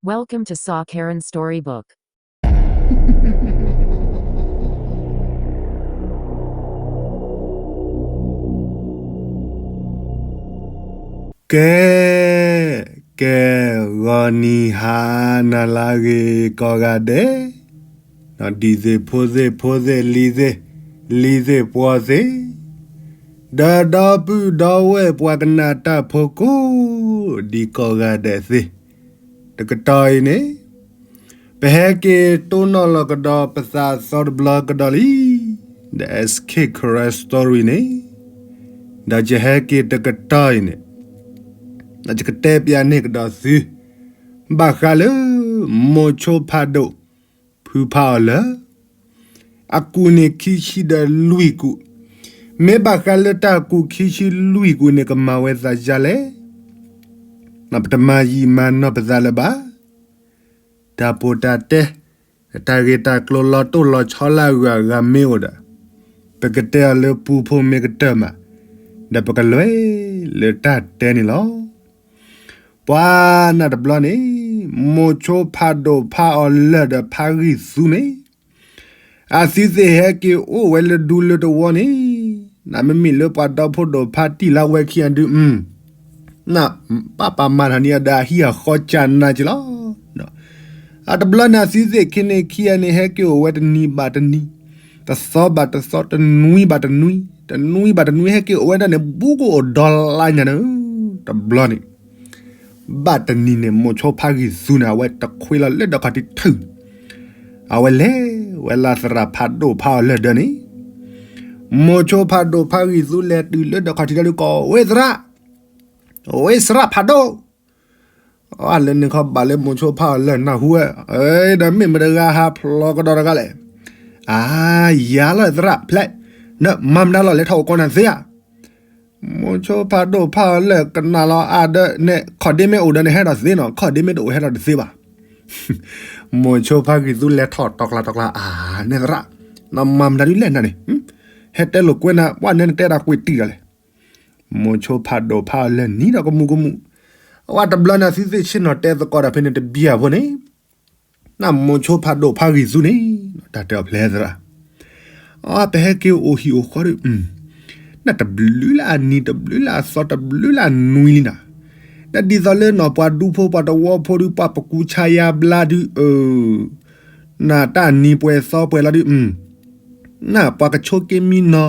Welcome to Saw Karen Storybook. ကဲ, ကဲ, ဂီၤနံၤဟါနၤလၢအဂ့ၤကိးဂၤဒဲး, ဒီးဒံၣ်သ့ၣ်ဖိသ့ၣ်ဖိသ့ၣ်လံၤသ့ၣ်, လံၤသ့ၣ်ပှီၤသ့ၣ်, ဒီးဒီပုၢ်ဒီဝဲၢ်ပှၤကနၣ်တၢ်ဖိကိးဒံးကိးဂၤဒဲးသ့ၣ်, တကတီၢ်အံၤန့ၣ် ပဟဲက့ၤတိၢ်နီၣ်လီၤကဒီးပသးသီတဘျီကဒီးလံ, The Escape Karen Story န့ၣ်, ဒီးယဟဲက့ၤတကတီၢ်အံၤန့ၣ်, ဒီးယကတဲပျးန့ၢ်ကဒီးသု ဘၣ်ဃးလၢ မိၤဆိဖးဒိၣ် ဖုဖးအီၤလၢ အကူၣ်န့ၣ်ခံဆံဒီးလွံၢ်ကူၣ်, မ့ၢ်ဘၣ်ဃးလၢတၢ်ကူၣ်ခံဆံလွံၢ်ကူၣ်န့ၣ် ကမၤဝဲသးဒ်လဲၣ်, ပတမၤယံာ်မၤနီၢ်ပသးလၢၤဘၣ်. တၢ်ပီးတၢ်တဲ, တၢ်ဂ့ၢ်တၢ်ကျိၤလီၤတိၢ်လီၤဆီလၢအဂၤဂၤမ့ၢ်အိၣ်ဒီး, ပကတဲအီၤလၢပူဖိမ့ၢ်ကတၢၢ်မး, ဒီးပကလဲၤလၢတၢ်တဲန့ၣ်လီၤ. ပှၤနၢ်တဘျီန့ၣ်, မိၤဆိဖးဒိၣ်ဖးအီၤလၢာ်ဒီးဖးဂံၢ်သူန့ၣ်, အသုသ့ၣ်ဟဲက့ၤအိၣ်ဝဲလၢဒူလၢတဝီန့ၣ်, နမ့မ့ၢ်လၢပှၤဒီဖိဒိၣ်ဖးတံၢ်လၢဝဲခံဂၤဒုး, နပာ်ပာ်မၤထီၣ်န့ၢ်အီၤဒီးအဟံၣ်အဃီကၢ်နၤက့လီၤ. အတဘျီန့ၣ်အသုသ့ၣ်ခံန့ၣ်ခံဂၤန့ၣ် ဟဲက့ၤအိၣ်ဝဲတနံၤဘၣ်တနံၤ, တသီဘၣ်တသီ, တနွံဘၣ်တနွံ, တနွံဘၣ်တနွံ ဟဲက့ၤအိၣ်ဝဲဒၣ်န့ၣ် ဘူးကအိၣ်ဒီလါညါန့ၣ်, တဘျီန့ၣ် ဘၣ်တနံၤန့ၣ် မိၤဆိဖးဂံၢ်သူန့ၣ် အဝဲတခွ့လီၤလၢဒီးခီၣ်ထံးထုး, အဝဲလဲၤဝဲလၢသရၣ်ဖးဒိၣ်ဖးအီၤလၢာ်ဒီးန့ၣ်, မိၤဆိဖးဒိၣ်ဖးဂံၢ်သူလဲၤတုၤလၢဒီးခီၣ်ထံးတၢ်ဒုးကိးဝဲသရၣ်, ဝဲသရၣ်ဖးဒိၣ် အလၢန့ၣ်ခီဘၣ်လၢမိၤဆိဖးအီၤလၢာ်နၢ်ဟူဝဲ, ဒီးမ့ၢ်မတၤတဂၤဟးဖျိးကဒီးတဂၤလဲၣ်. အါ, ယၤလီၤသရၣ်ဖျဲး, နမၤမတၤလီၤလဲၤထီၣ်အိၣ်ကီးနၤသ့ဧါ. မိၤဆိဖးဒိၣ်ဖးအီၤလၢာ်ကနၣ်လီၤအါဒီးန့ၣ် ခီၣ်ဒ့မ့ၢ်အိၣ်ဒီးန့ၣ်ဟဲထီၣ်သ့နီၤ, ခီၣ်ဒ့မ့ၢ်တအိၣ်ဟဲထီၣ်တသ့ဘၣ်. မိၤဆိဖးဂံၢ်သူလဲၤထီၣ်တီကျါတီကျါ, အါ, န့ၣ်သရၣ်, နမၤမတၤဒ်လဲၣ်နၤန့ၣ်, ဟဲတဲလိာ်ကွဲနၤ ပှၤနဲနတဲတၢ်ကွံာ်တံၢ်ဒီးလဲၣ်. မိၤဆိဖးဒိၣ်ဖးအီၤလၢာ်နံၤဒီးကမူးကမူး, အဝဲတဘျီန့ၣ်သုသ့ၣ်ဆ့ၣ်နီၤတဲသကိးတၢ်ဖဲန့ၣ်တဘျီအဖိန့ၣ်, နမိၤဆိဖးဒိၣ်ဖးဂံၢ်သူန့ၣ်, တၢ်တဲအီၤဖျဲးသရၣ်, အါ, ပဟဲက့ၤအိၣ်ဟံၣ်အိၣ်ဃီဒီး, နတဘျုးလၢအနံၤတဘျုးလၢအသီတဘျုးလၢအနွံလံနၤ, နဒ်သိးလၢနီၢ်ပှၤဒူဖိပှၤတဝီဖိဒုး ပှၤပကူဆါယါဘျါဒုး, နတၢ်နံၤပှဲၤသီပှဲၤလီၤဒုး, နပှၤကဆိးက့မံနီၤ,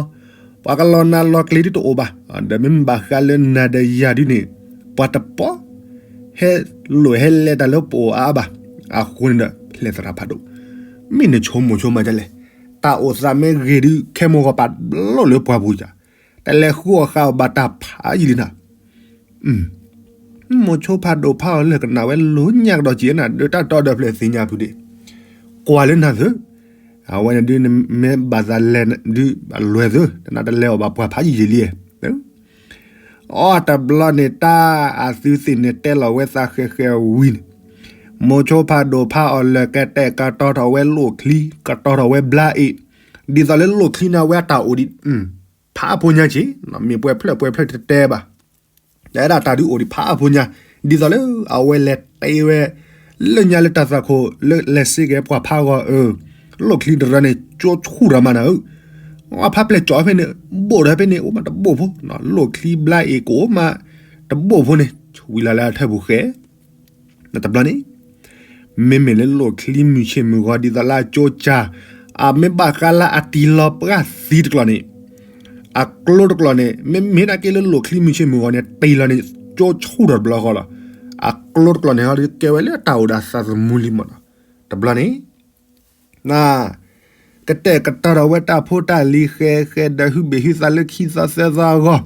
ပှၤကလီၤနၤလီၤကျဲဒုးတအိၣ်ဘၣ်, ဒီးမ့ၢ်ဘၣ်ဃးလၢနၤဒီးယၤဒုးန့ၣ်, ပှၤတပီၢ် ဟဲလိာ်ဟဲလဲၤတၢ်လၢပအိၣ်အါအါဘၣ်. အဃိန့ၣ်ဒီး ဖျဲးသရၣ်ဖးဒိၣ်, မ့ၢ်နဆိကမိၣ်ဆိကမးဒ်လဲၣ်, တၢ်အိၣ်သးမ့ၢ်ဂ့ၤဒုး ခဲမိၢ်ဂီၤပာ်ဘျီၣ်လၢပှၤပူၤယၤ, တလဲၤဃုအီၣ်ဃုအီဘၣ်တၢ်ဖးယံာ်လံနၤ မိၤဆိဖးဒိၣ်ဖးအီၤလၢာ်ကနၣ်ဝဲလိညါကဒီးက့ၤနၤ ဒီးတၢ်တီဒီးဖျၢၣ်သ့ၣ်ညါဖုဒ့ၣ်, ကွၢ်လၢနၤသု, အဝဲန့ၣ်ဒုးနမ့ၢ်ဘၣ်သးလဲၤဒုးအလွဲၢ်သု, တနၤတလဲၤအီၣ်ဘၣ်ပှၤဖးယံာ်ယံာ်လံ, အီတဘျီန့ၣ် တၢ်အသုသ့ၣ်န့ၣ်တဲလီၤဝဲသးဃဲၤဃဲၤဝံၤန့ၣ်, မိၤဆိဖးဒိၣ်ဖးအီၤလၢာ်ကတဲာ်ကတီၤထီၣ်ဝဲလိၣ်ချံ ကတီၤထီၣ်ဝဲဘျါအ့ၣ်, ဒ်သိးလၢလိၣ်ချံန့ၣ် အဝဲအတၢ်အိၣ်ဒံး ဖးအဖိညါက့ၤ, မ့ၢ်ပှဲၤဖျၢၣ်ပှဲၤဖျၢၣ်တတဲဘၣ်, တၢ်အဲၣ်ဒၣ်တၢ်ဒုးအိၣ်ဒံးဖးအဖိညါ, ဒ်သိးလၢအဝဲလဲၤတဲဝဲ လၢညါလၢတၢ်သးခိၣ်လၢလဲၤစ့ၢ်ကီးပှၤဖးဂီၤအၢ, လိၣ်ချံတရၢန့ၣ် ကၠိဆူၣ်ထီၣ်မးနၤဧၢ, အဖးပျဲၢ်ကၠီဖဲန့ၣ် ဘိၣ်ဒီးဖဲန့ၣ် အိၣ်မးတဘိၣ်ဖိ, လိၣ်ချံဘျါအ့ၣ်ကအိၣ်မး တဘိၣ်ဖိန့ၣ် ဝံၤလီၤလၢအထၢၣ်ပူၤဃဲ တဘျီန့ၣ် မ့မ့ၢ်လၢလိၣ်ချံမုၢ်ဆ့ၣ်မုၢ်ဂီၤဒ်သိးလၢအကၠိကၢ်, အမ့ၢ်ဘၣ်ဃးလၢအတံၤလီၤပှၢ်သံတကျီၢ်န့ၣ်, အကျိတကျီၢ်န့ၣ် မ့မ့ၢ်နာ်က့လၢလိၣ်ချံမုၢ်ဆ့ၣ်မုၢ်ဂီၤန့ၣ် တံၤလီၤန့ၣ် ကၠိဆူၣ်ထီၣ်တဘျီဃီလီၤ. အကျိတကျီၢ်န့ၣ် ဟီဒုးကဲဝဲလၢတၢ်အိၣ်ဒီးသးသမူလံမးနီၤ. တဘျီန့ၣ် ကတဲာ်ကတီၤထီၣ်ဝဲတၢ်ဖိတၢ်လံၤဃဲၤဃဲၤဒီးဟုဘ့ၣ်ဟုသးလၢခံသီသၢသီအဂီၢ်,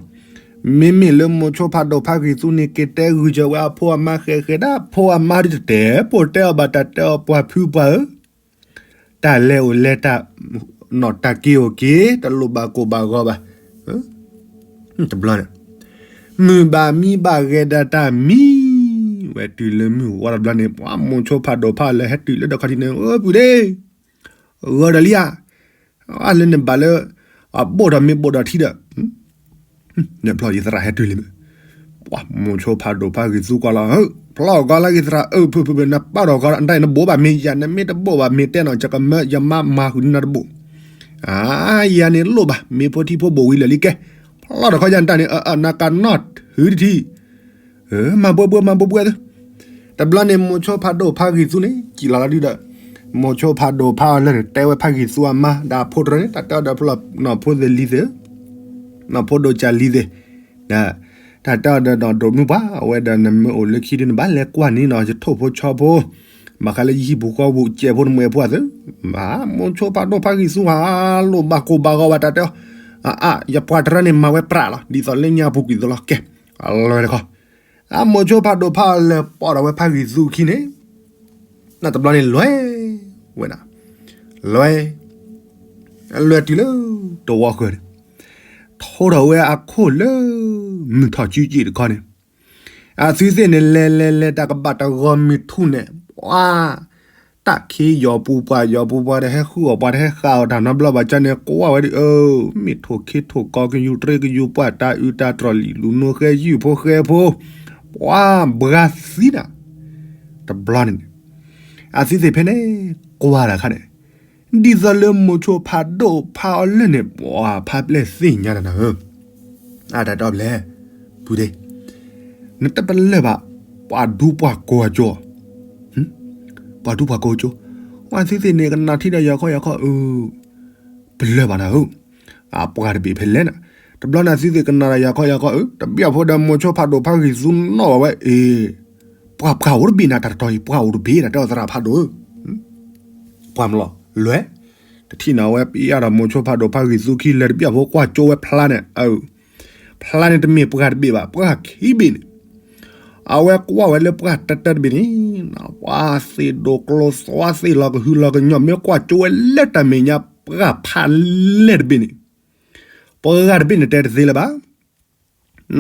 မ့မ့ၢ်လၢမိၤဆိဖးဒိၣ်ဖးဂံၢ်သူန့ၣ် က့ၤတဲဂုာ်စၢၤဝဲအဖိအမါဃဲၤဃဲၤဒၣ် ဖိအမါဒုးတတဲ ပိာ်တဲအီၤဘၣ်တၢ်တဲအီၤ ပှၤဖုပှၤဧၢ, တၢ်လဲၤအိၣ်လဲၤတၢ် နီၢ်တၢ်က့ၤအိၣ်က့ၤ တလိၣ်ဘၣ်ကိၢ်ဘၣ်ဂီၤဘၣ်. တဘျီန့ၣ် မုၢ်ဘၣ်မံဘၣ်ဂဲၤဒၣ်တၢ်မံ ဝဲတုၤလၢမုၢ်ဝါတဘျီန့ၣ် ပှၤမိၤဆိဖးဒိၣ်ဖးအီၤလၢာ်ဟဲတုၤလၢဒီးခီၣ်ထံးန့ၣ် အၢ ပုၢ်ဒ့ ဂီၤဒီးလံဧါ, အလၢန့ၣ်ဘၣ်လၢ အဘိၣ်ဒီးမ့ၢ်ဘိၣ်ဒီးထံဒီး နဖျီၣ်ယသရၣ်ဟဲတုၤလံမ့ၢ်, ပ မိၤဆိဖးဒိၣ်ဖးဂံၢ်သူကွၢ်လီၤ, ဖျီၣ်ကီလၢဂ့ၤသရၣ်ဧၢ, ဖုဖုဖု နပာ်ထီၣ်ကီတၢ်အံၤ နဘိးဘၣ်မ့ၢ်ယၤ, နမ့ၢ်တဘိးဘၣ်မ့ၢ်တဲနီၤ ယကမၢယမါမၤဃုာ်နၤတဘိး, အါ ယၤန့ၣ်လိၣ်ဘၣ် မ့ၢ်ဖိထံဖိဘိးဝံၤလၢာ်လံကဲ, ဖျီၣ်ထီၣ်ခီယၤနတၢ်န့ၣ် အနကနီၣ်ထုတထံၣ် မၤဘှဲဘှဲမၤဘှဲဘှဲသု, တဘျီန့ၣ် မိၤဆိဖးဒိၣ်ဖးဂံၢ်သူန့ၣ် စံၣ်လီၤလီၤဒုဒီး မိၤဆိဖးဒိၣ်ဖးအီၤလၢာ်န့ၣ် တဲဝဲဖးဂံၢ်သူအမါ ဒီးအဖိတရၢန့ၣ် တၢ်တဲအီၤဒီးဖျီၣ်နီၢ်ဖိသ့ၣ်လံၤသ့ၣ်ဧၢ, နီၢ်ဖိဒိၣ်ကၢ်လံၤသ့ၣ်, တၢ်တဲအီၤဒီးနီၢ်ဒိၣ်မုၢ်ပှၢ် အဝဲဒီးနမ့ၢ်အိၣ်လၢခံဒု နဘၣ်လဲၤကွၢ်န့ၣ်နီၤ ယထိၣ်ဖိဆီဖိ ဘၣ်ဃးလၢယဟံၣ်ပူၤဃီပူၤ ကဲးဖိနမဲာ်ဖိအသုး, မိၤဆိဖးဒိၣ်ဖးဂံၢ်သူဧါ လိၣ်ဘၣ်ကိၢ်ဘၣ်ဂီၤဘၣ်တၢ်တဲအီၤ, အါ ယပှၤတရၢန့ၣ် မၤဝဲပြးလီၤ ဒ်သိးလၢညါပူၤကွံာ်သိးလီၤ ကဲ, အလွဲတခီ အမိၤဆိဖးဒိၣ်ဖးအီၤလၢာ် ပာ်ဒီးဝဲဖးဂံၢ်သူခံန့ၣ်, နတဘျီန့ၣ်လွဲၢ်ဝဲဒၣ်, လွဲၢ်, လွဲၢ်တုၤလၢတဝီဃၢၤန့ၣ်, ထိထီၣ်ဝဲအခိၣ်လၢ မုၢ်ထီၣ်ကၠူကၠံတခီန့ၣ်, အသုသ့ၣ်န့ၣ် လဲၤလဲၤလဲၤတၢ်ကဘၣ်တဂီၤမုၢ်ထူၣ်န့ၣ်, ပှၤ တၢ်ခ့ယီၤပူၤပှၤယီၤပူၤ ပှၤတဟဲဃုအီၣ် ပှၤတဟဲဃာ်အီၣ်တၢ်နီတဘျီဘၣ် ကန့ၣ်ကွၢ်ဝဲဒ်အၢ, မ့ၢ်ထိၣ်ခ့ထိၣ်ကီကယူၤတြ့ကယူၤ ပှၤတၢ်အုးတၢ်တြီၢ်လံာ်လူၤနိဃဲယုၢ်ဖိဃဲဖိ, ပှၤဘှါသံနၤ, တဘျီန့ၣ်န့ၣ်, အသုသ့ၣ်ဖဲန့ၣ် ကွၢ်တၢ်ခါန့ၣ်, ဒ်သိးလၢမိၤဆိဖးဒိၣ်ဖးအီၤလၢာ်န့ၣ် ပှၤဖးပျဲၢ်သ့ၣ်ညါနၤနၤဧၢ, အတၢ်တဲဘျဲၣ်, ပုၢ်ဒ့, နတပလၢၢ်ဘၣ်, ပှၤဒူပှၤကိးအကၠိ, ပှၤဒူပှၤကိးကၠိ, ပှၤသုသ့ၣ်န့ၣ် ကနၣ်ထံဒီးယၤခီယၤခီအၢ, ပလၢၢ်ဘၣ်နၤဧၢ, အပှၤတဘ့ၣ်ဖဲလဲၣ်နၤ, တဘျီန့ၣ်သုသ့ၣ်ကနၣ်ဒီးယၤခီယၤခီအၢ, တဘျီဖိဒီးမိၤဆိဖးဒိၣ်ဖးဂံၢ်သူနီၣ်ဘၣ်ဝဲအ့ၣ်, ပှၤပှၤအိၣ်တဘ့ၣ်နၤ တၢ်တတီၤအံၤ ပှၤအိၣ်တဘ့ၣ် တၢ်တဲအီၤသရၣ်ဖးဒိၣ်ဧၢ ပှၤမလီၤလွဲၢ်, တထံၣ်န့ၣ်အဝဲပျဲဒီးမိၤဆိဖးဒိၣ်ဖးဂံၢ်သူခံလဲၤတဘျီဖိကွၢ်ကၠိဝဲဖျါန့ၣ်, ဖျါန့ၣ်တမ့ၢ်ပှၤတဘ့ၣ်ဘၣ် ပှၤခံဘ့ၣ်န့ၣ်, အဝဲကွၢ်ဝဲလၢပှၤတၢတၢတဘ့ၣ်န့ၣ်, ပှၤသ့ၣ်ဒိၣ်ကျိသွါသ့ၣ်လီၤကဟုလီၤကညီၤ မ့ၢ်ကွၢ်ကၠိဝဲလၢတၢ်မဲာ်ညါ ပှၤဖးလဲၢ်တဘ့ၣ်န့ၣ်, ပှၤတဘ့ၣ်န့ၣ်တဲတသ့လၢၤဘၣ်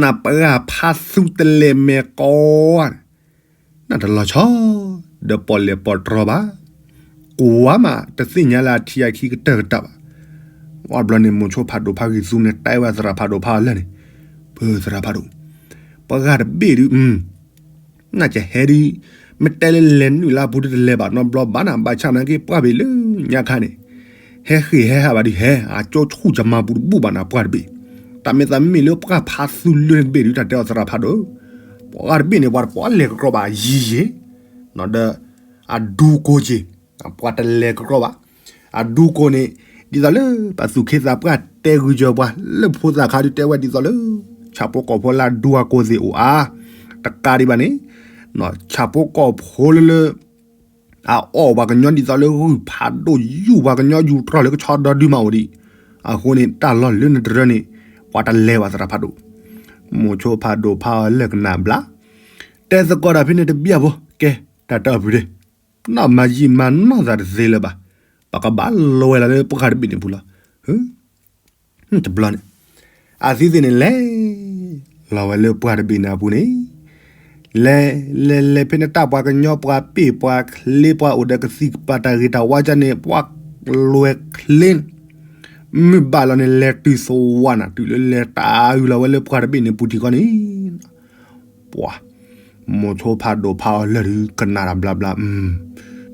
နပှၤဖးသူတလဲၤမဲာ်ကီး, နတလီၤဆီ, ဒီးပီၣ်လဲၣ်ပီၣ်တြီၤဘၣ်, ကွၢ်မး တသ့ၣ်ညါလၢအထံအခံကတၢၢ်ကတၢၢ်ဘၣ်, ဝံၤဘျီန့ၣ် မိၤဆိဖးဒိၣ်ဖးဂံၢ်သူန့ၣ် တဲဝဲသရၣ်ဖးဒိၣ်ဖးအီၤလၢာ်န့ၣ်, ပသရၣ်ဖးဒိၣ်, ပှၤတဘ့ၣ်ဒု နကဟဲဒု, မ့ၢ်တဲလၢလဲၤနုာ်လၢအပူၤဒုတလဲၤဘၣ်နီတဘျီဘၣ်နၤ ဘၣ်ဆၣ်နာ်က့ပှၤဘ့ၣ်လၢညါခါန့ၣ်, ဟဲဃ့ၢ်ဟဲဟးဘၣ်ဒုဟဲ အကၠိဆူၣ်ကမၤပူၤတဘူၣ်ဘၣ်နၤပှၤတဘ့ၣ်, တၢ်မ့ၢ်သးမ့ၢ်လၢပှၤဖးသူလၢတဘ့ၣ်ဒု တၢ်တဲအီၤသရၣ်ဖးဒိၣ်, ပှၤတဘ့ၣ်န့ၣ် ပှၤတပီလဲၤကကြီဘၣ်ယံၤယံၤ, ဒီး အဒူကိးက့ၤ, ပှၤတလဲၤကကြီဘၣ်, အဒူကိးန့ၣ်, ဒ်သိးလၢပသူၣ်ခ့သးပှၢ်တဲဂုာ်စၢၤပှၤ လၢဖိသၣ်ခါဒုတဲဝဲဒ်သိးလၢ ဆၣ်ဖိကီၢ်ဖိလၢအဒူအကိးသ့ၣ်အိၣ်အါ, တကးဒံးဘၣ်န့ၣ်, ဆၣ်ဖိကီၢ်ဖိလၢလၢ အအီၣ်ပှၤကညီဒ်သိးလၢဂုၢ်ဖးဒိၣ်ယူၢ်ပှၤကညီယူၢ်တြီၢ်လၢကဆီဒီဒုမးအိၣ်ဒံး, အဃိန့ၣ် တၢ်လီၢ်လၢနတရၢန့ၣ်, ပှၤတလဲၤဘၣ်သရၣ်ဖးဒိၣ်, မိၤဆိဖးဒိၣ်ဖးအီၤလၢာ်ကနၣ်ဘျါ, တဲသကိးတၢ်ဖဲန့ၣ်တဘျီဖိ ကဲ, တၢ်တၢ်အပူၤဒ့ၣ် နီၢ်မၤယံာ်မၤနီၢ်သးတသ့လၢၤဘၣ်, ပကဘၣ်လဲၤဝဲလီၤလၢပှၤတဘ့ၣ်န့ၣ်ပူၤလီၤ, တဘျီန့ၣ်, အသုသ့ၣ်န့ၣ်လဲၤ, လီၤဝဲလၢပှၤတဘ့ၣ်န့ၣ်အပူၤန့ၣ်, လဲၤ, လဲၤလဲၤဖဲန့ၣ်တၢ်ပှၤကညီပှၤပ့ၢ်ပှၤချ့ပှၤအိၣ်ဒီးကသံၣ်ကပၤတၢ်ဂ့ၤတၢ်ဝါကန့ၣ် ပှၤလဲၤချ့ မုၢ်ဘၣ်လီၤန့ၣ် လဲၤတုၤသဝးနၤ တုၤလၢလဲၤတၢ်အုးလီၤဝဲလၢပှၤတဘ့ၣ်န့ၣ်ပူၤထံၣ်ဃီန့ၣ်, ပှၤ, မိၤဆိဖးဒိၣ်ဖးအီၤလၢာ်ဒုးကနၣ်တၢ်ဘျါဘျါ,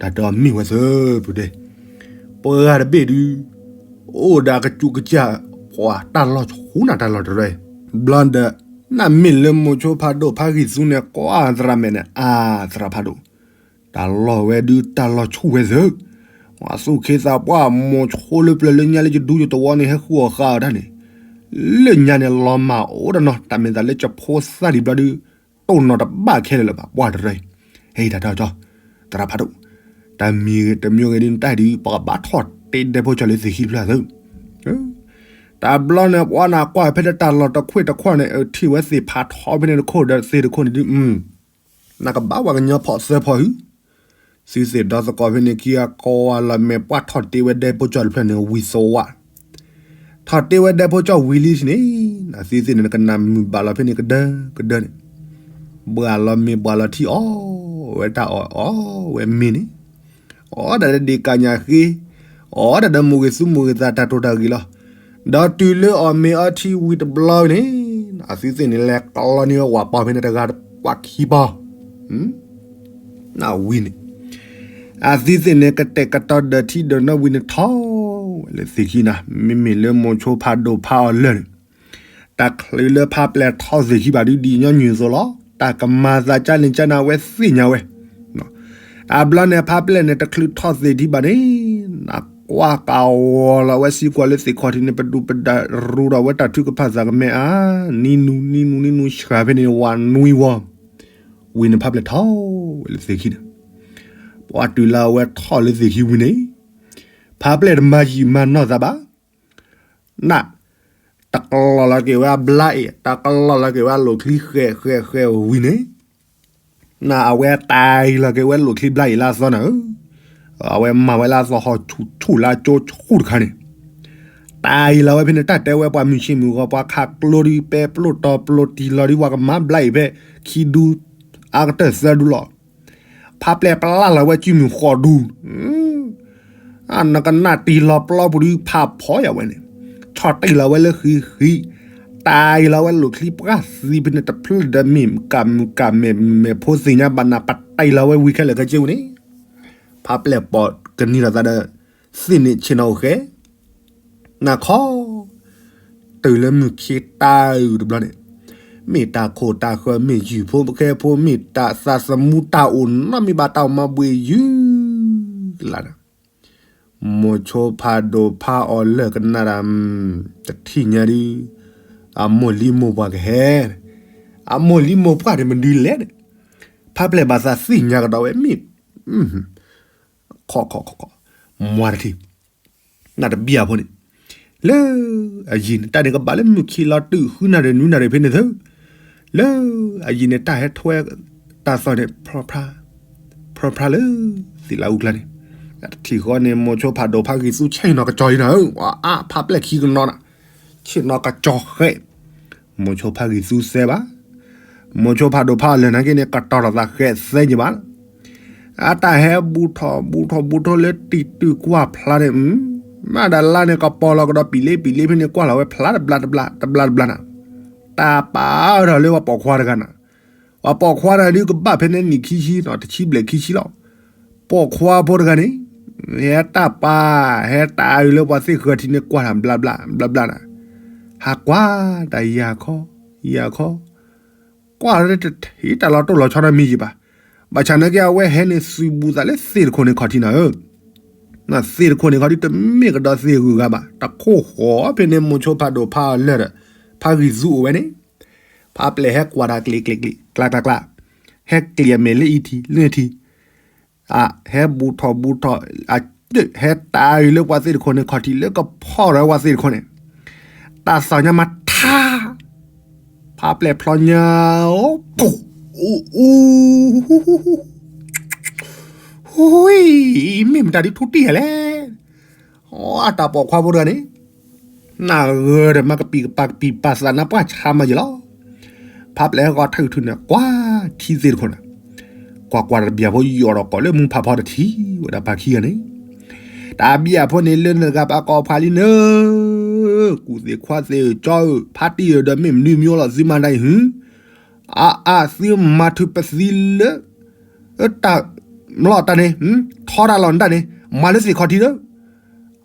တၢ်တဲအီၤမ့ၢ်ဝဲသၢပူၤဒ့ၣ်, ပှၤတဘ့ၣ်ဒုး, အိၣ်ဒီးကစူးကစၢ်, ပှၤတၢ်လီၢ်ဆူၣ်နၤတၢ်လီၢ်တရၢ, ဘျီဒီး, နမ့ၢ်လၢမိၤဆိဖးဒိၣ်ဖးဂံၢ်သူန့ၣ် ကွၢ်သရၣ်မဲာ်န့ၣ် အါသရၣ်ဖးဒိၣ် တၢ်လီၢ်ဝဲဒုးတၢ်လီၢ်ဆူၣ်ဝဲသၢ, ပှၤသူၣ်ခ့သးပှၢ်မိၤဆိလၢပျၢၤလၢညါလၢယဒူယတဝီန့ၣ် ဟဲဃုအီၣ်ဃာ်အီၤတၢ်န့ၣ်, လၢညါန့ၣ်လီၤမၢ်အိၣ်ဒီးနီၤ တၢ်မ့ၢ်သးလၢကဖိသၣ်ဒံးဘျီဒုး, တိၢ်နီၣ်တဘၣ်ခဲလၢာ်လၢၤဘၣ် ပှၤတရၢ, ဟဲတၢ်တဲအီၤကၠီ, သရၣ်ဖးဒိၣ်, တမံၤတမံၤဂ့ၤဒုးနတၢ်ဒုး ပကဘၣ်ထီၣ်တ့ဒဲဖိကၠီလၢသ့ၣ်ခံတဖျၢၣ်သၢ တဘျီန့ၣ် ပှၤနၢ်ကွၢ်ဖဲလၢတၢ်လီၢ်တခွ့ၣ်တခွါန့ၣ် ထံၣ်ဝဲသ့ၣ်ဖးထီဖဲန့ၣ်တခိၣ်ဒီးသ့ၣ်တခိၣ်န့ၣ်ဒုး, နကဘၣ်ပှၤကညီဖီၣ်သၢဖီၣ်ဟု, သုသ့ၣ်ဒီသကိးဖဲန့ၣ်ခံဂၤကိးဂၤလီၤမဲာ် ပှၤထီၣ်တ့ဝဲဒဲဖိကၠီတဖျၢၣ်န့ၣ်ဝံၤသဝး, ထီၣ်တ့ဝဲဒဲဖိကၠီဝံၤလံန့ၣ်, သုသ့ၣ်န့ၣ်ကနၣ်မုာ်ဘၣ်လီၤဖဲန့ၣ်ကဒၢကဒၢန့ၣ်, ဘှါလီၤမ့ၤဘှါလီၤထံအီၣ်ဝဲတၢ်အီၣ် အီၣ်ဝဲမ့ၤန့ၣ်, အီၣ်တၢ်ဒီးဒ့ၣ်ကညးဃ့, အီၣ်တၢ်ဒီးမိၢ်ဂ့ၤသူမိၢ်ဂ့ၤသးတၢ်တိၢ်တၢ်ဂ့ၤလီၤ, ဒီးတုၤလၢအီၣ်မ့ၤအီထံဝံၤတဘျီန့ၣ်, အသုသ့ၣ်န့ၣ်လဲၤကျီန့ၢ်ဝဲဝးပီဖဲန့ၣ်တဂၤပှၤခံပီ နဝံၤန့ၣ် အသုသ့ၣ်န့ၣ် ကတဲာ်ကတီၤဒၢးထံဒၢးနိဝံၤန့ၣ်ထီၣ်ဝဲလၢသ့ၣ်ခံနၤ, မ့မ့ၢ်လၢမိၤဆိဖးဒိၣ်ဖးအီၤလၢာ်န့ၣ် တၢ်ချုးလၢဖးပျဲၢ်ထီၣ်သ့ၣ်ခံဘၣ်ဒုးဒ်ညီနုၢ်အသိးလီၤ. တၢ်ကမၤသးကၢ်န့ၣ်ကၢ်န့ၣ်အဝဲသ့ၣ်ညါဝဲ တဘျီန့ၣ် ဖးပျဲၢ်န့ၣ် တချုးထီၣ်သ့ၣ်ထံဘၣ်န့ၣ် နကွၢ်ကဝီၤလီၤဝဲစ့ၢ်ကီးလၢသ့ၣ်ခီၣ်ထံးန့ၣ် ပဒုၣ်ပဒါရူဒီးဝဲတၢ်ထုကဖၣ်သးကမဲအါ နံၤနူၤ နံၤနူၤ နံၤနူၤ ဆှၤဖဲန့ၣ် ဝးနွံဝီ ဝံၤန့ၣ်ဖးပျဲၢ်ထီၣ်ဝဲလၢသ့ၣ်ခံန့ၣ် ပှၤတုၤလၢအဝဲထီၣ်လၢသ့ၣ်ခံဝံၤန့ၣ် ဖးပျဲၢ်တမၤယံာ်မၤနီၢ်သးဘၣ် န တကလီၤလီၤက့ၤဝဲအဘျါအံၤ တကလီၤလီၤက့ၤဝဲအလိာ်ချံဃဲးဃဲးဃဲးဝံၤန့ၣ် နအဝဲတၢ်အံၤလီၤက့ၤဝဲလိာ်ချံဘျါအံၤလၢအသီနၤဧၢ, အဝဲမၤဝဲလၢအသီဟီဆူၣ်ဆူၣ်လၢအကၠိဆူၣ်တခါန့ၣ် တၢ်အံၤလီၤဝဲဖဲန့ၣ် တၢ်တဲဝဲပှၤမုၢ်ဆ့ၣ်မုၢ်ဂီၤ ပှၤခးကျိဒုးပဲပျိၢ်တီၤပျိၢ်တံၢ်လီၤဒုး ပှၤကမၤဘျါအံၤဖဲ ခံဒူ အကတၢၢ်သၢဒူလီၤ ဖးပျဲၢ်ပျၢ်လီၤဝဲစုမုၢ်ဃီဒူ အနကနၣ်တံၢ်လီၤပျီပူၤဒုးဖးဖီယၤဝဲန့ၣ် ဆီၣ်တံၢ်လီၤဝဲလၢဃံဃံ တၢ်အံၤလီၤဝဲလိာ်ချံပှၢ်သံဖဲန့ၣ် တဖျၢၣ်ဒီးမ့ၢ်ကးမုၢ်ကးမဲာ်မုၢ်မဲာ်ဖိသ့ၣ်ညါဘၣ်နၤ ပတံၢ်လီၤဝဲဝံၤခဲလၢာ်ခဲဆ့ဝံၤန့ၣ် ဖးပျဲၢ်ပိာ်ကနံၤလီၤသးဒီး သ့ၣ်န့ၣ်ဆ့ၣ်နီၤအိၣ်ဃဲ နခီ တုၤလၢမုၢ်ခ့တၢ်အုၣ်တဘျီန့ၣ် မ့ၢ်တၢ်ခိၣ်တၢ်ဃၢ မ့ၢ်ယုၢ်ဖိခဲဖိ မ့ၢ်တၢ်သးသမူတၢ်အိၣ်နီတမံၤဘၣ် တၢ်အိၣ်မၤဘှံးယုၢ်ကလါန့ၣ် မိၤဆိဖးဒိၣ်ဖးအီၤလၢာ်ကနၣ်ဒၣ် တထံၣ်ညါဒုး အမိၢ်လံမိၢ်ပှၢ်ကဟဲ အမိၢ်လံမိၢ်ပှၢ်န့ၣ်မနုၤလဲၣ်န့ၣ် ဖးပျဲၢ်ဘၣ်သးသ့ၣ်ညါကဒီးဝဲမ့ၢ် ခီခီခီခီ မွၤတထံၣ် နတဘံၣ်အဖိန့ၣ် လၢအယံၤန့ၣ် တၢ်န့ၣ်ကဘၣ်လၢမုၢ်ခံလီၤတုာ်ဃုနၣ်ရံၣ်နွံနၣ်ရံၣ်ဖဲန့ၣ်သု လၢအယံၤန့ၣ် တၢ်ဟဲထွဲတၢ်သီၣ်န့ၣ် ဖျီဖျါ ဖျီဖျါလၢသ့ၣ်လၣ်အူကျါန့ၣ် တထံၣ်ဃီန့ၣ် မိၤဆိဖးဒိၣ်ဖးဂံၢ်သူဆဲးနီၤကစီၤလံနၤဧၢ အါ ဖးပျဲၢ်ခံကနီၤနၤ ဆ့ၣ်နီၤကစီၤဃဲး မိၤဆိဖးဂံၢ်သူစဲဘၣ် မိၤဆိဖးဒိၣ်ဖးအီၤလၢာ်နာ်က့န့ၣ် ကတီၤထီၣ်သးဃဲးသဲယံၤဘၣ် အတၢ်ဟဲဘူးထီၣ်ဘူးထီၣ်ဘူးထီၣ်လၢတံၢ်တုာ်ကွၢ်ဖျါန့ၣ် မ့ၢ်ဒၣ်လါန့ၣ် ကပီၤလီၤကဒီးပံာ်လ့ပံာ်လ့ဖဲန့ၣ် ကွၢ်လီၤဝဲဖျါတဘျါတဘျါ တဘျါတဘျါနၤ တၢ်ပာ်အၢထီၣ်လၢပှၤပိာ်ခွါတဂၤနၤ ပှၤပိာ်ခွါတဂၤဒုးကဘၣ်ဖဲန့ၣ်နံၣ်ခံဆံနီၤ တဆံဘျဲၣ်ခံဆံလီၤ ပိာ်ခွါဖိတဂၤန့ၣ် ဟဲတၢ်ပာ် ဟဲတၢ်အုးလၢပှၤသ့ၣ်ဃၢၤထံန့ၣ် ကွၢ်တၢ်ဘျါဘျါ ဘျါဘျါနၤ ဟးကွၢ်တၢ်ယၤခီ ယၤခီ ကွၢ်လၢတထံၣ်တၢ်လီၤတိၢ်လီၤဆီနီတမံၤယံၤဘၣ် ဘၣ်ဆၣ်နာ်က့အဝဲဟဲန့ၣ်သုးဘူးသးလၢသ့ၣ်တခိၣ်န့ၣ်ခီၣ်ထံးနၤဧၢ သ့ၣ်တခိၣ်န့ၣ်ခီၣ်ထံးတမ့ၢ်ကဒီးသ့ၣ်ဂုၤဂၤဘၣ် တခိၣ်ဃီဖဲန့ၣ်မိၤဆိဖးဒိၣ်ဖးအီၤလၢာ်ဒီး ဖးဂံၢ်သူအိၣ်ဝဲန့ၣ် ဖးပျဲၢ်ဟဲကွၢ်တၢ်ကျ့ၤကျ့ၤကျ့ၤ ကျါကျါကျါ ဟဲကျ့ၤအမဲာ်လၢအံၤထံးလၢထံး ဟဲဘူးထီၣ်ဘူးထီၣ် ဟဲတၢ်အုးလၢပှၤသ့ၣ်တခိၣ်န့ၣ်ခီၣ်ထံးလၢကဖီၣ်ဒီးပှၤသ့ၣ်တခိၣ်န့ၣ် တၢ်သီၣ်ညါမၤထါ ဖးပျဲၢ်ဖျီညါ အိၣ် မ့ၢ်မတၤဒ်ထူတံၢ်ယၤလဲၣ် အတၢ်ပိာ်ခွါဖိတဂၤန့ၣ် နၢ်ဂၢၢ်ဒီးမၤကပံာ်ကပၤကပံာ်ပာ်သးနါပှၢ်ဆါမၤယံၤလီၤ ဖးပျဲၢ်ဟဲဂီၤထၢၣ်ထူၣ်န့ၣ် ကွၢ်ထံသ့ၣ်တခိၣ်န့ၣ် ကွၢ်ကွၢ်တဘျီဖိယိာ်ဒီးကိးလၢမူဖးဖီတထံၣ်ဝဲဒၣ်ဖးခံဂၤန့ၣ် တဘျီဖိန့ၣ် လၢနတဂၤပာ်ကိးဖးလံနၢ ကူၣ်သ့ၣ်ခွါသ့ၣ်ဧၢ ကၠီဧၢ ဖါတံၢ်ဧၢ ဒီးမ့ၢ်မနုၤမံၤလီၤ သုမၤတၢ်အံၤဟူ အါအါ သုမၤထုးပသံလၢ တၢ် မလီၤတၢ်န့ၣ် ထီတၢ်လီၤနတၢ်န့ၣ် မၤလၢသ့ၣ်ခီၣ်ထံးလၢ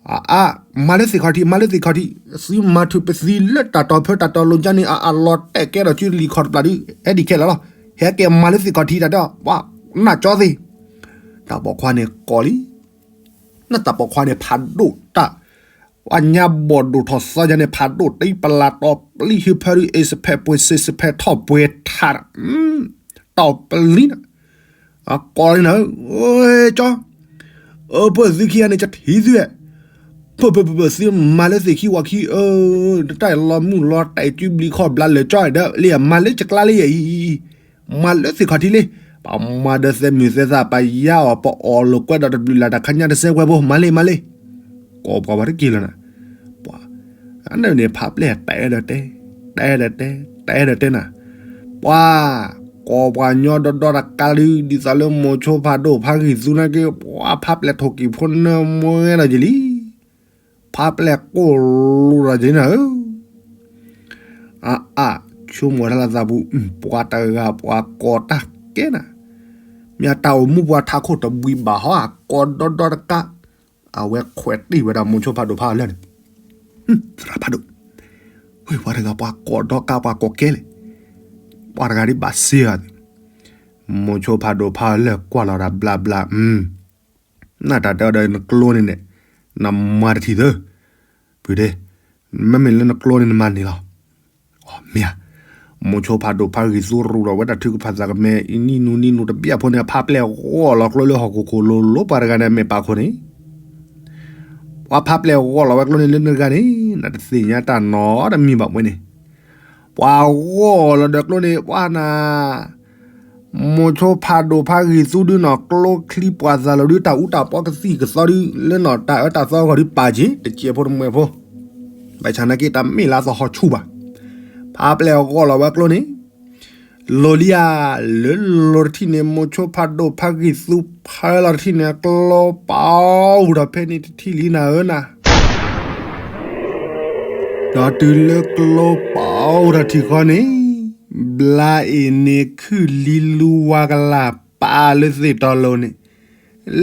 အါအါ မၤလၢသ့ၣ်ခီၣ်ထံး မၤလၢသ့ၣ်ခီၣ်ထံး သုမၤထုးပသံလၢတၢ်တီၤဖၢတၢ်တီၤလိၤကၠါန့ၣ် အါအါလီၤတဲာ်ကဲထီၣ်စုလံၤခီၣ်တပျၢ်ဒုး ဟဲဒံးခဲလၢာ်လီၤ ဟဲက့ၤမၤလၢသ့ၣ်ခီၣ်ထံးတၢ်ဒီး ပှၤနၢ်ကၠီသ့ၣ် တၢ်ပိာ်ခွါန့ၣ်ကိးလံ နတၢ်ပိာ်ခွါန့ၣ်ဖးဒိၣ်တၢ် ပှၤညါဘီၣ်ဒိၣ်ထီၣ်သီယါန့ၣ် ဖးဒိၣ်တံၢ်ပလၢ်တီၤပျံၤဟ့ၣ်ဖၢဒုး အ့ၣ်စဖဲးပှ့ၤစ့စဖဲးထီၣ်ပှဲၤထး တီၤပျံၤနၤ အကိးလံနၤ ကၠီ အၢ ပၢၢ်သုခံဂၤန့ၣ် ကထံၣ်သုဧါ ပၢၢ်ပၢၢ်ပၢၢ်ပၢၢ် သုမၤလၢသ့ၣ်ခံဝၤခံ အၢ တၢ်လီၤမုၢ်လီၤတၢ်စုဘျံးခီၣ်ဘျါလၢာ်ကၠီဒီး လၢယမၤလၢယကျါလၢယအံၤ မၤလၢသ့ၣ်ခီၣ်ထံးလံ ပမၤဒီးသဲမုၢ်သဲသး ပယါအီၤ ပအီၣ်လိာ်ကွဲဒီးတဘျုးလၢ်တခါညါတစဲးဝဲဘိ မၤလံ မၤလံ ကိးပှၤဝဲတက့ၢ်လၢၤနၤ ပှၤ အန့ၣ်န့ၣ် ဖးပျဲၢ်တဲဒီးတဲ တဲဒီးတဲ တဲဒီးတဲနၤ ပှၤ ကိးပှၤညီဒီဒီတကးဒုး ဒ်သိးလၢမိၤဆိဖးဒိၣ်ဖးဂံၢ်သူနာ်က့ ပှၤဖးပျဲၢ်ထိၣ်ကံၤဖိနၢမွဲဒီးယလံ ဖးပျဲၢ်ကိၢ်လိာ်ဒီးယလံနၤဧၢ အါအါ ဆိကမိၣ်ဝဲဒၣ်လၢသးပူၤ, ပှၤတဂၤပှၤကိးတၢ်ကဲနၤ, မ့ၢ်တၢ်အိၣ်မူပှၤထးခိၣ်တဘှံးဘၣ်ဟီ အကိးဒီဒီတကး, အဝဲခွဲးတ့ၢ်ဝဲဒၣ်မိၤဆိဖးဒိၣ်ဖးအလၢၢ်န့ၣ်, သရၣ်ဖးဒိၣ်, ဝဲပှၤတဂၤပှၤကိးဒီကးပှၤကိးကဲလဲၣ်, ပှၤတဂၤဒ်ဘၣ်စ့ဂၤ, မိၤဆိဖးဒိၣ်ဖးအလၢၢ်ကွၢ်လီၤဒၣ်ဘျါဘျါ, နတၢ်တဲအီၤဒီးနကျိန့ၣ်န့ၣ်, နမၤတထံၣ်သၢ, ပုၢ်ဒ့, မ့မ့ၢ်လၢနကျိန့ၣ်နမၤန့ၢ်လီၤ. မ့ၢ်ဧါ, မိၤဆိဖးဒိၣ်ဖးဂံၢ်သူရူၢ်ဒီးဝဲတၢ်ထုကဖၣ်သးကမဲအံၤနံၣ်နူနံၣ်နူတဘျီဖိန့ၣ် ဖးပျဲၢ်ဂီၢ်လီၤကျိလၢဟီၣ်ခိၣ်ခိၣ်လိၤလိၤပှၤတဂၤန့ၣ်မ့ၢ်ပာ်ခိၣ်န့ၣ်, ပှၤဖးပျဲၢ်ဂီၢ်လီၤဝဲကျိန့ၣ်လၢနတဂၤန့ၣ် နတသ့ၣ်ညါတၢ်နီတမံၤဘၣ်ဝဲန့ၣ်, ပှၤဂီၢ်လီၤဒီးကျိန့ၣ် ပှၤနၤ မိၤဆိဖးဒိၣ်ဖးဂံၢ်သူဒုနီၢ်ကျိချံပှၤသးလီၤဒု တၢ်အူတၢ်ပီကသံၣ်ကသီဒု လၢနီၢ်တၢ်အၢတၢ်သီဂီၢ်ဒု ပာ်က့ၤ တစဲးဖိတမှဲးဖိ, ဘၣ်ဆၣ်နာ်က့တၢ်မ့ၢ်လၢအသဟီၣ်ဆူၣ်ဘၣ်, ဖးပျဲၢ်ဂီၢ်လီၤဝဲကျိန့ၣ်, လိၤလံဧါ, လၢလိၤတထံၣ်န့ၣ် မိၤဆိဖးဒိၣ်ဖးဂံၢ်သူဖးလီၤတထံၣ်န့ၣ် ကျိပာ်အိၣ်ဒီးဖဲန့ၣ်တထံၣ်လံနၤဧၢနၤ ဒီးတုၤလၢကျိပာ်အိၣ်ထီၣ်ထံၣ်ဃီန့ၣ်, ဘျါအ့ၣ်န့ၣ်ခုၣ်လံလူဝါကလၢ်ပာ်လၢသ့ၣ်တီလိၤန့ၣ်,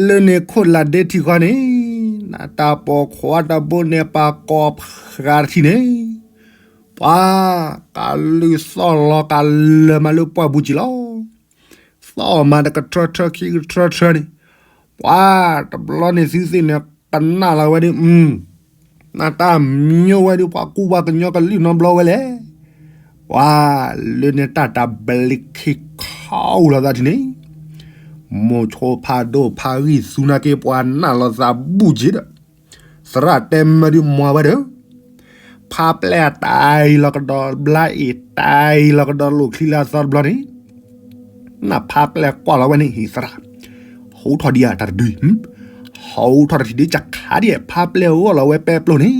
လၢန့ၣ်ခိၣ်လၢ်ဒ့ထံၣ်ဃီန့ၣ်, နတၢ်ပိာ်ခွါတဘိန့ၣ်ပာ်ကိးဖးတထံၣ်န့ၣ်, ပှၤကလုၢ်သီၣ်လီၤကလၢၤမးလၢပှၢ်ပူၤကံၤလီၤ. သီၣ်မးတကထၢထၢခံကထၢထၢန့ၣ်, ပှၤတဘျီန့ၣ်သုသ့ၣ်န့ၣ် ကနၣ်လီၤဝဲဒ် နတၢ်မံဝဲဒ်ပှၤကူပှၤကညီကလုၢ်နီတဘျီဝဲလဲၣ်. ပှၤလၢန့ၣ်တၢ်တၢ်ဘျ့ခံခီအူလီၤသးထံၣ်န့ၣ်, မိၤဆိဖးဒိၣ်ဖးဂံၢ်သူနာ်က့ ပှၤနၢ်လီၤသးဘူၣ်က့ၤဒီး, သရၣ်တဲမၢဒုးမွၤဝဲဒီး, ဖးပျဲၢ်တၢ်အံၤလီၤကဒီး ဘျါအ့ၣ်တၢ်အံၤလီၤကဒီး လိၣ်ချံလၢအသီတဘျီန့ၣ် နဖးပျဲၢ်ကွၢ်လီၤဝဲန့ၣ် ဟ့ၣ်သရၣ်, ဟူထီၣ်ဒံးဧါတၢ်တဒု, ဟူထီၣ်တထံၣ်ဒ်ကခးဒံး ဖးပျဲၢ်ဂီၢ်လီၤဝဲပဲပျိန့ၣ်,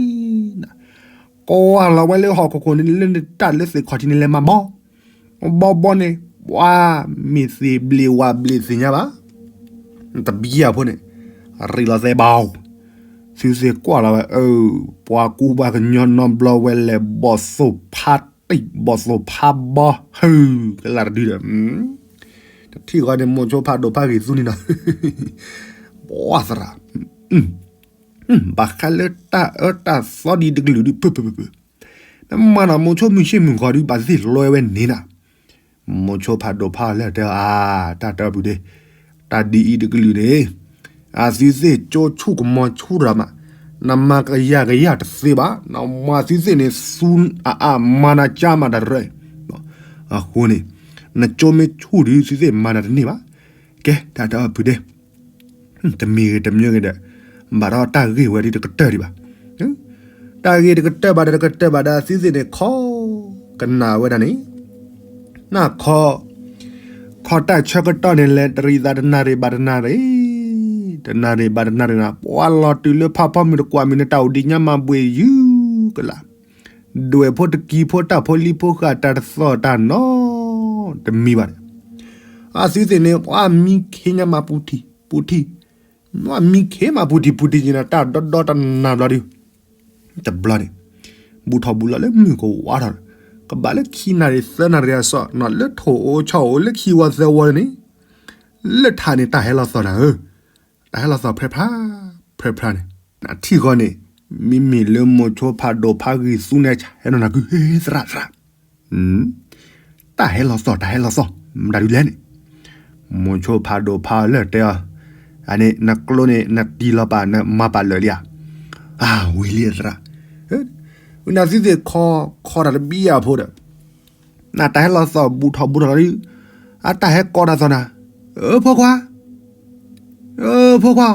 ကွၢ်လီၤဝဲလၢဟီၣ်ခိၣ်ခိၣ်န့ၣ် လၢနတၢ်လၢသ့ၣ်ခီၣ်ထံးန့ၣ်လဲၤမၤဘီ, ဘီဘီန့ၣ်, ပှၤမ့ၢ်သ့ၣ်ဘျ့းဝးဘျ့းသ့ၣ်ညါဘၣ်, တဘံယၤဖိန့ၣ်, ရံးလီၤသဲဘီ, သုသ့ၣ်ကွၢ်လီၤဝဲ, ပှၤကူပှၤကညီနီတဘျီဝဲလဲၤဘီၣ်သိၣ်ဖးတံၢ် ဘီၣ်သိၣ်ဖးဘီ ဟုၣ်ကလၢ်တဒုဒီး, တထံၣ်ဃီန့ၣ် မိၤဆိဖးဒိၣ်ဖးဂံၢ်သူန့ၣ်ဒီး, ပှၤသရၣ်, ဘၣ်ဃးလၢတၢ်အၢတၢ်သီဒ်တကလုာ်ဒုး ပၢၢ်ပၢၢ်ပၢၢ်ပၢၢ်, နမၤနီၢ်မိၤဆိမုၢ်ဆ့ၣ်မုၢ်ဂီၤဒုး ဘၣ်သ့ၣ်လွဲဝဲန့ၣ်နၤ, မိၤဆိဖးဒိၣ်ဖးလၢတဲအီၤ အါ တၢ်တၢပုၢ်ဒ့, တၢ်ဒ်အံၤတကလုာ်န့ၣ်, အသုသ့ၣ်ကၠိဆူၣ်ကမီၤဆူၣ်ရၤမး, နမၤကယၤကယၤတသ့ဘၣ်, နမၤသုသ့ၣ်န့ၣ် သူအအါမၤနၤကၢ်မးတရၢ, အဃိန့ၣ်, နကၠိမ့ၢ်ဆူၣ်ဒုး သုသ့ၣ်မၤနၤတန့ၢ်ဘၣ်, ကဲ တၢ်တၢပုၢ်ဒ့ တမံၤဂ့ၤတမံၤဂ့ၤဒီး, ဘၣ်ဒီးတၢ်ဂ့ၢ်ဝဲဒ်တကတၢၢ်ဒံးဘၣ်, တၢ်ဂ့ၢ်တကတၢၢ်ဘၣ်ဒီးတကတၢၢ်ဘၣ်ဒီး သုသ့ၣ်န့ၣ်ခီ, ကနၣ်ဝဲဒၣ်န့ၣ်, နခီ, ခီတၢ်ဆၢကတီၢ်န့ၣ်လဲၤတရံးသး တနၣ်ရံၣ်ဘၣ်တနၣ်ရံၣ်, တနၣ်ရံၣ်ဘၣ်တနၣ်ရံၣ်နၤ ပှၤလီၤတုၤလၢဖးဖီမုၢ်တကွၢ်မုၢ်န့ၣ် တၢ်အိၣ်ဒံးညါမးဘှ့ၣ်ယုၢ်ကလၢ်, ဒွဲၣ်ဖိတကံဖိတၢ်ဖိလံၤဖိဃာ်တၢ်တသီၣ်တၢ်နီတမံၤဘၣ်န့ၣ်, အသုသ့ၣ်န့ၣ် ပှၤမံခ့ညါမးပူၤထံၣ်ပူၤထံၣ်, မံခ့မးပူၤထံၣ်ပူၤထံၣ်က့ၤန့ၣ် တၢ်ဒီဒီတနၤဘျီဒုး, တဘျီန့ၣ်, ဘူးထီၣ်ဘူးလီၤလၢမုၢ်ကဝါထီၣ်, ကဘၣ်လၢခံနၣ်ရံၣ်သၢနၣ်ရံၣ်အစီၣ်နီၤ လၢထိၣ်အိၣ်ဆီအိၣ်လၢခံဝီသၢဝီန့ၣ်, လၢထးန့ၣ် တၢ်ဟဲလီၤသီၣ်နၤဧၢ, တၢ်ဟဲလီၤသီၣ်ဖျဲဖျါ, ဖျဲဖျါန့ၣ်, နထံၣ်ဃီန့ၣ်, မ့မ့ၢ်လၢမိၤဆိဖးဒိၣ်ဖးဂံၢ်သူန့ၣ် ဆဲးနီၢ်နၤကု ဟဲသရၣ်သရၣ် တၢ်ဟဲလီၤသီၣ် တၢ်ဟဲလီၤသီၣ် မတၤဒုလဲၣ်န့ၣ်, မိၤဆိဖးဒိၣ်ဖးလၢာ်တဲအီၤ, အန့ၣ် နကျိန့ၣ် နတံၢ်လီၤပာ် နမၤပာ်လၢာ်လံဧါ, အဝံၤလံသရၣ်, ဝံၤနသုသ့ၣ်ခီ, ခီတၢ်တဘံယၤဖိဒီး, နတၢ်ဟဲလီၤသီၣ်ဘူးထီၣ်ဘူးထီၣ်လီၤဒုး, အတၢ်ဟဲကိးတၢ်သီၣ်နၤ, အၢ ဖိခွါ အၢ ဖိခွါ,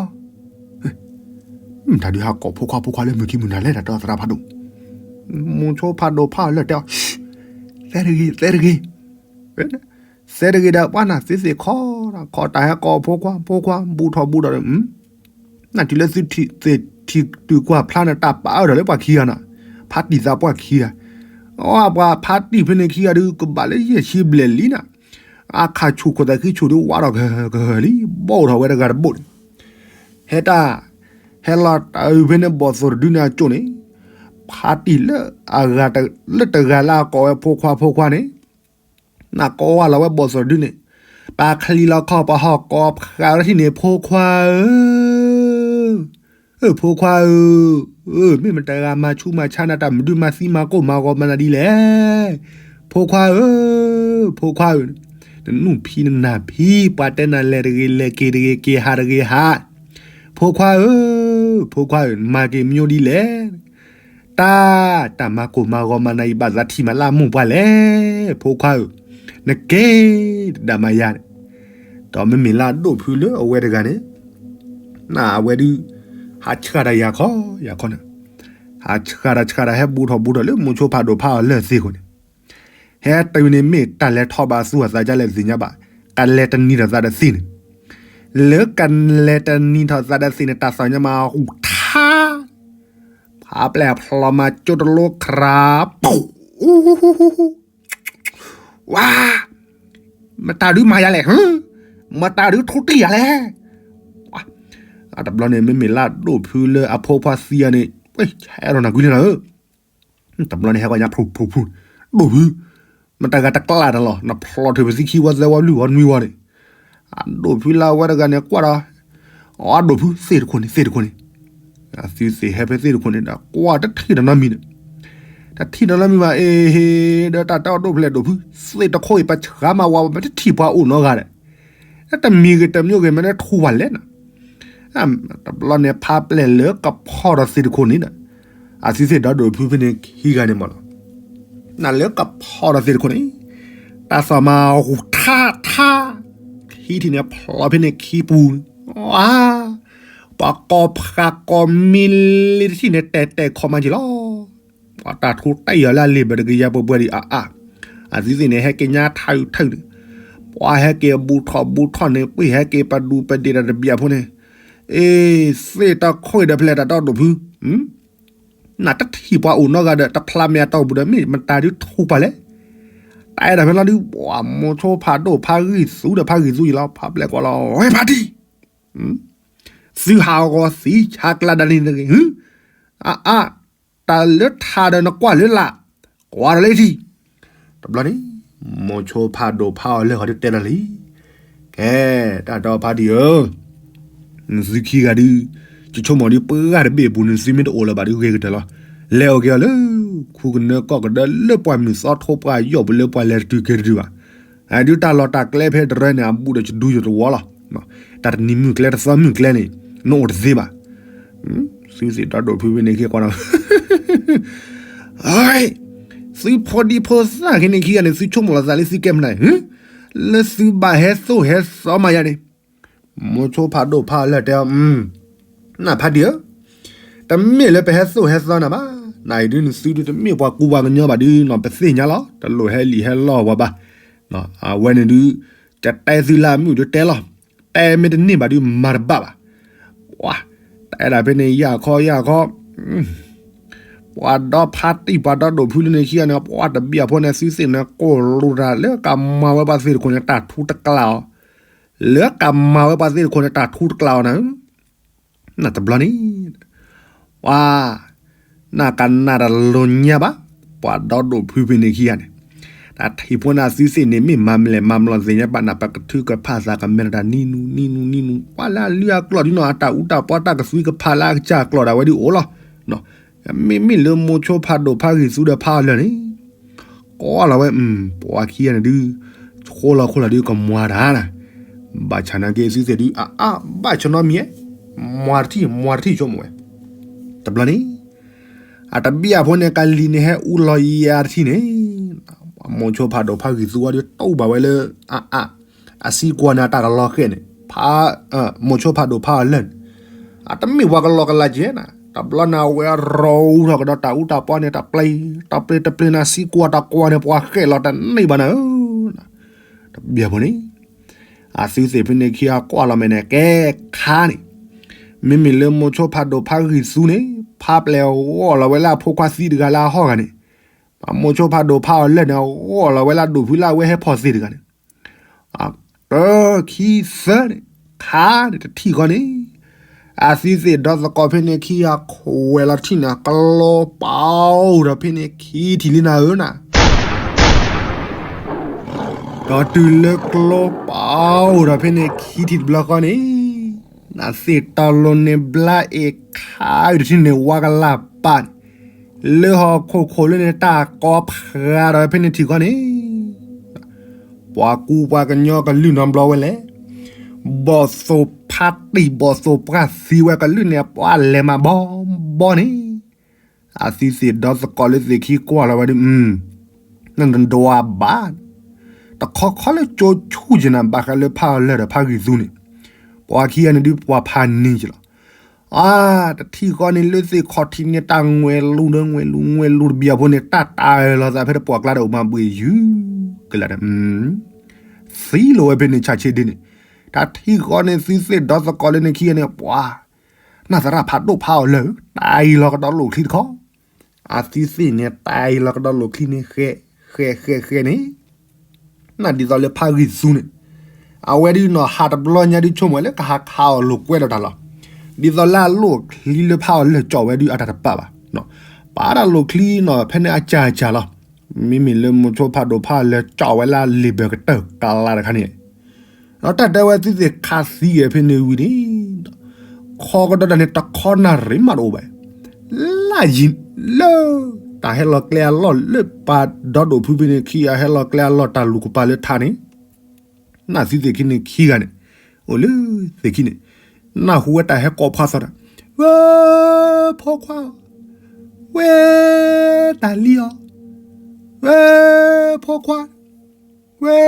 မတၤဒုးဟးကိးဖိခွါဖိခွါလၢမုၢ်ခံမုၢ်နၤလဲၣ် တၢ်တဲသရၣ်ဖးဒိၣ်, မိၤဆိဖးဒိၣ်ဖးလၢာ်တဲအီၤ, သဲတဂ့ၤ သဲတဂ့ၤ, သဲတဂ့ၤဒီး ပှၤနသုသ့ၣ်ခီ, ခီတၢ်ဟဲကိးဖိခွါဖိခွါ ဘူးထီၣ်ဘူးထီၣ်ဒီး, နတုၤလၢသုထံၣ်သ့ၣ်ထံၣ်တုၤကွၢ်ဖျါန့ၣ် တၢ်ပာ်အၢၣ်ဒီးလၢပှၤခံဂၤနၤ, ဖးတံၢ်သးပှၢ်ခံဂၤ, အပှၤဖးတံၢ်ဖဲန့ၣ်ခံဂၤဒုး ကဘၣ်လၢယဲၢ်ဆံဘျဲၣ်လံနၤ, အခးဆူၣ်ခိၣ်သးခံဆူၣ်ဒုးဝးထီၣ်ကဟၢကဟၢလံ ဘီၣ်ထီၣ်ဝဲတဂၤတဘိၣ်န့ၣ်, ဟဲတၢ်, ဟဲလီၤတၢ်အုၣ်ဖဲန့ၣ်ဘီၣ်သိၣ်တဒုန့ၣ်အကၠိၣ်န့ၣ်, ဖ ခါတံၢ်လၢအဂၤတ- လၢတဂၤလၢအကိးဝဲဖိခွါဖိခွါန့ၣ်, နကိးဝဲလီၤဝဲဘီၣ်သိၣ်ဒုန့ၣ်, ပှၤချံလီၤခီၣ်ပှၤဟီၣ်ကိးဖးဝဲထံၣ်န့ၣ် ဖိခွါဧၢ, ဖိခွါဧၢ, မ့ၢ်မတၤတဂၤမၤဆူးမၤဆါနၤ တၢ်မနုၤမၤသံမၤကိၢ်မၤဂီၤမၤနၤဒ်လဲၣ်, ဖိခွါဧၢ, ဖိခွါဧၢ, နနူၢ်ဖံးနနၢ်ဖံး ပှၤတဲနၤလဲၤတဂ့ၤလဲၤက့ၤတဂ့ၤ က့ၤဟးတဂ့ၤဟး, ဖိခွါဧၢ, ဖိခွါဧၢ, မၤက့ၤမညိဒ်လဲၣ်, တၢ် တၢ်မၤကိၢ်မၤဂီၤမၤနၤအံၤ ဘၣ်သးထံၣ်မးလၢအမိၢ်ပှၢ်လဲၣ်, ဖိခွါဧၢ, နက့ၤတဒၣ်မၤယၤန့ၣ်, ဒီးမ့မ့ၢ်လၢအဒိၣ်ဖုလၢအဝဲတဂၤန့ၣ်, နအဝဲဒုး ဟးဆှၣ်တၢ်ယၤခီယၤခီန့ၣ်, ဟးဆှၣ်တၢ်ဆှၣ်တၢ် ဟဲဘူးထီၣ်ဘူးထီၣ်လၢမိၤဆိဖးဒိၣ်ဖးအီၤလၢသ့ၣ်ခိၣ်န့ၣ်, ဟဲတုၤန့ၣ်မ့ၢ်တၢ်လဲၤထီၣ်ဘၣ်သူၣ်အသးဒ်လဲၣ်သ့ၣ်ညါဘၣ်, ကလဲၤတနံၤထီၣ်သးဒီးသ့ၣ်န့ၣ်, လၢကလဲၤတနံၤထီၣ်သးဒီးသ့ၣ်န့ၣ် တၢ်သီၣ်ညါမးဟူးထါ ဖးပျဲၢ်ဖျိးမၤကၠိတလိခရၤ, ဝါ, မတၤဒုးမၤယၤလဲၣ်, မတၤဒုးထူတံၢ်ယၤလဲၣ်, တဘျီန့ၣ် မ့မ့ၢ်လၢအဒိၣ်ဖုလၢအဖိခွါသံအီၤန့ၣ်, ဆဲးထီၣ်နၤကွံာ်လံနၤဧၢ, တဘျီန့ၣ်ဟဲကီၢ်ညါဖျိဖျိဖျိ, ဒိၣ်ဖု, မတၤဂၤတကျါတလီၤ နဖျိးထုးပသံခံဝီသၢဝီလွံၢ်ဝီနွံဝီန့ၣ်, အဒိၣ်ဖုလၢအဝဲတဂၤန့ၣ်ကွၢ်ဒီး, အဒိၣ်ဖု သ့ၣ်တခိၣ်န့ၣ် သ့ၣ်တခိၣ်န့ၣ်, အသုသ့ၣ်ဟဲဖဲသ့ၣ်တခိၣ်န့ၣ်ဒီး ကွၢ်တထံၣ်တနီတမံၤန့ၣ်, တထံၣ်တနီတမံၤဘၣ်အ့ၣ်, ဒီးတၢ်တဲအီၤဒိၣ်ဖျဲၣ်ဒိၣ်ဖု, သ့ၣ်တခိၣ်အံၤပဆှၢမးဝဲ ပတထံၣ်ပှၤအိၣ်နီတဂၤဒီး တမံၤဂ့ၤတမံၤဂ့ၤ မ့ၢ်နထူပှၤလဲၣ်နၤ, တဘျီန့ၣ် ဖးပျဲၢ်လၢကဖီၣ်ဒီးသ့ၣ်တခိၣ်န့ၣ်ဒီး, အသုသ့ၣ်ဒီးဒိၣ်ဖုဖဲန့ၣ်ခံဂၤန့ၣ်မးလီၤ, နလၢကဖီၣ်ဒီးသ့ၣ်တခိၣ်န့ၣ်, တၢ်သီၣ်မးဟူးထါထါ, ခံထံၣ်န့ၣ်ဖျိးဖဲန့ၣ်ခံပူၤ, ပှၤကိးဖးကိးမံလံတထံၣ်န့ၣ် တဲာ်တဲာ်ခီမးက့ၤလီၤ ပှၤတၢ်ထူတၢ်ယီၤလၢအလံာ်ဘၢၣ်တကယၤပှဲၤပှဲၤဒံးအါအါ, အသုသ့ၣ်န့ၣ် ဟဲက့ၤညါထးအုးထးအုးန့ၣ်, ပှၤဟဲက့ၤဘူးထီၣ်ဘူးထီၣ်န့ၣ် ပှ့ၤဟဲက့ၤပဒူပဒ့ၣ်တၢ်တဘျီဖိန့ၣ်, အ့ၣ် သ့ၣ်တခိၣ်အံၤဒီးဖဲလဲၣ်တၢ်တဲအီၤဒိၣ်ဖု, နတထံၣ်ပှၤအိၣ်နီတဂၤဒီး တဖျါမဲာ်အတီၢ်ပူၤဒီး မ့ၢ်မတၤဒုးထူပှၤလဲၣ်, တၢ်အဲၣ်ဒိးဖဲလီၤဒုး ပှၤမိၤဆိဖးဒိၣ်ဖးဂံၢ်သူဒီးဖးဂံၢ်သူယံၤလီၤ ဖးပျဲၢ်ကွၢ်လီၤ ဝဲဖးတံၢ် သုဟးဂီၤသံဆါကျါဒၣ်န့ၣ်တဂ့ၤ, အါအါ, တၢ်လၢထးဒီးနကွၢ်လၢလာ်, ကွၢ်ဒီးလၢထံၣ်, တဘျီန့ၣ်, မိၤဆိဖးဒိၣ်ဖးအီၤလၢာ်ဃီဒုးတဲလီၤလံ, ကဲ, တၢ်တဲအီၤဖးတံၢ်ဧၢ, နသုခံဂၤဒုး, ယဆိကမိၣ်ဒုးပှၤဂၤတဘ့ၣ်အပူၤန့ၣ် သုမ့ၢ်တအိၣ်လၢၤဘၣ်ဒုးဂ့ၤကတၢၢ်လီၤ, လဲၤအိၣ်က့ၤအီၤလၢ, ခူကနၢကီၢ်ကဒၢလၢပှၤမုၢ်သီထိပှၤယီၢ်ပူၤ လၢပှၤလဲၤတတုၤက့ၤတတုၤဘၣ်, အဒုးတၢ်လီၢ်တၢ်ကျဲဖဲတရၢန့ၣ် အဘူးဒီးယဒူယတဝီလီၤ, တၢ်တနံၤမုၢ်ကျဲတသီမုၢ်ကျဲန့ၣ်, နအိၣ်တသ့ဘၣ်, သုသ့ၣ်ဒီးဒိၣ်ဖုဖဲန့ၣ်ခံကွၢ်နီၤ သုဖိဒံဖိသၣ်ခဲန့ၣ်ခံဂၤန့ၣ် သုဆိကမိၣ်လီၤသးလၢသုကဲမနုၤ, လၢသုဘၣ်ဟဲသိၣ်ဟဲသီမးယၤန့ၣ်, မိၤဆိဖးဒိၣ်ဖးအီၤလၢာ်တဲအီၤ, နဖးတံၢ်ဧၢ, တမ့ၢ်လၢပဟဲသိၣ်ဟဲသီနၤဘၣ်, နအံၤဒုးနသုဒုးတမ့ၢ်ပှၤကူပှၤကညီဘၣ်ဒုးနီၤ ပသ့ၣ်ညါလီၤ တလိၣ်ဟဲလံာ်ဟဲလီၢ်ပှၤဘၣ်, အဝဲန့ၣ်ဒုး, တတဲသုလၢအမုာ်ဒုးတဲလီၤ, တဲမ့ၢ်တန့ၢ်ဘၣ်ဒုးမၤတဘၣ်ဘၣ်, ပှၤ, တဲဒၣ်ဖဲန့ၣ်ယၢ်ခီယၢ်ခီ ပှၤဒီဖးတံၢ်ပှၤဒီဒိၣ်ဖုလၢန့ၣ်ခံဂၤန့ၣ် ပှၤတဘျီဖိန့ၣ် သုသ့ၣ်န့ၣ် ကိၢ်လူၤတၢ်လၢကမၤဝဲပှၤသ့ၣ်တခိၣ်န့ၣ် တၢ်ထူတကျါအီၤ, လၢကမၤဝဲပှၤသ့ၣ်တခိၣ်န့ၣ် တၢ်ထူတကျါအီၤနၤဧၢ, နတဘျီန့ၣ် ပှၤ, နကနၣ်တလိၤညါဘၣ်, ပှၤဒီဒိၣ်ဖုဖဲန့ၣ်ခံဂၤန့ၣ်, တၢ်ထံၣ်ဖိန့ၣ်သုသ့ၣ်န့ၣ် မ့ၢ်မၤမလဲၣ်မၤမလီၤသ့ၣ်ညါဘၣ်နၤ ပကထုကဖၣ်သးကမဲထီၣ်တၢ်နံၤနူနံၤနူနံၤနူ, ပှၤလၢအလုၢ်အကျိၣ်ဒုးနီၤ အတၢ်အူတၢ်ပီတၢ်ကသွံကဖးလၢအကစၢ်ကျိၤဒၣ်ဝဲဒုးအိၣ်လီၤ, မ့မ့ၢ်လၢမိၤဆိဖးဒိၣ်ဖးဂံၢ်သူဒီးဖးအီၤလၢာ်န့ၣ် ကိးလီၤဝဲ, ပှၤခံဂၤန့ၣ်ဒုး, ဃိလီၤခိၣ်လီၤဒုးကမွၤတၢ်နၤ, ဘၣ်ဆၣ်နာ်က့သုသ့ၣ်ဒုး အါအါ, ဘၣ်ဆၣ်နီတမံၤ, မွၤတထံၣ် မွၤတထံၣ်ဆိကမိၣ်ဝဲ, တဘျီန့ၣ်, အတဘျီဖိန့ၣ် ကလံၤန့ၣ်ဟဲအူလီၤယၤတထံၣ်န့ၣ်, မိၤဆိဖးဒိၣ်ဖးဂံၢ်သူဝဲဒုး တူၢ်ဘၣ်ဝဲလၢ, အါအါ, အစံကွၢ်န့ၣ်တၢ်ကလီၤဃဲၣ်န့ၣ်, ဖး, မိၤဆိဖးဒိၣ်ဖးအီၤလၢာ်န့ၣ်, အတမ့ၢ်ပှၤကလီၤကလးကဲနၤ, တဘျီန့ၣ်အဝဲရီအူထီၣ်ကဒီးတၢ်အူတၢ်ပီန့ၣ် တပျ့ၤ, တပျ့ၤတပျ့ၤန့ၣ် စံကွၢ်တၢ်ကွၢ်န့ၣ် ပှၤဃဲၣ်လီၤတန့ၢ်ဘၣ်နၤဧၢ, တဘျီဖိန့ၣ် အသုသ့ၣ်ဖဲန့ၣ်ခံဂၤကွၢ်လီၤမဲာ်န့ၣ် ကဲခါန့ၣ်, မ့မ့ၢ်လၢမိၤဆိဖးဒိၣ်ဖးဂံၢ်သူန့ၣ် ဖးပျဲၢ်ဂီၢ်လီၤဝဲလၢအဖိခွါသံတဂၤလၢအဟီၣ်ဂၤန့ၣ်, မိၤဆိဖးဒိၣ်ဖးအီၤလၢာ်န့ၣ် ဂီၢ်လီၤဝဲလၢအဒိၣ်ဖုလၢအဝဲဟဲဖီၣ်သ့ၣ်တဂၤန့ၣ်, တၢ ခံ သၢန့ၣ်, ခါန့ၣ် တထံၣ်ဃီန့ၣ်, အသုသ့ၣ်ဒီသကိးဖဲန့ၣ်ခံဂၤခွဲးလီၤထံၣ်နၤ ကျိပာ်အိၣ်ဒီးဖဲန့ၣ်ခံထံၣ်လံနၤဧၢနၤ. ဒီးတုၤလၢကျိပာ်အိၣ်ဒီးဖဲန့ၣ်ခံထံၣ်တဘျီဃီန့ၣ် နသ့ၣ်တီလိၤန့ၣ်ဘျါအ့ၣ်ခါအုးတထံၣ်န့ၣ် ဝါကလၢ်ပာ်န့ၣ် လၢဟီၣ်ခိၣ်ခိၣ်လၢန့ၣ် တၢ်ကိးဖးဒီးဖဲန့ၣ်ထံၣ်ဃီန့ၣ် ပှၤကူပှၤကညီကလုၢ်နီတဘျီဝဲလဲၣ်, ဘီၣ်သိၣ်ဖးတံၢ်ဘီၣ်သိၣ်ပှၢ်သံဝဲကလုၢ်န့ၣ် ပှၤလဲၤမးဘီဘီန့ၣ်, အသုသ့ၣ်ဒီသကိးလၢသ့ၣ်ခံကွၢ်လီၤဝဲဒုး, နဒွးဘၣ်, တခီခီလၢကၠိဆူၣ်က့ၤနၤ ဘၣ်ဃးလၢဖးအီၤလၢာ်ဒီးဖးဂံၢ်သူန့ၣ်, ပှၤခံဂၤန့ၣ်ဒုးပှၤဖးန့ၢ်က့ၤလီၤ. အါ, တထံၣ်ဃီန့ၣ်လၢသ့ၣ်ခီၣ်ထံးန့ၣ် တၢ်ငွဲၤလူၤဒီးငွဲၤလူၤငွဲၤလူၤတဘျီအဖိန့ၣ် တၢ်တၢ်အၢၣ်လီၤသးဖဲတပှၢ်ကျါဒီးအိၣ်မးဘှ့ၣ်ယုၢ်ကလၢာ်ဒီး သံလိာ်ဝဲဖဲန့ၣ်ဆၣ်ဆ့ဒ့န့ၣ်, တၢ်ထံၣ်ဃီန့ၣ် သုသ့ၣ်ဒီသကိးလၢန့ၣ်ခံဂၤန့ၣ် ပှၤ, နသရၣ်ဖးဒိၣ်ဖးအီၤလၢာ် တၢ်အံၤလီၤကဒီးလိာ်ချံတခီ, အသုသ့ၣ်န့ၣ် တၢ်အံၤလီၤကဒီးလိာ်ချံန့ၣ် ဃဲ, ဃဲ, ဃဲ, ဃဲန့ၣ် နဒ်သိးလၢဖးဂံၢ်သူန့ၣ်, အဝဲဒုးနီၤ ဟးတဘျီညါဒုးဆိကမိၣ်လၢကဟးခးအီၤလိာ်ကွဲဒီးတၢ်လီၤ. ဒ်သိးလၢအလိာ်ချံလၢဖးအီၤလၢာ်ကၠီၣ်ဝဲဒုးအတၢ်တပာ်ဘၣ်. ပာ်တၢ်လိာ်ချံနီၤ ဖဲန့ၣ်အစၢ်စၢ်လီၤ. မ့မ့ၢ်လၢမိၤဆိဖးဒိၣ်ဖးအီၤလၢာ်ကၠီၣ်ဝဲလၢအလံာ်ဘၢၣ်ကတၢၢ်ကလါတခါန့ၣ် ဒီးတၢ်တဲဝဲသုသ့ၣ်ခးသံဂ့ၤဖဲန့ၣ်ဝံၤန့ၣ်, ခီကဒီးတၢ်န့ၣ် တခီနၣ်ရံၣ်မးတအိၣ်ဘၣ်, လၢယံၤလၢ တၢ်ဟဲလီၤကျဲအလီၢ်လၢပှၤဒီဒိၣ်ဖုဖဲန့ၣ်ခံဂၤဟဲလီၤကျဲအလီၢ်တၢ်လူၤကပၤလၢထါန့ၣ်, နသုသ့ၣ်ခံန့ၣ်ခံဂၤန့ၣ်, အိၣ်လၢသ့ၣ်ခံန့ၣ်, နၢ်ဟူဝဲတၢ်ဟဲကိးဖှါသီတၢ်, ဝဲ, ဖိခွါ, ဝဲ, တၢ်လံၤအီၤ, ဝဲ, ဖိခွါ ဝဲ,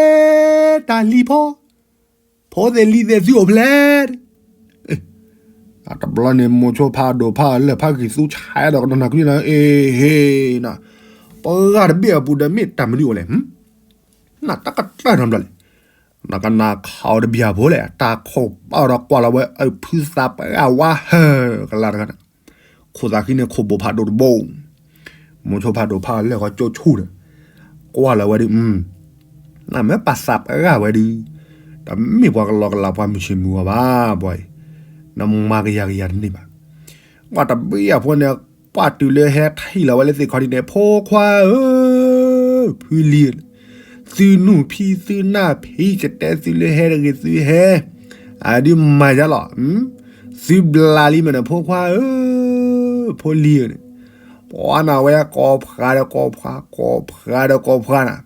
တၢ်လံၤဖိ, ဖိသ့ၣ်လံၤသ့ၣ်သုအိၣ်ဖျဲၣ်, တဘျီန့ၣ် မိၤဆိဖးဒိၣ်ဖးအီၤလၢာ်ဖးဂံၢ်သူဆါဒီးကဒီးနၢ်ကလံၤနၤ အ့ဟ့နၤ, ပှၤဂၤတဘ့ၣ်အပူၤဒီးမ့ၢ်တၢ်မနုၤအိၣ်လဲၣ်, နတၢ်ကတၢၢ်နီတဘျီလဲၣ်, နကနၣ်ခးအီၤတဘျီဖိလဲၣ် တၢ်ခိၣ်ပာ်အီၤဒီးကွၢ်လီၤဝဲအဖုသးပှၢ်ဝါဟၢၣ်ကလါတခါန့ၣ် ခိၣ်သးခံန့ၣ်ခိၣ်ဘိၣ်ဖးဒိၣ်တဘိ, မိၤဆိဖးဒိၣ်ဖးအီၤလၢာ်ဃီကၠိဆူၣ်ဒီး, ကွၢ်လီၤဝဲဒုး, နမ့ၢ်ပာ်သးပှၢ်ဝဲဒုး, တမ့ၢ်ပှၤကလီကလးပှၤမုၢ်ဆ့ၣ်မုၢ်ဂီၤဘၣ်ဘၣ်အံၤ, နမၤကယၤကယၤတန့ၢ်ဘၣ်. ပှၤတဘ့ၣ်အဖိန့ၣ်, ပှၤတုၤလၢဟဲထံၣ်လီၤဝဲလၢသ့ၣ်ခီၣ်ထံးန့ၣ် ဖိခွါဧၢ, ဖုလံၤ, သုနူၢ်ဖံသုနၢ်ဖံ ယတဲသုလၢဟဲတဂ့ၤသုဟဲ, အဒုးမၤယါလီၤ, သုဘျးလံမ့ၢ်န့ၣ် ဖိခွါဧၢ, ဖိလံၤဧၢန့ၣ်, ပှၤနၤဝဲကိးဖှါဒီးကိးဖှါ ကိးဖှါဒီးကိးဖှါနၤ,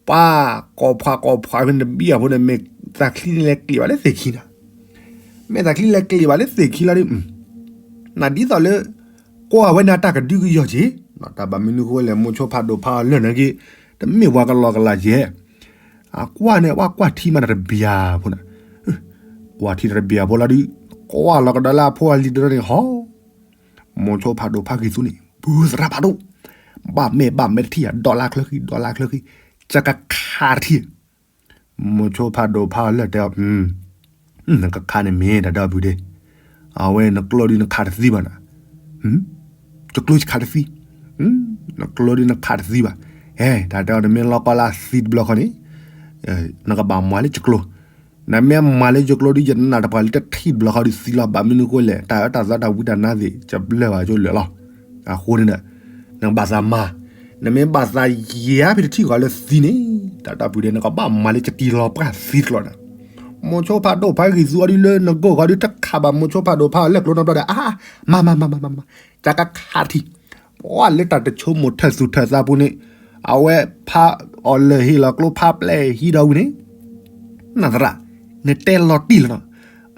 ပှၤကိးဖှါကိးဖှါဖဲန့ၣ်တဘ့ၣ်အဖိန့ၣ် မ့ၢ်သးချံန့ၣ်လဲၤကျ့ၤဘၣ်လၢသ့ၣ်ခံနၤ, မ့ၢ်သးချံလဲၤကျ့ၤဘၣ်လၢသ့ၣ်ခံလီၤဒုး, နဒ်သိးလၢ ကွၢ်ဝဲန့ၣ်တၢ်ကဒုကယီၢ်က့ၤ, တၢ်ဘၣ်မနုၤဃိလဲၣ် မိၤဆိဖးဒိၣ်ဖးအီၤလၢာ်န့ၣ်က့ၤ, တမ့ၢ်ပှၤကလီကလးယဲၢ်, အကွၢ်န့ၣ် ပှၤကွၢ်ထံမးတၢ်တဘျီဖိန့ၣ်, ကွၢ်ထံတၢ်တဘျီဖိလီၤဒုး, ကွၢ်လီၤကဒီးလၢအဖိအလံၤတဒိန့ၣ်ဟီ မိၤဆိဖးဒိၣ်ဖးဂံၢ်သူန့ၣ် ဘုသရၣ်ဖးဒိၣ်, ဘၣ်မဲာ်ဘၣ်မဲာ်တထံၣ်ဧါ ဒီးလါချၢဃံ ဒီးလါချၢဃံ, ကကခးတထံၣ်, မိၤဆိဖးဒိၣ်ဖးအီၤလၢာ်တဲအီၤ, နကခးန့ၣ်မ့ၢ်တၢ်ဒီပုၢ်ဒ့, အဝဲနကျိဒုးနခးတသံဘၣ်နၤ, ယကျိယခးတသံ, နကျိဒုးနခးတသံဘၣ်, ဟဲ တၢ်တဲအီၤနမ့ၢ်လီၤကီလၢအသံတဘျီဃီန့ၣ်, နကဘၣ်မၤလၢယကျိ နမ့ၢ်မၤလၢယကျိဒုး ယနာ်တပှၤလၢတထံၣ်တဘျီဃီဒုးသံလီၤ ဘၣ်မနုၤဃိလဲၣ် တၢ်အၢတၢ်သီတၢ်ဝံတၢ်နါသ့ၣ် ကဘျၢဘၣ်ကၠိလၢာ်လီၤ. အဃိန့ၣ်ဒီး နကဘၣ်သးမၤ, နမ့ၢ်ဘၣ်သးယၤဖဲတထံၣ်ဃီလၢသံန့ၣ် တၢ်တၢ်ပူၤဒဲး နကဘၣ်မၤလၢယတံၤလီၤပှၢ်သံတကျိၤနၤ. မိၤဆိဖးဒိၣ်ဖးဂံၢ်သူအီၤဒုးလၢနဂီၢ်ဃီဒုး တခးဘၣ်မိၤဆိဖးဒိၣ်ဖးအီၤလၢကျိနီတဘျီဒီး အါ မၤမၤမၤမၤမၤမၤ တၢ်ကခးထံၣ် ပှၤလၢတၢ်တဆိကမိၣ်ထၢၣ်သူၣ်ထၢၣ်သးပူၤန့ၣ် အဝဲဖးအီၤလၢာ်ဟ့ၣ်လီၤကျိဖးပျဲၢ်ဟံးဒီးဝံၤန့ၣ် နသရၣ်, နတဲလီၤတံၢ်လီၤနီၤ,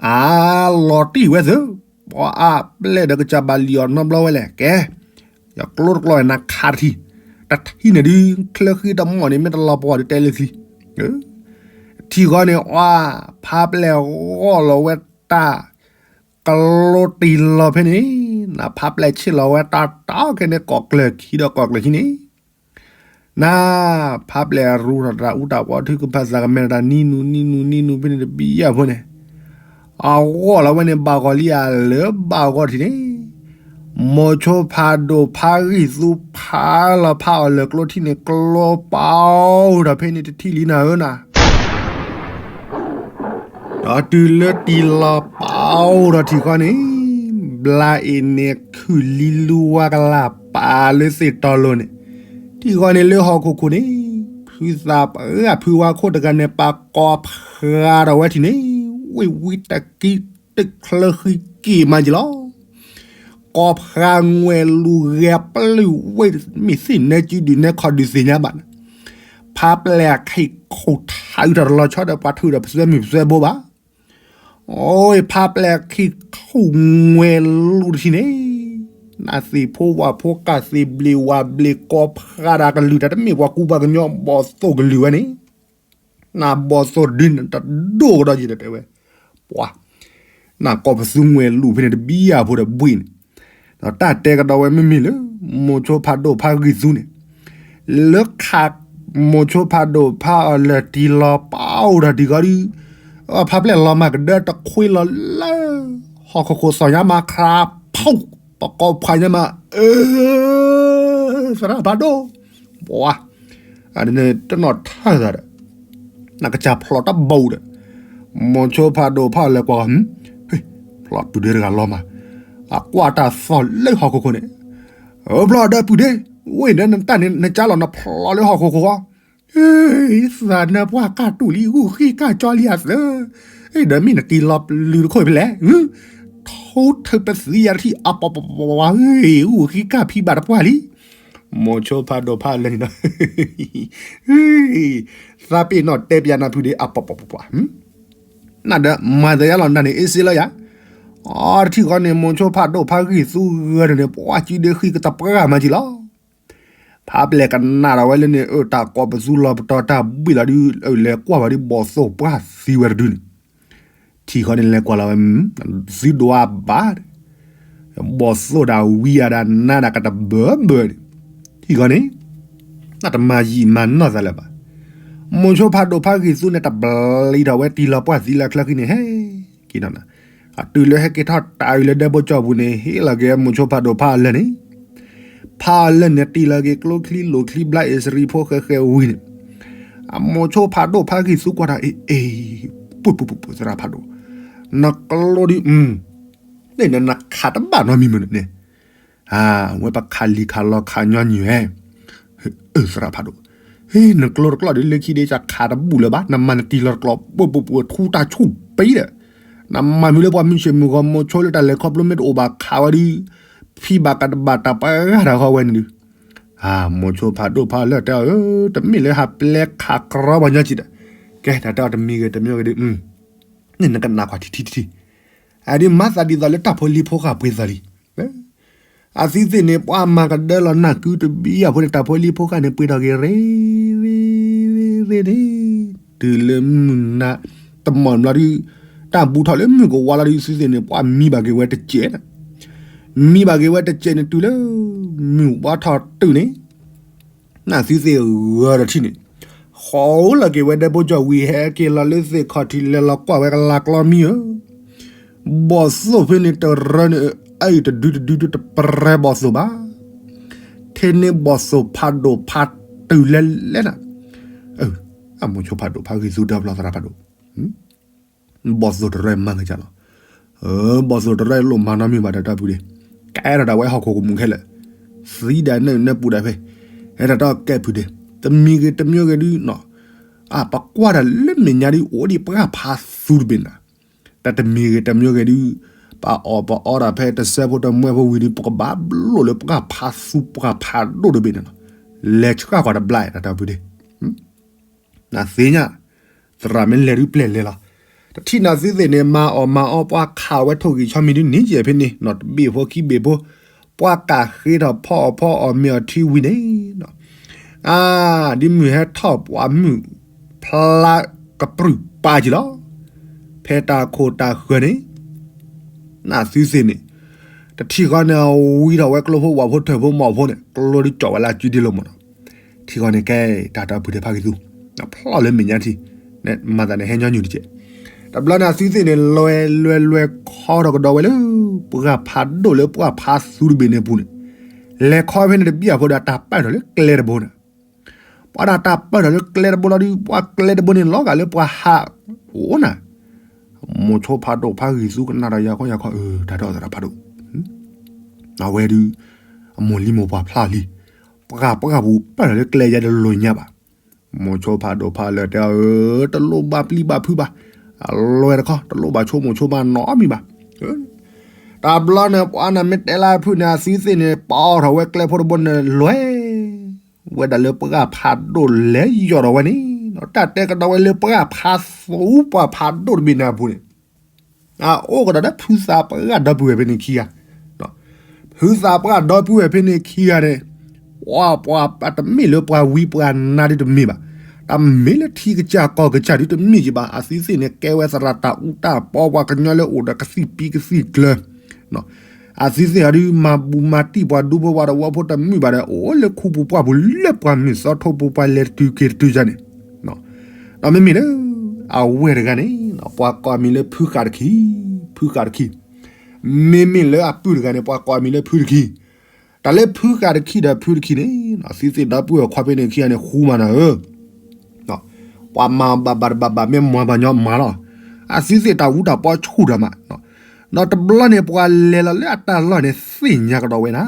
အါ လီၤတံၢ်ဝဲသု, ပှၤအါပျဲၢ်ဒီးကစၢ်ဘၣ်လံၣ်အီၤနီတဘျီဝဲလဲၣ်, ကဲ, ယကျိတကျိၤနၤခးတထံၣ်, တထံၣ်န့ၣ်ဒုး ချၢဃံတမီၢ်န့ၣ် မ့ၢ်တလီၤပှီၢ်ဒုးတဲလၢသံ, ထံၣ်ဃီန့ၣ် အါ ဖးပျဲၢ်ဂီၢ်လီၤဝဲတၢ် ကလိတံၢ်လီၤဖဲန့ၣ်, နဖးပျဲၢ်ဆ့ၣ်လီၤဝဲတၢ်တီခဲန့ၣ် ကိးကျၢၢ်ခံဒီးကိးကျၢၢ်ခံန့ၣ်, နဖးပျဲၢ်အရူထီၣ်တၢ်အူတၢ်ပီ ထုကဖၣ်သးကမဲတၢ်နံၤနူၤနံၤနူၤနံၤနူၤဖဲန့ၣ်တဘံယၢ်ဖိန့ၣ်, အဂီၢ်လီၤဝဲန့ၣ် ဘၣ်ဂီၤလံအလၢဘၣ်ဂီၢ်ထံးန့ၣ်, မိၤဆိဖးဒိၣ်ဖးဂံၢ်သူဖးလီၤဖးအီၤလၢာ်ကျိထံၣ်န့ၣ် ကျိပာ်အိၣ်ဒီးဖဲန့ၣ်တထံၣ်လံနၤဧၢနၤ. အတုၤလၢတံၤလီၤပာ်အိၣ်ဒီးထံဃီန့ၣ်, ဘျါအ့ၤန့ၣ်ခုၣ်လံလူဝါကလၢ်ပာ်လၢသ့ၣ်တီလိၤန့ၣ်, ထံဃီန့ၣ်လၢဟီၣ်ခိၣ်ခိၣ်န့ၣ်, ဖုသးပှၢ်ဖုဝါခိၣ်တဂၤန့ၣ် ပာ်ကိးဖးဒီးဝဲထံန့ၣ်, ဝ့ၢ်ဝံတကံတချၢဃံက့ၤမးက့ၤလီၤ. ကိးဖးငွဲၢ်လူၤဂဲၤပျုၢ်ဝ့ၢ်မ့ၢ်သ့ၣ်နဲကၠူဒုးနဲခီဒုးသ့ၣ်ညါဘၣ်န့ၣ်, ဖးပျဲၢ်အခံခူၣ်ထးအုးတၢ်တလီၤဆီဒီးပှၤထုးဒီးပသၢမုၢ်ပသၢဘိဘၣ်. အိၣ်ဖးပျဲၢ်အခံခူၣ်ငွဲၢ်လူၤတထံန့ၣ်, နသ့ၣ်ဖိဝၣ်ဖိကၢ်သ့ၣ်ဘျ့ဝၣ်ဘျ့ကိးဖးဒၣ်ကလုၢ်တၢ် တမ့ၢ်ပှၤကူပှၤကညီဘီၣ်သိၣ်ကလုၢ်ဝဲန့ၣ်, နဘီၣ်သိၣ်ဒုန့ၣ်တဒိၣ်ကဒီးယံၤဒီးတဲဝဲ, ပှၤ နကိးပသူငွဲၢ်လူၤဖဲန့ၣ်တဘံၣ်အဖိဒီးဘှံးန့ၣ်, ဒီးတၢ်တဲကဒီးဝဲမ့မ့ၢ်လၢ မိၤဆိဖးဒိၣ်ဖးဂံၢ်သူန့ၣ်, လၢခး မိၤဆိဖးဒိၣ်ဖးအီၤလၢာ်တံၤလီၤပာ်အိၣ်ဒီးတံၤဃီဒီး, ဖးပျဲၢ်လီၤမၢ်ကဒၢတခွ့လီၤလၢ ဟီၣ်ခိၣ်ခိၣ်သီၣ်ညါမး ခရးဖီၣ် ပကိးဖးညါမး အၢ သရၣ်ဖးဒိၣ်, ပှၤ အန့ၣ်တနီၣ်ထၢၣ်သးဒီး နကစၢ်ဖျိးတဘၣ်ဒီး, မိၤဆိဖးဒိၣ်ဖးအီၤလဲၤကွၢ်, ဖျိးပုၢ်ဒ့တဂၤလီၤမၢ်, အကွၢ်တၢ်သီၣ်လၢဟီၣ်ခိၣ်ခိၣ်န့ၣ်, အၢ ဖျိးဒီးပုၢ်ဒ့, ဝ့ၢ်ဒီးနတၢ်န့ၣ် နကၢ်လီၤနဖျိးလၢဟီၣ်ခိၣ်ခိၣ်ဃီ, သးနၢပှၢ်ကၢ်တူၢ်လံ ဂုၢ်ဃံကၢ်ကၠီလံအသၢ, ဒီးမ့ၢ်နတံၤလီၤပလုၤတခိၣ်ဖဲလဲၣ်, ထိထၢပသံယၤတထံၣ် အပှၤပှၤပှၤပှၤ ဂုၢ်ဃံကၢ်ဖံးဘၣ်တပှၢ်လံ. မိၤဆိဖးဒိၣ်ဖးလၢာ်န့ၣ်ဒီး သးပ့ၤနီၣ်တဲပျးနၤဖုဒ့ အပှၤပှၤပှၤပှၤ, နဒီးမၤသးယါလီၤနၤန့ၣ် အ့စ့လီၤယၤ, အတထံၣ်ဃီန့ၣ် မိၤဆိဖးဒိၣ်ဖးဂံၢ်သူဂၢၢ်န့ၣ် ပှၤစုဒ့ဃံကတပှၢ်မၤကံလီၤ. ဖးပျဲၢ်ကနၣ်ဒီးဝဲလၢန့ၣ် အၢ တၢ်ကိးပသူလီၤပတီၢ်တၢ်ဘှံးလီၤဒုး လဲၤကွၢ်ဝဲဒ်ဘီၣ်သိၣ်ပှၢ်သံဝဲတဒုန့ၣ်, ထံၣ်ဃီန့ၣ်လဲၤကွၢ်လီၤဝဲ, သုဒွးဘၣ်, ဘီၣ်သိၣ်ဒၣ်ဝံယၤဒၣ်နါဒၣ်ကတဘၢဘၢန့ၣ်, ထံၣ်ဃီန့ၣ်, နတမၤယံာ်မၤနီၢ်သးလၢၤဘၣ်. မိၤဆိဖးဒိၣ်ဖးဂံၢ်သူန့ၣ် တဘျံးထီၣ်ဝဲတံၤလီၤပှၢ်သံလၢချၢဃံန့ၣ် ဟဲက့ၤနီၤနၤ, အတုၤလၢဟဲက့ၤထီၣ်တၢ်အုးလၢဒဲဘိကၠီပူၤန့ၣ် ဟ့ၣ်လီၤက့ၤမိၤဆိဖးဒိၣ်ဖးအီၤလၢာ်န့ၣ်, ဖးအီၤလၢာ်န့ၣ် တံၢ်လီၤက့ၤကျိချံလိာ်ချံဘျါအ့စရံဖိဃဲဃဲဝံၤန့ၣ်, အမိၤဆိဖးဒိၣ်ဖးဂံၢ်သူကွၢ်ထီၣ်အ့ၣ်အ့ၣ်, ပှဲၤပှဲၤပှဲၤပှဲၤ သရၣ်ဖးဒိၣ်, နကျိဒုး, န့ၣ်နခးတဘၣ်နီတမံၤမ့ၢ်န့ၣ်, ဝဲပခးလံာ်ခးလီခးညီနုၢ်ဧဲ, သရၣ်ဖးဒိၣ်, နကျိတကျိဒုး လၢခံဒ့ ယခးတဘူၣ်လၢၤဘၣ်, နမၤနတံၢ်လီၤတကျိ ပှဲၤပှဲၤပှဲၤ ထူတၢ်ဆူၣ်ပံဒီး, နမၤမံၤလၢပှၤမုၢ်ဆ့ၣ်မုၢ်ဂီၤ မိၤဆိလၢတၢ်လဲၤခီဖျိမ့ၢ်တအိၣ်ဘၣ်ခးဝဲဒုး, ဖံဘၣ်ကးတဘၣ်တၢ်ပှၤဂၤတၢ်ဃီဝဲန့ၣ်ဒုး, မိၤဆိဖးဒိၣ်ဖးလၢာ်တဲအီၤ, တမ့ၢ်လၢဟးပျဲခးကြီပှၤညီကံဒီး, ကဲတၢ်တဲအီၤတမံၤဂ့ၤတမံၤဂ့ၤဒုး, န့ၣ်နကနၣ်ကွၢ်ထံထံထံထံ, အဒုးမၤသးဒ်သိးလၢတၢ်ဖိလံၤဖိဃာ်ပှ့ၤသးလံ အသုသ့ၣ်န့ၣ် ပှၤမၤကဒၢလီၤနၢ်ကုတဘံၣ်အဖိန့ၣ် တၢ်ဖိလံၤဖိဃာ်န့ၣ် ပှ့ၤထီၣ်က့ၤရ့ ရ့ ရ့န့ၣ်, တုၤလၢမုၢ်နၤတမီၢ်ဘျီဒုး, တၢ်ဘူးထီၣ်လၢမုၢ်ကဝါလီၤဒုး သုသ့ၣ်န့ၣ် ပှၤမံဘၣ်က့ၤဝဲတစဲးန့ၣ်, မံဘၣ်က့ၤဝဲတစဲးန့ၣ် တုၤလၢမုၢ်ဝါထီၣ်တုၤန့ၣ် နသုသ့ၣ်ဂၢၤဒီးထံၣ်န့ၣ်, ဃီလီၤက့ၤဝဲဒဲဘိကၠီဝံၤ ဟဲက့ၤလီၤလၢသ့ၣ်ခီၣ်ထံးလဲၤလီၤကွၢ်ဝဲကလၤကျီမံဧၢ, ဘီၣ်သိၣ်ဖဲန့ၣ်တရၢန့ၣ် အအံၤတဒုတဒုတပရဲဘီၣ်သိၣ်ဘၣ်, ထဲန့ၣ်ဘီၣ်သိၣ်ဖးဒိၣ်ဖးတုၤလဲၣ်လဲၣ်နၤ, အမိၤဆိဖးဒိၣ်ဖးဂံၢ်သူတၢ်ဖျီသရၣ်ဖးဒိၣ် ဘီၣ်သိၣ်တရၢမၤကစၢ်လီၤ, ဘီၣ်သိၣ်တရၢလိၣ်မၤနီတမံၤဘၣ်ဒီးတၢ်ဖုဒ့, ကဲထီၣ်ဒၣ်ဝဲဟီၣ်ခိၣ်ကမူၣ်ခဲလၢာ်, သံဒၣ်နဲၣ်နဲၣ်ပူၤဒၣ်ဖဲ, ဟဲတၢ်တီကဲဖုဒ့, တမံၤဂ့ၤတမံၤဂ့ၤဒုး, ပကွၢ်တၢ်လၢမဲာ်ညါဒုးအိၣ်ဒံးပှၢ်ဖးသူတဘ့ၣ်နၤ, တၢ်တမံၤဂ့ၤတမံၤဂ့ၤဒုး, ပအီၣ်ပအီတၢ်ဖဲတစဲးဖိတမှဲဖိဝံၤဒုး ပကဘၣ်ဘျိၣ်လၢပှၢ်ဖးသူပှၢ်ဖးဒိၣ်တဘ့ၣ်န့ၣ်လီၤ, လဲၤဆှၣ်ကွၢ်တဘျီတၢ်ဖုဒ့ နသ့ၣ်ညါ, သရၣ်မ့ၢ်လဲၤဒုးပျဲၢ်လဲၤလီၤ, တထံၣ်နသုသ့ၣ်န့ၣ် မၤအီၣ်မၤအီပှၤခးဝဲထိၣ်ဂံၢ်ဆီမံၤဒုးန့ၣ်ယဲၢ်ဖဲန့ၣ် နီၢ်တဘ့ၣ်ဖိခံဘ့ၣ်ဖိ, ပှၤကးဃ့ထီၣ်ဖီအီၣ်ဖီအီၣ်မ့ၤအီၣ်ထံဝံၤန့ၣ်, အါ, ဒ်မုၢ်ဟဲထီၣ်ပှၤမုၢ်ဖျါကပြုၢ်ပာ်ကံလီၤ, ဖဲတၢ်ခိၣ်တၢ်ဃၢၤန့ၣ် နသုသ့ၣ်န့ၣ်, တထံၣ်ဃီန့ၣ် ဝံထီၣ်ဝဲကျိဖိဝၣ်ဖိထၢၣ်ဖိမီၢ်ဖိန့ၣ် ကျိဒုးကၠီၣ်ဝဲလၢအစုဒ့လိာ်မးနီၤ, ထံၣ်ဃီန့ၣ် ကဲတၢ်တၢ်ဖုဒ့ဖးဂံၢ်သူ, ဖျီၣ်လၢမဲာ်ညါထံ, မၤသးန့ၣ်ဟဲညီနုၢ်တကဲး, တဘျီန့ၣ်သုသ့ၣ်န့ၣ် လဲၤလဲၤလဲၤခီထီၣ်ကဒီးဝဲလၢ ပှၢ်ဖးဒိၣ်လၢပှၢ်ဖးသူတဘ့ၣ်န့ၣ်ပူၤန့ၣ်, လဲၤခီဖဲန့ၣ်တဘံၣ်အဖိဒီးတၢ်ပာ်ထီၣ်လၢကျဲတဘိန့ၣ် ပှၤဒၣ်တၢ်ပာ်ထီၣ်လၢကျဲတဘိလီၤဒုး ပှၤကျဲတဘိန့ၣ် လီၤဂာ်လၢပှၤဟးအိၣ်နၤ, မိၤဆိဖးဒိၣ်ဖးဂံၢ်သူကနၣ်ဒီးယၤခီယၤခီ အၢ တၢ်ဒီသရၣ်ဖးဒိၣ်, အဝဲဒုး အမိၢ်လံမိၢ်ပှၢ်ဖျါလံ, ပှၢ်ပှၢ်ပူၤပၢၢ်လၢကျဲယၤတလိၤညါဘၣ်. မိၤဆိဖးဒိၣ်ဖးလၢာ်တဲအီၤ အၢ တလိၣ်ဘၣ်ပျံၤဘၣ်ဖုးဘၣ်, အလွဲတခီ တလိၣ်ဘၣ်ဆိမိၤဆိဘၣ်နီတမံၤဘၣ်. တဘျီန့ၣ် ပှၤနမ့ၢ်တဲလၢဖုးန့ၣ် အသုသ့ၣ်န့ၣ် ပာ်ထီၣ်ဝဲကျဲဖိတဘိန့ၣ် လွဲဝဲဒၣ်လၢပှၢ်ဖးဒိၣ်လဲၤယီၢ်ဒီးဝဲန့ၣ်, တၢ်တဲကဒီးဝဲလၢပှၢ်ဖးသူပှၢ်ဖးဒိၣ်တဘ့ၣ်န့ၣ်အပူၤန့ၣ် အအိၣ်ကဒီးလၢဖုသးပှၢ်ဒီပုၢ်ဝဲၢ်ဖဲန့ၣ်ခံဂၤ, ဖုသးပှၢ်ဒီပုၢ်ဝဲၢ်ဖဲန့ၣ်ခံဂၤန့ၣ်, ပှၤပှၤတမ့ၢ်လၢပှၤဝံပှၤနါဒ်တမ့ၢ်ဘၣ်, တမ့ၢ်လၢထံကစၢ်ကီၢ်ကစၢ်ဒ်တမ့ၢ်က့ဘၣ်. အသုသ့ၣ်န့ၣ် ကဲဝဲသရၣ်တၢ်အူတၢ်ပီ ပှၤကညီလၢအိၣ်ဒီးကသံၣ်ပံကသံၣ်ကျၢၤ, အသုသ့ၣ်အဒုးမၤဘူးမၤတံၢ်ပှၤဒူဖိဝၤတဝီဖိတမုာ်ဘၣ်ဒီး အိၣ်လၢခူပူၤပှၢ်ပူၤလၢပှၤမုၢ်သီထိပူၤ ပှၤလဲၤတတုၤက့ၤတတုၤယၤန့ၣ်, ဒီးမ့မ့ၢ်လၢ အဝဲတဂၤန့ၣ် ပှၤကိးအမံၤလၢဖုဃာ်တခံ, ဖုဃာ်တခံ, မ့မ့ၢ်လၢအပုၢ်တဂၤန့ၣ် ပှၤကိးအမံၤလၢဖုတခံ, တၢ်လၢဖုဃာ်တခံဒီးဖုတခံန့ၣ် သုသ့ၣ်ဒီပုၢ်ဝဲၢ်ခွါဖဲန့ၣ်ခံဂၤန့ၣ် ဃူမးနၤဧၢ ပှၤမၤဘၣ်ဘၣ်တဘၣ်ဘၣ် မ့ၢ်မၤဘၣ်ညီမၤလီၤ. အသုသ့ၣ်တၢ်အူတၢ်ပီဆူၣ်ဒီးမး, ဒီးတဘျီန့ၣ် ပှၤလဲၤလီၤလၢအတၢ်လီၢ်န့ၣ် သ့ၣ်ညါကဒီးဝဲနၤ,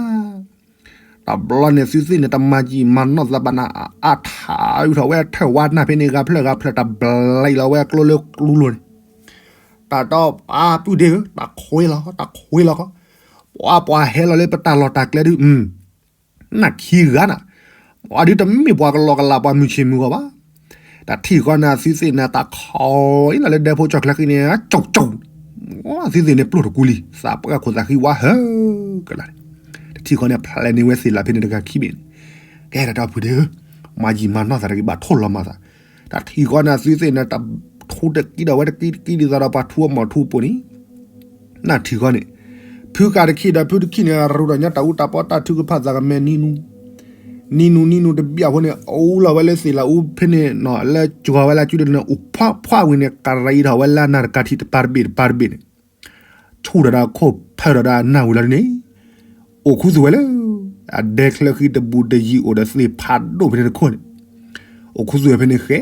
တဘျီန့ၣ် သုသ့ၣ်န့ၣ် တမၤယံာ်မၤနီၢ်သးဘၣ်နၤ, အထးအုးထီၣ်ဝဲထၢၣ်ဝါနၢ်ဖဲန့ၣ် ဂၤဖျၢၣ်ဂၤဖျၢၣ် တဘျီလီၤဝဲကျိလၢကျူလိၤန့ၣ်, တၢ်ဒီးအပုၢ်ဒ့ဧၢ တၢ်ခွ့လီၤ တၢ်ခွ့လီၤကီး, ပှၤပှၤဟဲလီၤလၢပတၢ်လီၢ်တၢ်ကျဲဒုး နၢ်ခံဂၤနၤ, ပှၤဒုးတမ့ၢ်ပှၤကလီကလးပှၤမုၢ်ဆ့ၣ်မုၢ်ဂီၤဘၣ်. တၢ်ထံၣ်ဃီန့ၣ် အသုသ့ၣ်န့ၣ် တၢ်ခီအံၤလီၤလၢဒဲဖိကၠီၣ်ချၢဃံန့ၣ် ကၠီၣ်ကၠီၣ်, သုသ့ၣ်န့ၣ်ပျိၢ်တကူလံ သးပှၢ်ခိၣ်သးဃံဝါဟၢကလါန့ၣ်, တထံၣ်ဃီန့ၣ် ဖျဲးန့ၢ်ဝဲသ့ၣ်လၢဖဲန့ၣ်တဂၤခံဘ့ၣ်န့ၣ်, ကဲတၢ်ဒီပုၢ်ဒ့ဧၢ, မၤယံာ်မၤနီၢ်သးတဂ့ၤ ဘၣ်ထိၣ်လီၤမၤသး, တၢ်ထံၣ်ဃီန့ၣ် အသုသ့ၣ်န့ၣ် တၢ်ထူတကံဒီးဝဲတကံတကံဒ်သိးဒီးပှၤထူအမီၤထူအပူၤန့ၣ်, နၢ်ထံၣ်ဃီန့ၣ်, ဖုဃာ်တခံဒီးဖုတခံန့ၣ် ရူးဒီးညါတၢ်အူတၢ်ပီတၢ်ထုကဖၣ်သးကမဲနံၤနူ, နံၤနူနံၤနူတဘျီအဃိန့ၣ် အူလီၤဝဲလၢသ့ၣ်လၢအူဖဲန့ၣ်နီၤ လၢကၠီၤဝဲလၢအစုဒၢန့ၣ် အိၣ်ဖှၣ်ဖှၣ်ဝံၤန့ၣ် ကရံးထီၣ်ဝဲလၢအနၢ်တကးထံးတပၤတဘ့ၣ်တပၤတဘ့ၣ်န့ၣ်, ဆူၣ်ဒီးဒၣ်ခိၣ်ဖၢၣ်ဒီးဒၣ်နၢ်ဝံၤလီၤဒ်န့ၣ်, အိၣ်ခူသူၣ်ဝဲလၢ အဒဲချၢဃံတဘူးတယံၤအိၣ်ဒီးသ့ၣ်ဖးဒိၣ်ဖဲန့ၣ်တခိၣ်န့ၣ်, အိၣ်ခူသူၣ်ဝဲဖဲန့ၣ်ဃဲ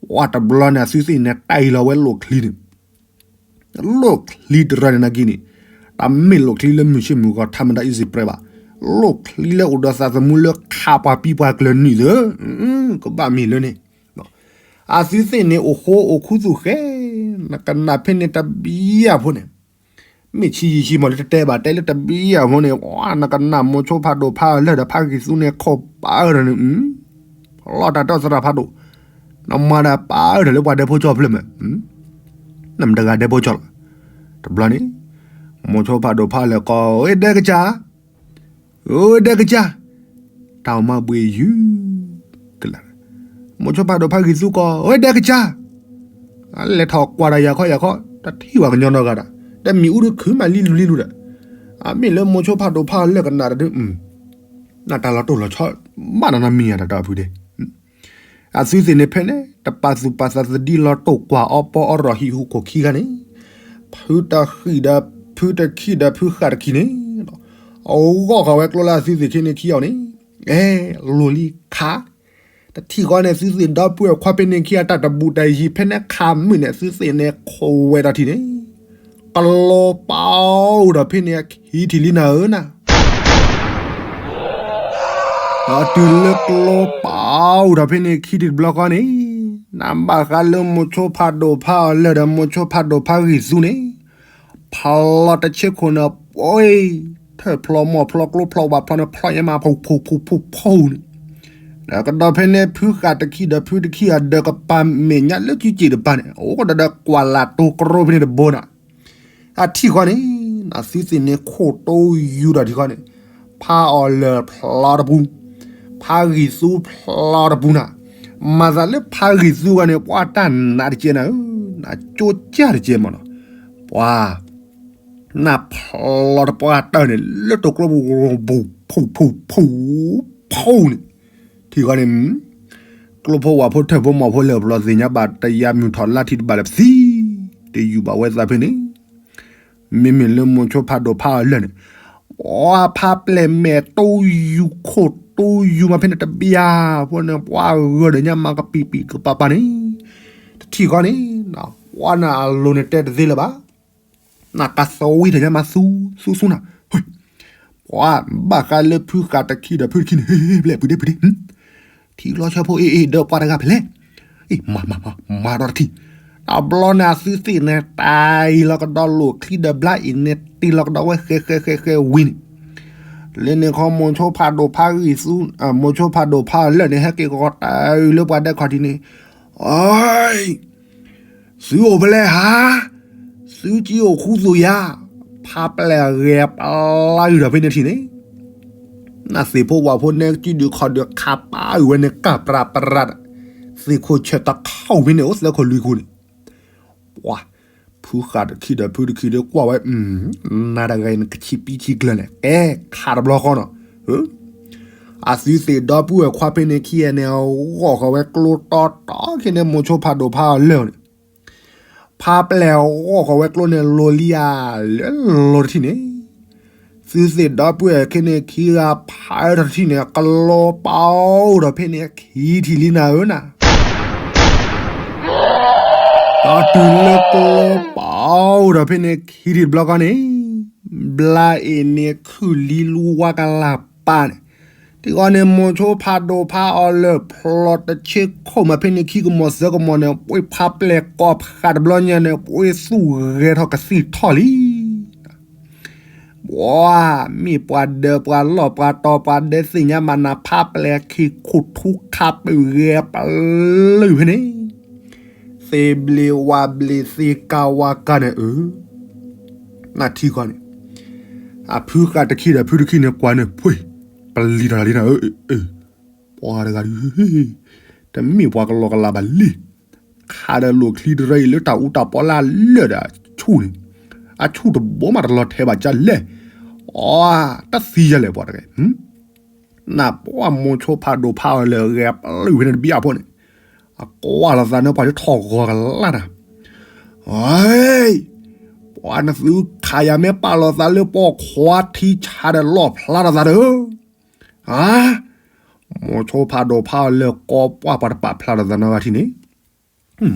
ပှၤတဘျီန့ၣ် အသုသ့ၣ်န့ၣ် တၢ်အံၤလီၤဝဲလိၣ်ချံန့ၣ်, လိၣ်ချံတရၢန့ၣ်နာ်က့န့ၣ်, တၢ်မ့ၢ်လိၣ်ချံလၢမုၢ်ဆ့ၣ်မုၢ်ဂီၤ ထးမတၤ easy press ဘၣ်, လိၣ်ချံလၢအိၣ်ဒီးသးသမူလၢခးပှၤပံပှၤကျၢၤနုာ်သၢ, ကဘၣ်မ့ၢ်လၢန့ၣ်, အသုသ့ၣ်န့ၣ် အိၣ်ဃိအိၣ်ခူသူၣ်ဃဲ, နကနၣ်ဖဲန့ၣ်တဘျီအဖိန့ၣ် မ့ၢ်ဆံးယံာ်ဆံးမးလၢတတဲဘၣ် တဲလၢတဘျီအဖိန့ၣ် နကနၣ်မိၤဆိဖးဒိၣ်ဖးအလၢၢ်ဒီးဖးဂံၢ်သူန့ၣ် ခိၣ်ပာ်အၢၣ်ဒီးန့ၣ်, လီၤတၢ်တီသရၣ်ဖးဒိၣ်, နမၤဒၣ်ပာ်အၢၣ်ဒီးလၢပှၤဒဲဖိကၠီဖျၢၣ်မး, နမ့ၢ်တဂၤဒဲဖိကၠီလီၤ, တဘျီန့ၣ်, မိၤဆိဖးဒိၣ်ဖးအလၢၢ်ကိး အ့ ဒဲကစၢ် အိၣ်ဒဲကစၢ်, တၢ်မၤဘှံးယုၢ်, ကလၢာ်, မိၤဆိဖးဒိၣ်ဖးဂံၢ်သူကိး အိၣ်ဒဲကစၢ်, လဲၤထီၣ်ကွၢ်ဒီးယၤခီယၤခီ တထံၣ်ဝဲကညီနီတဂၤဒီး တမံၤအူဒုးခုမးလံလူၤလံလူၤဒီး, အမ့ၢ်လၢမိၤဆိဖးဒိၣ်ဖးအလၢၢ်ကနၣ်တဒုး, နတၢ်လီၤတိၢ်လီၤဆီ ဘၣ်နနမံၤယၤတၢ်ဒီပုၢ်ဒ့ အသုသ့ၣ်န့ၣ်ဖဲန့ၣ် တပာ်သူၣ်ပာ်သးသဒံလီၤတိာ်ကွၢ်အီၤပီအီၤရီၣ်ဟံၣ်ဟူးခိၣ်ခံဂၤန့ၣ်, ဖုတဃံဒီး ဖုတခံဒီးဖုဃာ်တခံန့ၣ်, အဂီၢ်ဃီၤဝဲကျိလၢအသုသ့ၣ်ခံန့ၣ်ခံအီၤန့ၣ်, အဲ လိၤလံခါ, တထံၣ်ဃီန့ၣ် သုသ့ၣ်ဒီပုၢ်ဝဲၢ်ခွါဖဲန့ၣ်ခံဂၤတၢ်တဘူးတယံၤဖဲန့ၣ်ခးမုၢ်န့ၣ် သုသ့ၣ်န့ၣ်ခိးဝဲတၢ်ထံၣ်န့ၣ်, ကလီပာ်အိၣ်ဒီးဖဲန့ၣ်ခံထံၣ်လံနၤဧၢနၤ ဒီးတုၤလၢကျိပာ်အိၣ်ဒီးဖဲန့ၣ်ခံထံၣ်တဘျီဃီန့ၣ်, နဘၣ်ဃးလၢမိၤဆိဖးဒိၣ်ဖးအီၤလၢၢ်ဒီးမိၤဆိဖးဒိၣ်ဖးဂံၢ်သူန့ၣ်, ဖျီတဆ့ခိၣ်န့ၣ် ပှ့ၤ, ထၢၣ်ဖျီမီၢ်ဖျီကျိဖျီဝၣ်ဖျီန့ၣ် ဖျီယဲမးဖှိၣ်ဖှိၣ်ဖှိၣ်ဖှိၣ်န့ၣ်, ဒီးကဒီးဖဲန့ၣ် ဖုဃာ်တခံဒီးဖုတခံအဒၢးကပၤမဲာ်ညါလၢစုစ့ၣ်တပၤန့ၣ် အိၣ်ကဒီးဒီးကွၢ်လၢ်တိၤကရိဖဲန့ၣ်တဘိနၤ အထံၣ်ဃီန့ၣ်, နသုသ့ၣ်န့ၣ်ခိၣ်တိယုၢ်ဒီးထံၣ်ဃီန့ၣ်, ဖးအီၤလၢၢ်ဖျီတပူၤ, ဖးဂံၢ်သူဖျီတပူၤနၤ, မၤသးလၢဖးဂံၢ်သူဂီၢ်န့ၣ် ပှၤတၢ်နးတကဲနၤဧၢ, နကၠိကၢ်တကဲမးနီၤ, ပှၤ နၢ်ဖျီတပှၢ်တၢၢ်န့ၣ် လၢတိၤကျိပူၤ ဖူဖူဖူဖူန့ၣ်, ထံၣ်ဃီန့ၣ် ကျိဖိဝၣ်ဖိထၢၣ်ဖိမီၢ်ဖိလၢၢ်ဖျီသ့ၣ်ညါဘၣ်တယၤမုၢ်ထီၣ်လါထံးတဘၣ်လၢပသံ, တယူၢ်ဘၣ်ဝဲသးဖဲန့ၣ်, မ့မ့ၢ်လၢမိၤဆိဖးဒိၣ်ဖးအီၤလၢၢ်န့ၣ်, ပှၤဖးပျဲၢ်မဲာ်တိယုၢ်ခိၣ်တိယုၢ်မးဖဲန့ၣ်တဘျီ, ဖိန့ၣ် ပှၤဂၢၢ်ဒီးညါမၤကပံာ်ပံာ်ကပၤပၤန့ၣ်, တထံၣ်ဃီန့ၣ် ပှၤနၤအလိၤန့ၣ်တဲတသ့လၢၤဘၣ်. နကသဝံထီၣ်ညါမးသူသူသူနၤ, ပှၤဘၣ်ဃးလၢဖုဃာ်တခံဒီးဖုတခံန့ၣ် ဟ့ၣ်ဟ့ၣ်ဖျဲၣ်ဖုဒ့ဖုဒ့, ထံလီၤဆၢဖိအ့ၣ်အ့ၣ်ဒီးပှၤတဂၤဖဲလဲၣ်, အ့ၣ်မၤမၤမၤမၤဒီးတထံၣ်, တဘျီန့ၣ်အသုသ့ၣ်န့ၣ် တၢ်အံၤလီၤကဒီးလိာ်ချံဒီးဘျါအံၤန့ၣ် တ့ၢ်လီၤကဒီးဝဲဃဲဃဲဃဲဃဲဝံၤန့ၣ်, လၢန့ၣ်ခီမိၤဆိဖးဒိၣ်ဖးဂံၢ်သူ, မိၤဆိဖးဒိၣ်ဖးအီၤလၢာ်န့ၣ် ဟဲက့ၤကီးတၢ်အုၣ်လၢပှၤဒဲခီၣ်ထံးန့ၣ်, အ သုအိၣ်ဖဲလဲၣ်ဧါ, သုကံအိၣ်ဃူသူၣ်ယၤ, ဖးပျဲၢ်ဂဲၤပျါအုၣ်ထီၣ်ဖဲန့ၣ်ထံၣ်န့ၣ်, နသ့ၣ်ဖိဝၣ်ဖိနဲကံဒုးခီၣ်ဒုးခးပာ်အုၣ်ဝဲန့ၣ် ကၢ်ပြးပြး, သ့ၣ်ခိၣ်ဆၢၣ်တခီၣ်ဖဲန့ၣ် အိၣ်သၢခိၣ်လွံၢ်ခိၣ်န့ၣ်, ပှၤ ဖုဃာ်တခံဒီးဖုတခံဒီးကွၢ်ဝဲ, နၤတဂၤအံၤန့ၣ် ကဆံးပံဆံးကျၢၤလဲၣ်, ကဲခးတဘျီဃီနီၤ အသုသ့ၣ်ဒီပုၢ်ဝဲၢ်ခွါဖဲန့ၣ်ခံဂၤန့ၣ် ဂီၢ်ဃီၤဝဲကျိတီတီခံန့ၣ် မိၤဆိဖးဒိၣ်ဖးအီၤလၢာ်န့ၣ်, ဖးပျဲၢ်ဂီၢ်ဃီၤဝဲကျိန့ၣ် လိၤလံဧါ, လၢလိၤတထံၣ်န့ၣ်, သုသ့ၣ်ဒီပုၢ်ဝဲၢ်ခံန့ၣ်ခံဂၤဖးထီၣ်တထံၣ်န့ၣ် ကလီပာ်အိၣ်ဒီးဖဲန့ၣ်ခံထံၣ်လံနၤဧၢနၤ ဒီးတုၤလၢကျိပာ်အိၣ်ဒီးဖဲန့ၣ်ခံထံၣ်တဘျီဃီန့ၣ်, ဘျါအ့ၣ်န့ၣ်ခုၣ်လံလူဝါကလၢ်ပာ်န့ၣ်, ထံၣ်ဃီန့ၣ် မိၤဆိဖးဒိၣ်ဖးအီၤလၢာ်ဖျိးတဆ့ခိၣ်မးဖဲန့ၣ်ခံကမီၤသၢကမီၤန့ၣ် ပှ့ၤဖးပျဲၢ်ကိးဖးတဘျီညါန့ၣ် ပှ့ၤသူၣ်ဂဲၤထီၣ်ကသံၣ်ထီၣ်လံ ပှၤမ့ၢ်ပှၤဒၢးပှၤလီၢ်ပှၤတီၤပှၤဒဲးသ့ၣ်ညါမးနၤ ဖးပျဲၢ်ခံခိၣ်ထူခးပဂဲၤပလုာ်ဖဲန့ၣ်, သ့ဘျ့ဝါဘျ့သ့ကါဝါကါန့ၣ်ဧၢ, နထံၣ်ဃီန့ၣ်, အဖုဃာ်တခံဒီးဖုတခံန့ၣ်ကွၢ်န့ၣ် ဖှ့ၣ်, ပလံၤထီၣ်လံနၤဧၢ, ပှၤတဂၤဒုး တမ့ၢ်ပှၤကလီကလးဘၣ်လံ ခးဒီးလိာ်ချံတရၢအံၤလၢတၢ်အူတၢ်ပီလၢအလၢာ်ဒီးအဆူၣ်န့ၣ်, အဆူၣ်တဘိမးတလီၤထဲးဘၣ်ကလဲၣ်, အီ တသံယၤလဲၣ်ပှၤတဂၤ, နပှၤမိၤဆိဖးဒိၣ်ဖးအီၤလၢာ်ဂဲၤပလုာ်ဖဲန့ၣ်တဘျီအဖီန့ၣ်, အကွၢ်လိာ်သးန့ၣ်ပှၤဒ်ထီၣ်ဂီၤကလါနၤ, အ ပှၤနသုခးယၤမ့ၢ်ပာ်လိာ်သးလၢပိာ်ခွါထံဆးဒီးလီၣ်ဖျါထီၣ်သးဒီး, အ မိၤဆိဖးဒိၣ်ဖးအီၤလၢာ်ကိးပှၢ်ပှၤတပာ်ဖျါထီၣ်သးနီတဂၤထံၣ်န့ၣ်,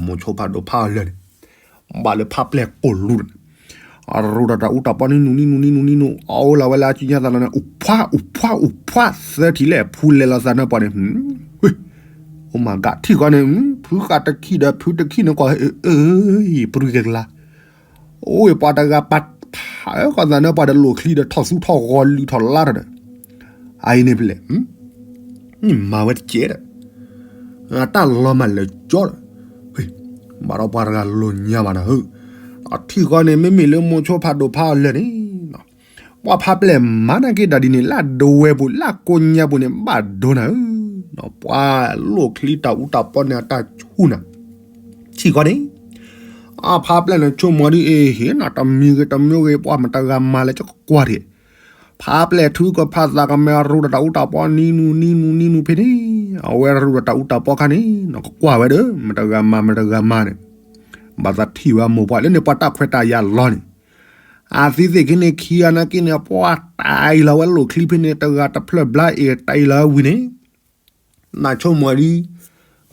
မိၤဆိဖးဒိၣ်ဖးအီၤလၢာ်န့ၣ်, ဘၣ်လၢဖးပျဲၢ်ကိၢ်လူၤန့ၣ်, အရူၢ်ဒီးတၢ်အူတၢ်ပီနံနူနံနူနံနူနံနူ, အအိၣ်လီၤဝဲလၢအစုညါသးလီၤန့ၣ် အိၣ်ဖှါအိၣ်ဖှါအိၣ်ဖှါသၢထံၣ်လဲၣ် ဖူလဲၤလိာ်သးန့ၣ်ပှၤန့ၣ်, အိၣ်မးကးထံၣ်ဃီန့ၣ်, ဖုဃာ်တခံဒီးဖုတခံန့ၣ်ကွၢ်, အၢ ယပြံက့ၤကလါ အိၣ်ဝဲပှၤတဂၤပာ်ဖးဃီသးန့ၣ် ပှၤဒီးလိာ်ချံဒီးထီၣ်သူထီၣ်ဂီၤလုၢ်ထီၣ်လါထီၣ်ဒီး, အအံၤန့ၣ်ဖဲလဲၣ်, မၤဝဲတကဲဒီး, တၢ်လီၤမၢ်လၢာ်ကၠီဒီး, ဘၣ်ဒီးပှၤတဂၤလိာ်ညါဘၣ်နၤဧၢ, ဒီးထံၣ်ဃီန့ၣ် မ့မ့ၢ်လၢမိၤဆိဖးဒိၣ်ဖးအီၤလၢာ်န့ၣ် ပှၤဖးပျဲၢ်မၤနာ်က့တၢ်ဒ်န့ၣ် လၢအဒဝဲပူၤ လၢကိညါပူၤန့ၣ် ဘၣ်ဒိနၤဧၢ, ပှၤလိာ်ချံတၢ်အူတၢ်ပီန့ၣ်အတၢ်ဆူၣ်နၤ, ထံၣ်ဃီန့ၣ်, အဖးပျဲၢ်န့ၣ်ဆိကမိၣ်ဒ်အံၤ ဟ့ၣ်နၤတမံၤဂ့ၤတမံၤဂ့ၤ ပှၤမတဂၤမၤလၢကကွၢ်ထံၣ်, ဖးပျဲၢ်ထုကဖၣ်သးကမဲာ်ရူၢ်ဒီးတၢ်အူတၢ်ပီနံနူနံနူနံနူဖဲန့ၣ်, အဝဲရူၢ်ဒီးတၢ်အူတၢ်ပီခါန့ၣ် နကကွၢ်ဝဲဒီး မတဂၤမၤမတဂၤမၤန့ၣ်, ဘၣ်သးထံၣ်ဝဲအမိၢ်ပှၢ်လၢန့ၣ် ပှၤတၢ်ခွဲးတၢ်ယာ်လီၤန့ၣ်, အသုသ့ၣ်ခံန့ၣ်ခံဂၤနာ်က့န့ၣ် ပှၤတၢ်အံၤလီၤဝဲလိာ်ချံဖဲန့ၣ် တဂၤတဖျၢၣ်ဘျါအ့ၣ်တၢ်အံၤလီၤဝံၤန့ၣ် နဆိကမိၣ်ဒ်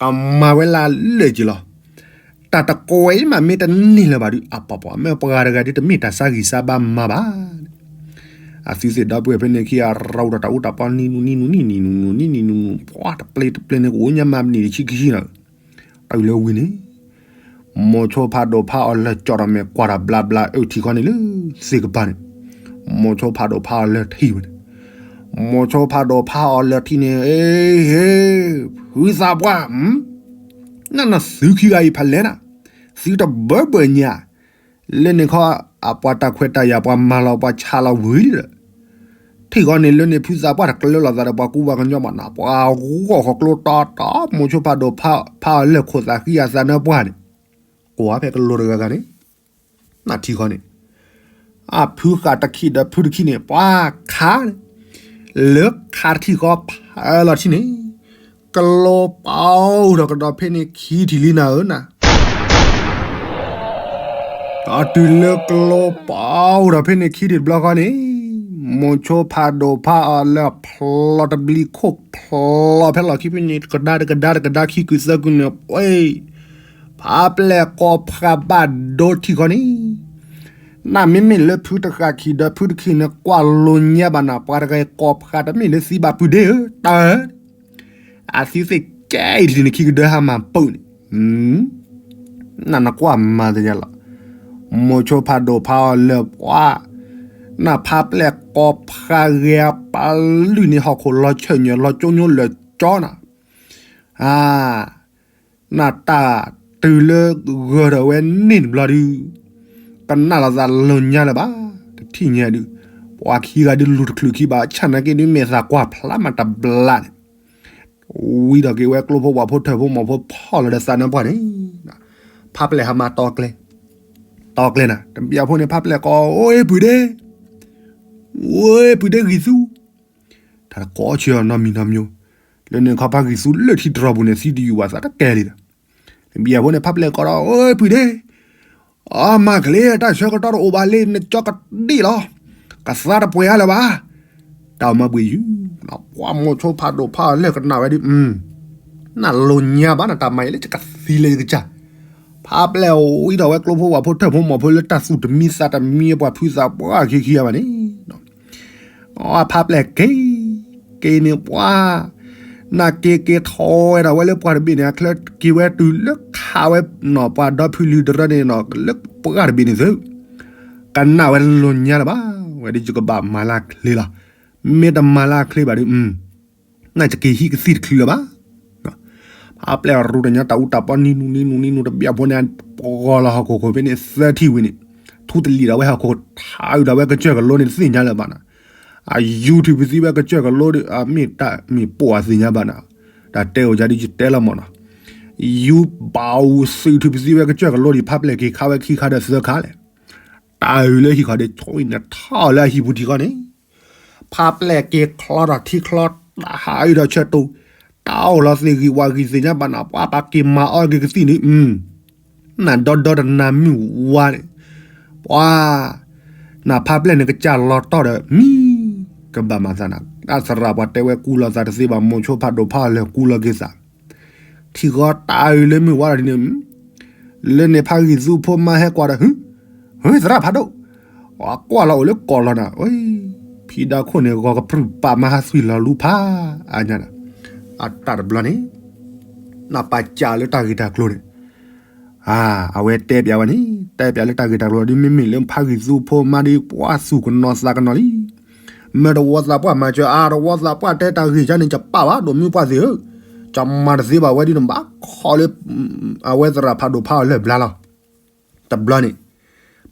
ကမၤဝဲလၢလၢာ်က့ၤလီၤ. တၢ်တကွဲးမးမ့ၢ်တန့ၢ်လၢၤဘၣ်ဒုး အပှၤပှၤမ့ၢ်ပှၤတဂၤဒ်တမ့ၢ်တၢ်ဆါဂံၢ်ဆါဘါမၤဘၣ်. အသုသ့ၣ်ဒီပုၢ်ဝဲၢ်ဖဲန့ၣ်ခံဂၤ ရူၢ်ဒီးတၢ်အူတၢ်ပီနံနူနံနူနံနူနံနူနံနူနံနူ ပှၤတပျ့ၤတပျ့ၤန့ၣ် ကအိၣ်ညါမးပနံၣ်တဆံခံဆံလီၤ. တၢ်အံၤလၢဝံၤန့ၣ် မိၤဆိဖးဒိၣ်ဖးအီၤလၢာ်ကၠီၣ်ထီၣ်မဲာ်ကွၢ်တၢ်ဘျါဘျါအုၣ်ထံၣ်ခီန့ၣ်လၢသ့ၣ်ကပၤန့ၣ်, မိၤဆိဖးဒိၣ်ဖးအီၤလၢာ်ထံၣ်ဝဲန့ၣ်, မိၤဆိဖးဒိၣ်ဖးအီၤလၢာ်ထံၣ်န့ၣ် အ့ ဟ့ ဖုသးပှၢ်, နနသုခံဂၤအံၤဖးလဲၣ်နၤ, သုတဘၢဘၢညါ, လၢန့ၣ်ခီ အပှၤတၢ်ခွဲးတၢ်ယာ်ပှၤမၤလီၤပှၤဆါလီၤဝံၤလီၤ. ထံၣ်ဃီန့ၣ်လၢန့ၣ်ဖုသးပှၢ်တကျၢၤလိာ်သးဒီးပှၤကူပှၤကညီဘၣ်နၤ ပှၤဂီၢ်ဃီၤကျိတီတီ မိၤဆိဖးဒိၣ်ဖးအီၤလၢာ်ခိၣ်သးဃံအသးနၢပှၢ်န့ၣ်, ကိးဖဲကလိၤတဂၤဂၤန့ၣ်, နထံၣ်ဃီန့ၣ်, အဖုဃာ်တခံဒီးဖုတခံန့ၣ် ပှၤခးန့ၣ်, လၢခးတထံၣ်ဃီဖးလီၤထံၣ်န့ၣ်, ကလိၤပာ်အိၣ်ဒီးကဒီးဖဲန့ၣ်ခံထံၣ်လံနၤဧၢနၤ ဒီးတုၤလၢကလိၤပာ်အိၣ်ဒီးဖဲန့ၣ်ခံထံၣ်တဘျီဃီန့ၣ်, မိၤဆိဖးဒိၣ်ဖးအီၤလၢဖျိးတဘျံးခိၣ်ဖျိးဖဲလီၢ်ခံဖဲန့ၣ် တကဒါတကဒါတကဒါခံကုာ်သၢကုာ်န့ၣ် ပှဲၤ, ဖ ဖါပျဲၢ်ကိးဖှးဘၣ်ဒိထံဃီန့ၣ်, နမ့မ့ၢ်လၢဖုတဃၣ်ခံဒီးဖုတခံန့ၣ် ကွၢ်လိာ်ညါဘၣ်နၤ ပှၤတဂၤကိးဖှးတမ့ၢ်လၢသံဘၣ် ပုၢ်ဒ့ဧၢ တၢ်ဧၢ, အသံသ့ၣ်ကဲအံၤလံန့ၣ် ခံကဒၢဟါမၢ်ပုၢ်န့ၣ်, နနကွၢ်မၤသ့ၣ်ညါလီၤ, မိၤဆိဖးဒိၣ်ဖးအီၤလၢာ်ပှၤ, နဖါပျဲၢ်ကိးဖှးဂဲၤပလုၢ်န့ၣ် ဟီၣ်ခိၣ်လီၤဆၢၣ်ညၣ်လီၤကၠိညိလၢာ်ကၠီနၤ နတၢ်တုၤလၢဂၢၢ်ဒီးဝဲန့ၣ်တဘျီဒုး, ကနၣ်လီၤသးလိာ်ညါလၢၤဘၣ်, တထံၣ်ညါဒုး, ပှၤခံဂၤဒုးလူၤတချုးခံဘၣ် ဆၣ်နာ်က့ဒုးမ့ၢ်သးကွၢ်ဖျါမးတဘျီန့ၣ်, ဝံၤဒီးက့ၤဝဲကျိဖိဝၣ်ဖိထၢၣ်ဖိမီၢ်ဖိဖီၣ်လီၤဒီးသးနါပှၢ်န့ၣ်, ဖါပျဲၢ်ဟါမၢ်တီကျဲ, တီကျဲနၤ တဘျီဖိန့ၣ် ဖါပျဲၢ်ကိး အိၣ်ပုၢ်ဒ့, အိၣ်ပုၢ်ဒ့ဂံၢ်သူ တၢ်တကိးဆၢအီၤနီတမံၤနီတမံၤ, လၢန့ၣ်ခီဖါဂံၢ်သူလၢထံတြီၤပူၤန့ၣ် သံတယူာ်ဘၣ်သးတကဲလံဒီး, တဘျီဖိန့ၣ် ဖါပျဲၢ်ကိးဒီး အိၣ်ပုၢ်ဒ့, အမၤကလ့ တၢ်ဆၢကတီၢ်တအိၣ်ဘၣ်လံ နကၠီကဒံၣ်လီၤ, ကသါတပှဲၤအါလၢၤဘၣ်, တၢ်မၤဘှံးယုၢ်, ပှၤမိၤဆိဖးဒိၣ်ဖးအီၤလၢာ်ကနၣ်ဝဲဒုး, နလိာ်ညါဘၣ်နတၢ်မၤအံၤလၢယကသံလၢယကစၢ်, ဖါပျဲၢ်ဝံၤဒီးဝဲကျိဖိဝၣ်ဖိထၢၣ်ဖိမီၢ်ဖိလၢတၢ်သူၣ်တမံသးတမံ ပှၤဖုသးပှၢ်ခံခံဂၤဘၣ်န့ၣ် ဖါပျဲၢ်က့ၤ, က့ၤန့ၣ်ပှၤ, နက့ၤက့ၤထီၣ်ဝဲဒၣ်ဝဲလၢပှၢ်တဘ့ၣ်န့ၣ် အချၢက့ၤဝဲတုၤလၢခးဝဲနီၢ်ပှၤဒီဖုလံၤတရၢန့ၣ်နီၢ် လၢပှၢ်တဘ့ၣ်န့ၣ်သု, ကနၣ်ဝဲလိာ်ညါလၢၤဘၣ်, ဝဲဒ်ယကဘၣ်မၤလၢချ့လီၤ, မ့ၢ်တမၤလၢချ့ဘၣ်ဒုး, နကက့ၤဟံၣ်ကသံၣ်တချုးလၢၤဘၣ် ဖါပျဲၢ်ရူၤတညါတၢ်အူတၢ်ပီနံၤနူနံၤနူနံၤနူတဘျီဖိန့ၣ်, ပဂီၤလီၤဟီၣ်ခိၣ်ခိၣ်ဖဲန့ၣ် သၢထံၣ်ဝံၤန့ၣ်, ထူတလံာ်ဒီးဝဲဟီၣ်ခိၣ်ထါအုးဒီးဝဲကစၢၢ်ကလိန့ၣ် တသ့ၣ်ညါလၢၤဘၣ်နၤ, အယူၤထုးပသံဝဲကစၢၢ်ကလိဒီး အမ့ၢ်တၢ်မ့ၢ်ပိာ်အသ့ၣ်ညါဘၣ်နၤ, တၢ်တဲအိၣ်ယၤဒ်ယတဲလီၤမၢ်နီၤ, ယူၤဘၣ်အူသုးထုးပသံဝဲကစၢၢ်ကလိဒီး ဖါပျဲၢ်က့ၤခးဝဲခံခါဒီးသၢခါလဲၣ်, တၢ်အုးလၢဟံၣ်ခီဒီး ဆိအံၤန့ၣ်ထီၣ်လၢအဟံၣ်ပူၤထံဃီန့ၣ် ဖါပျဲၢ်က့ၤချီထီၣ်ထံချီ တၢ်ဟးအုးဒီးဆၢတိၤ, တၢ်အိၣ်လီၤသ့ၣ်ဂံၢ်ဝၣ်ဂံၢ်သ့ၣ်ညါဘၣ်နၤ ပှၤပာ်က့ၤမၤအီၣ်က့ၤကသံၣ်န့ၣ်, နဒီဒီတနၤမုၢ်ဝါန့ၣ်, ပှၤ, နဖါပျဲၢ်န့ၣ်ကစၢ်လီၤတီၢ်ဒီးမံ, ကဘၣ်မၤသးနၤ, တၢ်သရၣ်ပှၤတဲဝဲကူလီၤသးတသ့ဘၣ် မိၤဆိဖးဒိၣ်ဖးအီၤလၢာ်ကူလီၤက့ၤသး ထံဃီတၢ်အုးလၢမုၢ်ဝါလီၤဒ်န့ၣ်, လၢန့ၣ်ဖါဂံၢ်သူဖိမါဟဲကွၢ်ဒီး ဟု, ဟ့ သရၣ်ဖးဒိၣ်, အကွၢ်လီၤအိၣ်လၢကီၢ်လီၤနၤ, ဖံဒါခိၣ်န့ၣ် ဂီၤကပြုၢ်ပာ်မၤဟးသွံၣ်လီၤလူဖး, အညါ, အတၢ်တဘျီန့ၣ်, နပာ်စၢ်လၢတၢ်ဂ့ၢ်တၢ်ကျိၤန့ၣ် အဝဲတဲပျးဝဲန့ၣ်, တဲပျးလၢတၢ်ဂ့ၢ်တၢ်ကျိၤဒီး မ့မ့ၢ်လၢဖါဂံၢ်သူဖိမါဒီး ပှၤသူၣ်ကနိးသးကနိးလံ, မ့ၢ်တဝီသးပှၢ်မၤစၢၤ အါတဝီသးပှၢ်တဲတၢ်ဂ့ၢ်ကန့ၣ် ယပာ်ဘၣ်ဒိၣ်မုၢ်ပှၢ်သ့ၣ်ဧၢ, ယမၤတသ့ဘၣ်ဝဲဒ်န့ၣ် ဘၣ်ခီလၢ အဝဲသရၣ်ဖးဒိၣ်ဖးအီၤလၢာ်ဘျါလီၤ. တဘျီန့ၣ်,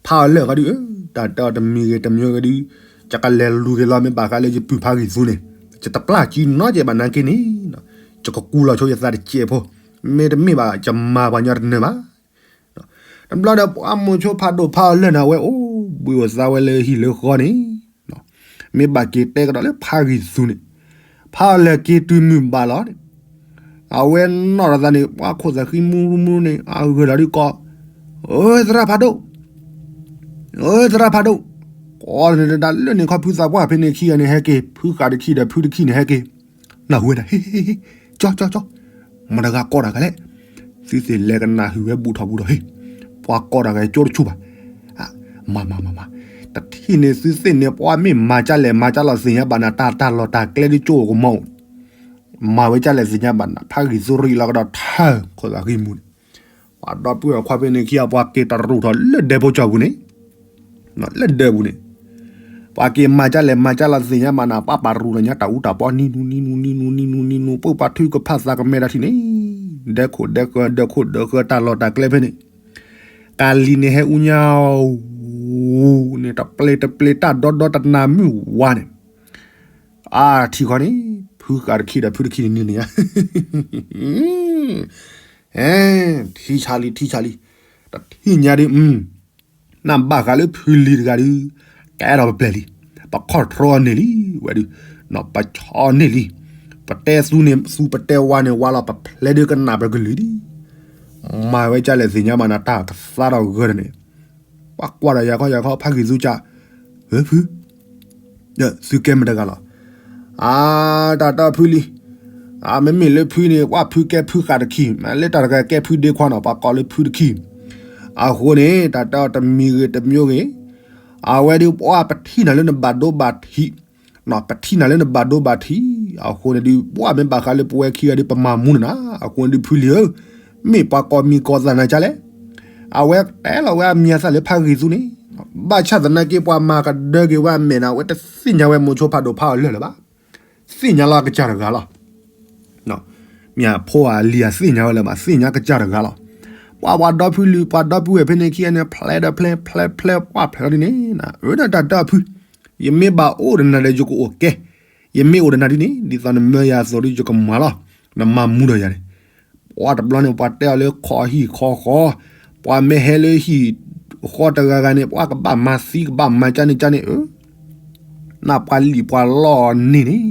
ဖးအီၤလၢာ်ဃီဒုး, တၢ်တဲအီၤတမံၤဂ့ၤတမံၤဂ့ၤဒုး, ယကလဲၤလူၤက့ၤလီၤ မ့ၢ်ဘၣ်ဃးလၢယပုၢ်ဖါဂံၢ်သူန့ၣ်, ယတပျၢ်ကံနီတစဲးဘၣ်နာ်က့န့ၣ်, ယကကူလီၤဆိယသးတစဲးဖိ, မ့တမ့ၢ်ဘၣ် ယမၤပှၤညီတနၢၤဘၣ်. တဘျီဒီးပှၤမိၤဆိဖးဒိၣ်ဖးအီၤလၢာ်န့ၣ် အဝဲအိၣ်ဘှံးအိၣ်သါဝဲလၢဟံၣ်လၢဃီန့ၣ်, မ့ၢ်ဘၣ်က့ၤတဲကဒီးလၢဖါဂံၢ်သူန့ၣ်, ဖးအီၤလၢာ်က့ၤတုၤမုၢ်ဘၣ်လီၤန့ၣ်, အဝဲနီၢ်ဒီးသးန့ၣ် ပှၤခိၣ်သးဃံမူမူန့ၣ် အဂၢၢ်ဒီးဒုးကိး, အၢ သရၣ်ဖးဒိၣ်, အၢ သရၣ်ဖးဒိၣ်, ကိးန့ၣ်ဒၣ်လၢန့ၣ်ခီဖုသးပှၢ်ဖဲန့ၣ်ခံဂၤန့ၣ်ဟဲက့ၤ, ဖုဃာ်တခံဒီးဖုတခံန့ၣ်ဟဲက့ၤ, နၢ်ဟူဝဲဒၣ် ဟ့ ဟ့ ဟ့ ကၠီ ကၠီ ကၠီ, မတၤတဂၤကိးတၢ်ဂၤလဲၣ်, သုသ့ၣ်လဲၤကနၣ်ဟုၣ်ဝဲဘူးထီၣ်ဘူးထီၣ်ဟ့ၣ်, ပှၤကိးတၢ်ဂၤကၠိတဆူၣ်ဘၣ်, မၤ မၤ မၤ မၤ, တထံၣ်န့ၣ်သုသ့ၣ်န့ၣ် ပှၤမ့ၢ်မၤကၢ်လဲၣ်မၤကၢ်လီၤသ့ၣ်ညါဘၣ်နၤ တၢ်တၢ်လီၢ်တၢ်ကျဲဒ်ကၠိအိၣ်ကမီၤအိၣ်, မၤဝဲကၢ်လဲၣ်သ့ၣ်ညါဘၣ်နၤ ဖးဂံၢ်သူရံးလီၤကဒီးထၢၣ်ခိၣ်သးဃံမူန့ၣ်, ပှၤဒီပုၢ်ဝဲၢ်ခွါဖဲန့ၣ်ခံဂၤ ပှၤက့ၤတရူးထီၣ်လၢဒဲဖိကၠီပူၤန့ၣ် လၢဒဲပူၤန့ၣ်, ပှၤက့ၤမၤကၢ်လဲၣ်မၤကၢ်လီၤသ့ၣ်ညါဘၣ်နၤ ပှၤပာ်ရူၢ်လီၤညါတၢ်အူတၢ်ပီနံၤနူနံၤနူနံၤနူနံၤနူ ပုၢ်ပှၤထုကဖၣ်သးကမဲာ်တၢ်ထံၣ်န့ၣ်, ဒဲခိၣ်ဒဲဃၢၤ ဒဲခိၣ်ဒဲဃၢၤတၢ်လီၢ်တၢ်ကျဲဖဲန့ၣ်, ကၤလံၤန့ၣ်ဟဲအူညါ အူန့ၣ် တပျ့ၤတပျ့ၤတၢ်ဒီဒီတနၤမုၢ်ဝါန့ၣ်, အါထံဃီန့ၣ်, ဖုဃာ်တခံဒီးဖုတခံန့ၣ်န့ၣ်ညါ ထံဆါလံ ထံဆါလံ, တထံၣ်ညါဒ်, နဘၣ်ဃးလၢဖုလံၤတဂၤဒုး, ကဲထီၣ်ပပျဲၢ်လံ, ပခီၣ်ထြီအီၤန့ၢ်လံ, ဝဲဒုး, ပဆီန့ၢ်လံ, ပတဲသူန့ၣ်သူ ပတဲဝါန့ၣ်ဝါလီၤ ပဖျဲးဒုးကနၣ်ပကလုာ်လံ, မၤဝဲကၢ်လဲၣ်သ့ၣ်ညါဘၣ်နၤ တၢ်ကသါထီၣ်ဂၢၢ်ဒီးန့ၣ်, ပှၤကွၢ်ဒီးယၤခီယၤခီ ဖးဂံၢ်သူကၢ်, ဝဲဖု သုကဲမတဂၤလီၤ, အါ တၢ်တီဖုလံၤ, မ့မ့ၢ်လၢဖုန့ၣ် ပှၤဖုကဲဖုဃာ်တခံ, မ့ၢ်လၢတၢ်တဂၤကဲဖုဒ့ခွါနီၤ ပှၤကိးလၢဖုတခံ. အဃိန့ၣ် တၢ်တဲအီၤတမံၤဂ့ၤတမျိုးဂ့ၤ, အဝဲဒုးပှၤပထံၣ်နၤလၢနဘၣ်ဒိဘၣ်ထံး, ပထံၣ်နၤလၢနဘၣ်ဒိဘၣ်ထံး, အဃိန့ၣ်ဒုး ပှၤမ့ၢ်ဘၣ်ဃးလၢပဝဲခံဂၤဒုးပမၤမူနၤ, အဃိန့ၣ်ဒုးဖုလံၤဧၢ, မ့ၢ်ပှၤကိးမံၤကိးသးနၤကလဲၣ်. အဝဲတဲလီၤဝဲအမံၤအသးလၢဖးဂံၢ်သူန့ၣ်, ဘၣ်ဆၣ်သနာ်က့ ပှၤမၤကဒၢက့ၤဝဲအမဲာ်န့ၣ် အဝဲတသ့ၣ်ညါဝဲမိၤဆိဖးဒိၣ်ဖးအီၤလၢာ်လၢၤဘၣ်. သ့ၣ်ညါလီၤအကစၢ်တဂၤလီၤ. မ့ၢ်အဖိအလံၤအသ့ၣ်ညါဝဲလၢၤဘၣ်, သ့ၣ်ညါကစၢ်တဂၤလီၤ. ပှၤပှၤဒီဖုလံၤ ပှၤဒီပုၢ်ဝဲၢ်ဖဲန့ၣ်ခံဂၤန့ၣ် ဖျဲးဒီးဖျဲး ဖျဲးဖျဲး ပှၤဖျဲးလီၤဒ်န့ၣ်, အၢဒီးတၢ်ဒီဖု, ယမ့ၢ်ဘၣ်အိၣ်ဒီးနၤဒီးယကအိၣ်ကဲ, ယမ့ၢ်အိၣ်ဒီးနၤဒ်န့ၣ် ဒ်သိးနမၢယၤအသိးဒီးယကမၤလီၤ, နမၤမူဒီးယၤန့ၣ်. ပှၤတဘျီန့ၣ် ပှၤတဲအီၤလၢခီဟံၣ်ခီဃီ, ပှၤမ့ၢ်ဟဲလၢဟံၣ်ဃီတဂၤဂၤန့ၣ် ပှၤကဘၣ်မၤသံကဘၣ်မၤကၢ်န့ၣ်ကၢ်န့ၣ်ဧၢ နပှၤလံၤပှၤလီၢ်န့ၣ်န့ၣ်,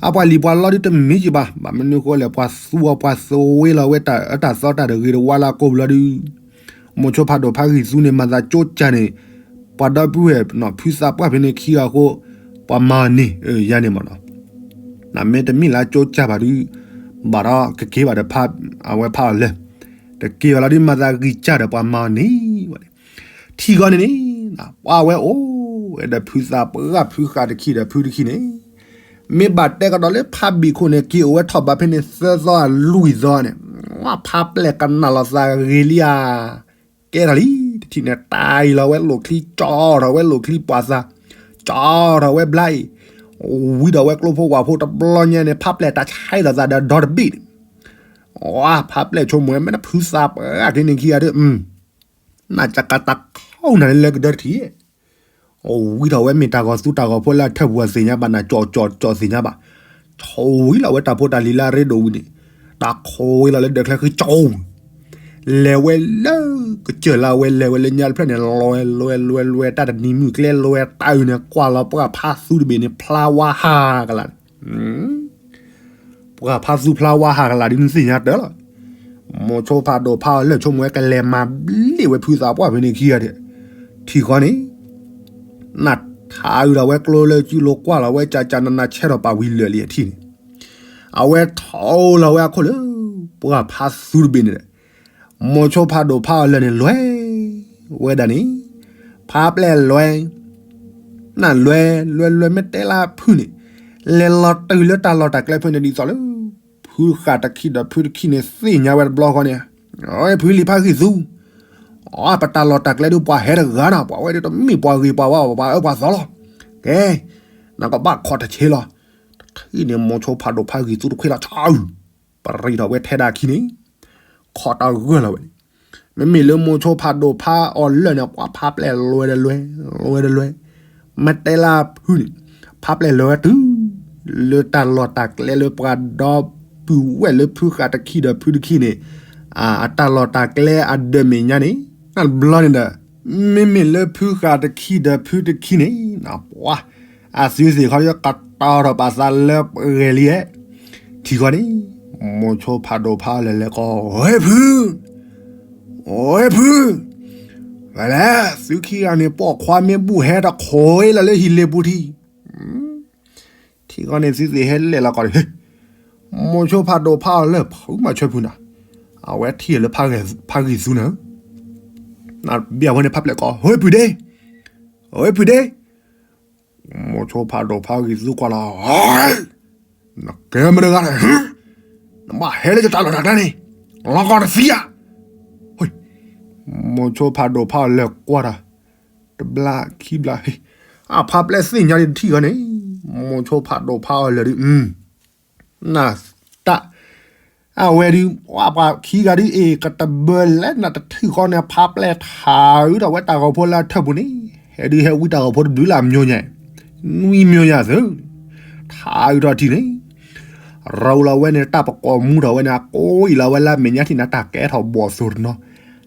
အပှၤလံၤပှၤလီၢ်ဒုးတမ့ၢ်က့ၤဘၣ်, ဘၣ်မနုၤဃိလဲၣ် ပှၤသူအီၤပှၤသဝ့လီၤဝဲတၢ်အၢတၢ်သီတၢ်တဂ့ၤတဝါလၢအကိာ်ပူၤလီၤဒုး, မိၤဆိဖးဒိၣ်ဖးဂံၢ်သူန့ၣ် မၤသးကၠိကၢ်န့ၣ်, ပှၤဒီပုၢ်ဝဲၢ်ဖုသးပှၢ်ဖဲန့ၣ်ခံဂၤအဃိ, ပှၤမၤအီၤန့ၣ် ယၤန့ၣ်မးနီၤ နမ့ၢ်တမ့ၢ်လၢကၠိကၢ်ဘၣ်ဒုး, ဘၣ်ဒီးကက့ၤဘၣ်ဒီးဖး, အဝဲဖးအီၤလၢာ်, တက့ၤဘၣ်လီၤဒုး မၤသးဂံၢ်ကၢ်ဒီးပှၤမၤအီၤန့ၣ်ဝဲန့ၣ်, ထံဂီၢ်န့ၣ်န့ၣ်, ပှၤဝဲအိၣ်ဝဲဒီးဖုသးပှၢ်ဖုဃာ်တခံဒီးဖုတခံန့ၣ်, မ့ၢ်ဘၣ်တဲကဒီးလၢဖးဘ့ၣ်ခိၣ်န့ၣ် က့ၤအိၣ်ဝဲထီၣ်ဘးဖဲန့ၣ်သၢသီအလွံၢ်သီန့ၣ်, ဖးပျဲၢ်ကနၣ်လီၤသးဂ့ၤလံဧါ ကဲထီၣ်လံ, တထံၣ်န့ၣ် တၢ်အံၤလီၤဝဲလိာ်ချံ ကၠီထီၣ်ဝဲလိာ်ချံပှၤသး, ကၠီထီၣ်ဝဲဘျါအံၤ, ဝံထီၣ်ဝဲကျိဖိဝၣ်ဖိတဘျီညါန့ၣ် ဖးပျဲၢ်တၢ်ဆဲးထီၣ်သးဒီးဒီတဘ့ၣ်န့ၣ်, ဝါ ဖးပျဲၢ်ဆိကမိၣ်ဝဲ မ့ၢ်နဖုသးပှၢ်က့ၤန့ၣ်ခံဂၤဒီး, နကကတၢ်ခိၣ်နၢ်လၢကဒၢတထံၣ် ဝံထီၣ်ဝဲမ့ၢ်တၢ်ဂီၤသူတၢ်ဂီၤဖိလၢအထၢၣ်ပူၤအသ့ၣ်ညါဘၣ် နကၠီကၠီကၠီသ့ၣ်ညါဘၣ်, ဆိဝံလီၤဝဲတၢ်ဖိတၢ်လံၤလၢအရ့ဒိၣ်ဝံၤန့ၣ်, တၢ်ခိၣ်ဝံလီၤလၢဒၢးချၢဃံကၠီ, လဲၤဝဲလၢကစၢၢ်လၢအဝဲလဲၤဝဲလၢညါတဖျၢၣ်န့ၣ် လဲၤလဲၤလဲၤလဲၤ တၢ်တနံၤမုၢ်ကျဲလဲၤဝဲတၢ်အုၣ်န့ၣ် ကွၢ်လီၤပှၢ်ဖးသူတဘ့ၣ်န့ၣ် ဖျါဝါဟးကလာ် ပှၢ်ဖးသူဖျါဝါဟးကလာ်ဒ်န့ၣ်သ့ၣ်ညါတၢ်လီၤ. မိၤဆိဖးဒိၣ်ဖးအီၤလၢာ်ဆိကမိၣ်ဝဲကလဲၤမၤဘျ့ၣ်ဝဲဖုသးပှၢ်ဖဲန့ၣ်ခံဂၤဒီး, ထံဃီန့ၣ်, နထးအုးဒီးဝဲကျိလၢစုလိၤကွၢ်လီၤဝဲကၠးကၠးနးနးဆဲထီၣ်ပာ်ဝံၤလၢာ်လံအထံၣ်န့ၣ်, အဝဲထိလီၤဝဲအခိၣ်လၢ ပှၢ်ဖးသူတဘ့ၣ်န့ၣ်ဒီး, မိၤဆိဖးဒိၣ်ဖးအီၤလၢာ်န့ၣ်လဲၤဝဲဒၣ်န့ၣ်, ဖးပျဲၢ်လဲၤ နလဲၤလဲၤလဲၤမ့ၢ်တဲလၢဖုန့ၣ်, လဲၤလီၤတုၤလၢတၢ်လီၢ်တၢ်ကျဲဖဲန့ၣ်ဒ်သိးလၢ ဖုဃာ်တခံဒီးဖုတခံန့ၣ် သ့ၣ်ညါဝဲတဘျီဃီန့ၣ်, အဝဲဖုလံၤဖးဂံၢ်သူ, အပတၢ်လီၢ်တၢ်ကျဲဒုးပှၤဟဲတဂၤနီၤ, ပှၤဝဲဒၣ်တမ့ၢ်ပှၤဂ့ၤပှၤဝါ ပှၤအၢပှၤသီလီၤ. ကဲ, နကဘၣ်ခိးတဆ့လီၤ. တထံၣ်န့ၣ် မိၤဆိဖးဒိၣ်ဖးဂံၢ်သူတခွ့လီၤ ဆၢအုၣ်, ပရံးထီၣ်ဝဲထဲဒၣ်ခံန့ၣ် ခိးတၢ်ဂၢၢ်လီၤဝဲန့ၣ်, မ့မ့ၢ်လၢမိၤဆိဖးဒိၣ်ဖးအီၤလၢာ်န့ၣ် ပှၤဖးပျဲၢ်လဲၤဒီးလဲၤ, လဲၤဒီးလဲၤ, မ့ၢ်တဲလၢဖုန့ၣ်, ဖးပျဲၢ်လဲၤဝဲတုၤ လၢတၢ်လီၢ်တၢ်ကျဲလၢပှၤဒီပုၢ်ဝဲၢ်လၢဖုဃာ်တခံဒီးဖုတခံန့ၣ်, အတၢ်လီၢ်တၢ်ကျဲအဒၢးမဲာ်ညါန့ၣ်, တဘျီန့ၣ်ဒီး, မ့မ့ၢ်လၢဖုဃာ်တခံဒီးဖုတခံန့ၣ်, ပှၤ အသုသ့ၣ်ခီဒီးကတီၤထီၣ်ပာ်သးလၢပဂဲၤလံဧါ, ထံဃီန့ၣ်, မိၤဆိဖးဒိၣ်ဖးအီၤလဲၤလဲၤကီး ဝဲဖု, ဝဲဖု, ဝဲလဲၣ်, သုခံဂၤန့ၣ် ပိာ်ခွါမ့ၢ်ဘူၣ်ဟဲတခိးလၢလၢဟံၣ်လ့ပူၤထံ ထံဃီန့ၣ် သုသ့ၣ်ဟဲလဲၤလီၤကီးဒီး, မိၤဆိဖးဒိၣ်ဖးအီၤလၢာ် ဖုမၤဆၢဖုနၤ, အဝဲထံၣ်လၢဖးဂံၢ်သူန့ၣ်, ဘၣ်ဝဲန့ၣ်ဖးပျဲၢ်ကီး ဝဲဖုဒ့, ဝဲဖုဒ့, မိၤဆိဖးဒိၣ်ဖးဂံၢ်သူကွၢ်လီၤ, နကဲမတဂၤလဲၣ်, နဘၣ်ဟဲလၢယတၢ်လီၢ်တၢ်ကျဲန့ၣ်, လီၤကီးတသံဧါ, မိၤဆိဖးဒိၣ်ဖးအီၤလဲၤကွၢ်တၢ်, တဘျီခံဘျီ, အဖးပျဲၢ်သ့ၣ်ညါဒ်တထံၣ်ဃီန့ၣ်, မိၤဆိဖးဒိၣ်ဖးအီၤလဲၤဒုး, နတၢ်, အဝဲဒုး, ပှၤခံဂၤဒုးအ့ၣ် ကတဘၢလဲၣ်နတထံၣ်ဃီန့ၣ် ဖးပျဲၢ်ထးအုးထီၣ်ဝဲတၢ်ဂီၤဖိလၢအထၢၣ်ပူၤန့ၣ်, ဟဲဒုးဟဲဝံတၢ်ဂီၤဖိတဘျုးလၢအမျိၤညါ, နွံမျိၤညါသု, ထးအုးထီၣ်ထံၣ်န့ၣ်, ရူလီၤဝဲန့ၣ် တၢ်ပကိာ်မူထီၣ်ဝဲန့ၣ် အကိးအံၤလီၤဝဲလၢအမဲာ်ညါထံၣ်န့ၣ် တၢ်ကဲထီၣ်ဘီၣ်သိၣ်တနီၤ,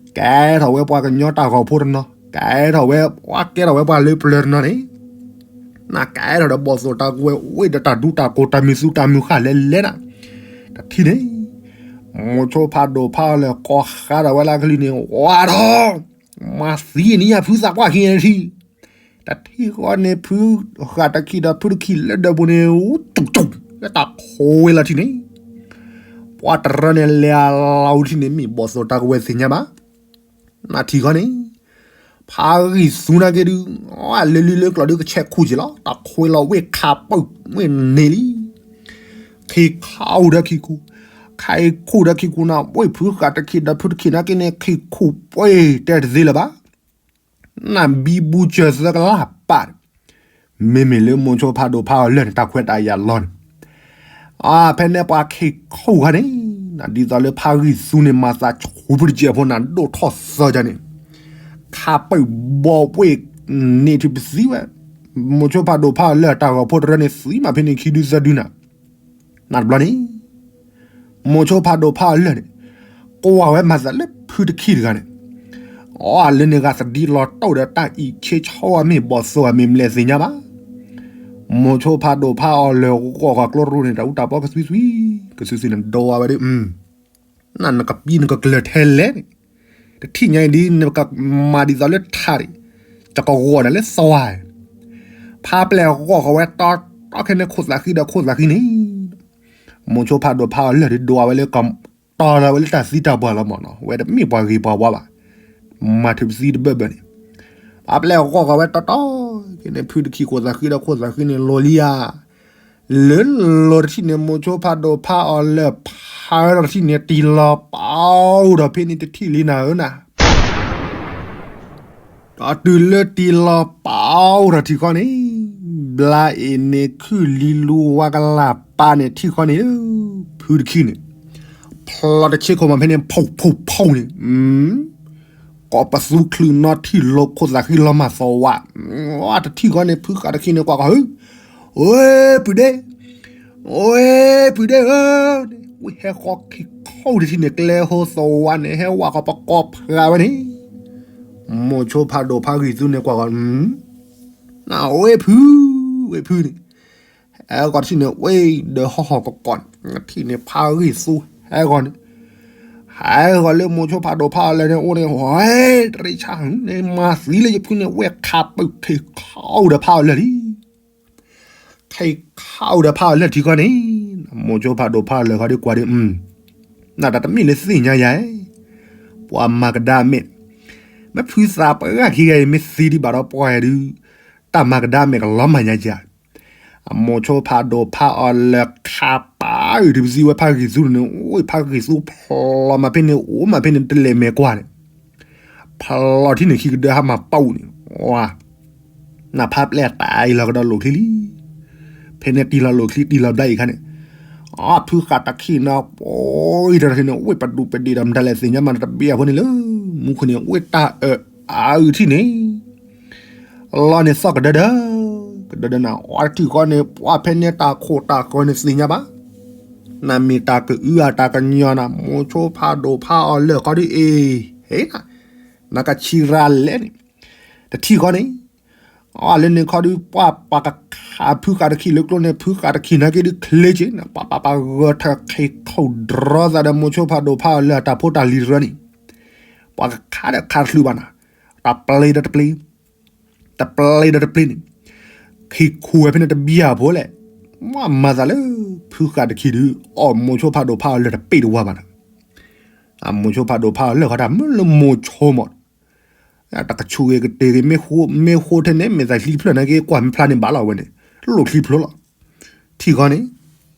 ကဲထီၣ်ဝဲပှၤကညီတၢ်ဂီၤဖိတနီၤ, ကဲထီၣ်ဝဲ, ပှၤကဲထီၣ်ဝဲပှၤလၢပျၢၤတနီၤန့ၣ် နကဲထီၣ်ဒီးဘီၣ်သိၣ်တၢ်ကွဲးဝဲဒီးတၢ်ဒူတၢ်ကိၢ်တၢ်မုၢ်သူတၢ်မုၢ်ဃၣ်လဲၤလဲၤနၤ, တထံၣ်န့ၣ်, မိၤဆိဖးဒိၣ်ဖးအီၤလဲၤကိးဃါဒီးဝဲလၢကလုၢ်န့ၣ် ဝါဒီး, မၤသံန့ၢ်ယၤဖုသးပှၢ်ခံန့ၣ်တထံၣ်, တထံၣ်ဃီန့ၣ် ဖုဃာ်တခံဒီးဖုတခံလၢဒၢးပူၤန့ၣ် တူၢ်တူၢ်, လၢတၢ်ခိဝဲလီၤထံၣ်န့ၣ်, ပှၤတရၢန့ၣ်လဲၤအလီၤထံၣ်န့ၣ် မ့ၢ်ဘီၣ်သိၣ်တၢ်ကဝဲၤသ့ၣ်ညါဘၣ်. နထံၣ်ခီန့ၣ်, ဖးဂံၢ်သူနာ်က့ဒုး, လၢလံလၢကျီၢ်ဒုးကဆဲးခူၣ်က့ၤလီၤ, တၢ်ခိဝဲလီၤဝ့ၢ်ခးပၢၢ်ဝ့ၢ်န့ၣ်လံ. ခံခးအိၣ်ဒီးခံခူ, ခံခူၣ်ဒီးခံခူနၤ, ဝ့ၢ်ဖုဃာ်တခံဒီးဖုတခံနာ်က့န့ၣ် ခံခူပှ့ၤတဲတသ့လၢၤဘၣ်. နဘံဘူစၢၤသၢကလးပာ်န့ၣ်, မ့မ့ၢ်လၢမိၤဆိဖးဒိၣ်ဖးအီၤလၢာ်န့ၣ် တၢ်ခွဲးတၢ်ယာ်လီၤန့ၣ်, ဖဲန့ၣ်ပှၤခံခူခါန့ၣ်, ဒ်သိးလၢဖးဂံၢ်သူန့ၣ် မၤသးဆူဖုတကဲးဖိန့ၣ် ဒိၣ်ထီၣ်သၢကန့ၣ်, ခးပၢၢ်ဘီပှ့ၤန့ၢ်ထံပသံဝဲ, မိၤဆိဖးဒိၣ်ဖးအီၤလၢာ်တၢ်ဂီၤဖိတရၢန့ၣ် သံမးဖဲန့ၣ်ခံဒုသၢဒုနၤ နတဘျီန့ၣ်, မိၤဆိဖးဒိၣ်ဖးအီၤလၢာ်န့ၣ်, ကွၢ်ဝဲမၤသးလၢဖုတခံတဂၤန့ၣ်, အီလၢန့ၣ်ဂၤသဒံလီၤတိၢ်ဒီးတၢ်အံးဆ့ဆီဝဲမ့ၢ်ဘီၣ်သိၣ်ဝဲမ့ၢ်မလဲၣ်သ့ၣ်ညါဘၣ်. မိၤဆိဖးဒိၣ်ဖးအီၤလၢာ်ဂီၢ်ဂီၢ်ကျိရူၢ်န့ၣ် တၢ်အူတၢ်ပီကသွံသွံ, ကသွံသွံန့ၣ်ဒိးဝဲဒၣ်, နနကပံနကကျၢၤထဲလဲၣ်န့ၣ်, တထံၣ်ညါအံၤဒ်နကမၤဒ်သိးလၢထးန့ၣ်, ကကဂီၢ်န့ၣ်လၢသွါ ဖးပျဲၢ်ဂီၢ်ဃီဝဲတီတီခဲန့ၣ် ခိၣ်သးဃံဒီးခိၣ်သးဃံန့ၣ်, မိၤဆိဖးဒိၣ်ဖးအီၤလၢာ်ဒ်ဒိးဝဲလၢက တီလီၤဝဲလၢတၢ်သံတၢ်ပှၢ်လီၤမၢ်နီၤ, ဝဲတမ့ၢ်ပှၤဂ့ၤပှၤဝါဘၣ်, မၤထံပသံတဘၢၣ်ဘၢၣ်န့ၣ်, ဖးပျဲၢ်ဂီၢ်ဃီဝဲတီတီခဲန့ၣ် ဖုတခံခိၣ်သးဃံဒီးခိၣ်သးဃံန့ၣ် လီၤလံဧါ, လၢလီၤတထံၣ်န့ၣ် မိၤဆိဖးဒိၣ်ဖးအီၤလၢာ်ဖးဒီးတထံၣ်န့ၣ် တံၢ်လီၤပာ်အိၣ်ဒီးဖဲန့ၣ်တထံၣ်လံနၤဧၢနၤ ဒီးတုၤလၢတံၢ်လီၤပာ်အိၣ်ဒီးထံၣ်ခီန့ၣ်, ဘျါအ့ၣ်န့ၣ်ခုၣ်လံလူဝါကလၢ်ပာ်န့ၣ်ထံၣ်ခီန့ၣ်, ဖုတခံန့ၣ်, ဖျီတဆ့ခိၣ်မးဖဲန့ၣ် ဖီၣ်ဖီၣ်ဖီၣ်န့ၣ် ကိးပသူချုးနီထံၣ်လိာ်ခိၣ်သးဃံလီၤမၢ်သီဝါ, တထံၣ်ဃီန့ၣ် ဖုဃာ်တခံန့ၣ်ကွၢ်ဃီ, အိ ပုၢ်ဒ့, အိ ပုၢ်ဒ့ဧၢ, ဝံဟဲဃီခံခိၣ်တထံၣ်န့ၣ် ကျဲဟိသီဝါန့ၣ် ဟဲဝဲဃီပကိးဖးဝဲန့ၣ်, မိၤဆိဖးဒိၣ်ဖးဂံၢ်သူန့ၣ်ကွၢ်ဃီ, နဝဲဖု, ဝဲဖုန့ၣ် ဟဲဃီတထံၣ်န့ၣ် ဝဲဒီးဟီၣ်ဟီၣ်ကကိးန့ၣ် ထံၣ်န့ၣ်ဖးဂံၢ်သူဟဲဃီန့ၣ်, ဟဲဃီလၢမိၤဆိဖးဒိၣ်ဖးအီၤလၢာ်န့ၣ် အိၣ်န့ၣ် ဟဲတရံးဆါန့ၣ် မၤသံလၢယဖုန့ၣ် ဝဲခးပၢၢ်ခ့ခးအိၣ်ဒီးဖးအီၤလၢာ်လံ ခ့ခးအိၣ်ဒီးဖးအီၤလၢာ်ထံဃီန့ၣ်, မိၤဆိဖးဒိၣ်ဖးအီၤလၢာ်ဃီဒ်ကွၢ်ဒ်, နတၢ်တမ့ၢ်လၢသ့ၣ်ညါယၤ, ပှၤမၤကဒါမဲာ်, မ့ၢ်ဖုသးပှၢ်ဂၤခံဂၤအံၤ မ့ၢ်သံဒံးဘၣ်ဒီးပှၤဒုး, တၢ်မၤကဒါမဲာ်ကလီၤမၢ်ညါယၤ, အမိၤဆိဖးဒိၣ်ဖးအီၤလၢာ်ခးပၢၢ်အုၣ်ထံပသံဝဲဖးဂံၢ်သူန့ၣ် အိၣ်ဖးဂံၢ်သူဖျီမးဖဲန့ၣ် အိၣ်မးဖဲန့ၣ်တလဲၤမဲာ်ကွၢ်န့ၣ် ဖျီထံၣ်န့ၣ်ခံကဒၢဟးမၤပာ်အုၣ်န့ၣ်, နဖးပျဲၢ်တၢ်အံၤလီၤကဒီးလိာ်ချံလံ, ဖဲန့ၣ်တံၢ်လီၤလိာ်ချံ တံၢ်လီၤဘျါအံၤခါန့ၣ်, အဖုဃာ်တခံန့ၣ် ပှၤအံၤတထံၣ်န့ၣ် ဝဲပဒူၣ်ပဒ့ၣ်ဒီးမတၤလဲၣ်သ့ၣ်ညါမးတဘ့ၣ်အဖိန့ၣ်လၢ မူခိၣ်န့ၣ် ဝဲတၢ်အၢၣ်အါအုၣ်ထံၣ်န့ၣ် လီၤန့ၣ်သီၣ်ကဒၢဒၢ, ကဒၢဒၢနၤ အီတထံၣ်ဃီန့ၣ် ပှၤဖဲန့ၣ်တၢ်ခိၣ်တၢ်ဃၢၤန့ၣ်သ့ၣ်ညါဘၣ်, နမ့ၢ်တၢ်ကအုအတၢ်ကညီနၤ မိၤဆိဖးဒိၣ်ဖးအီၤလၢာ်ခီဒ်အံၤ, ဟ့ၣ်, နကဆံးရၤလဲၣ်န့ၣ်, တထံၣ်ဃီန့ၣ်, အီလၢန့ၣ်ခီဒုး ပှၤပှၤကခးဖုဃာ်တခံလၢကျိန့ၣ် ဖုဃာ်တခံနာ်က့ဒုးချ့က့ၤန့ၣ် ပှၤပှၤပှၤဂၢၢ်ထၢၣ်ခ့ခိၣ်ဒြီသးဒီးမိၤဆိဖးဒိၣ်ဖးအီၤလၢာ်အတၢ်ဖိတၢ်လံၤတရၢန့ၣ်, ပှၤကခးဒီးခးတချုးဘၣ်နၤ, တပျ့ၤဒီးတပျ့ၤ တပျ့ၤဒီးတပျ့ၤန့ၣ်, ခံခူဝဲဖဲန့ၣ်တဘံၣ်အဖိလဲၣ်, မၤသးလၢ ဖုဃာ်တခံဒုး အီၣ်မိၤဆိဖးဒိၣ်ဖးအီၤလၢာ်တပ့ၢ်တဝါဘၣ်နၤ, အမိၤဆိဖးဒိၣ်ဖးအီၤလၢာ်ခီတၢ်မုၢ်လၢမိၤဆိမး တၢ်ကဆူၣ်ဂ့ၤကတ့ၢ်ဂ့ၤ မ့ၢ်ဃိထဲန့ၣ် မ့ၢ်သးချံတဖျၢၣ်နာ်က့ ကွၢ်မ့ၢ်ဖျါန့ၣ်ဘၣ်လီၤဝဲန့ၣ် လိၣ်ချံဖျိလီၤ. ထံၣ်ဃီန့ၣ်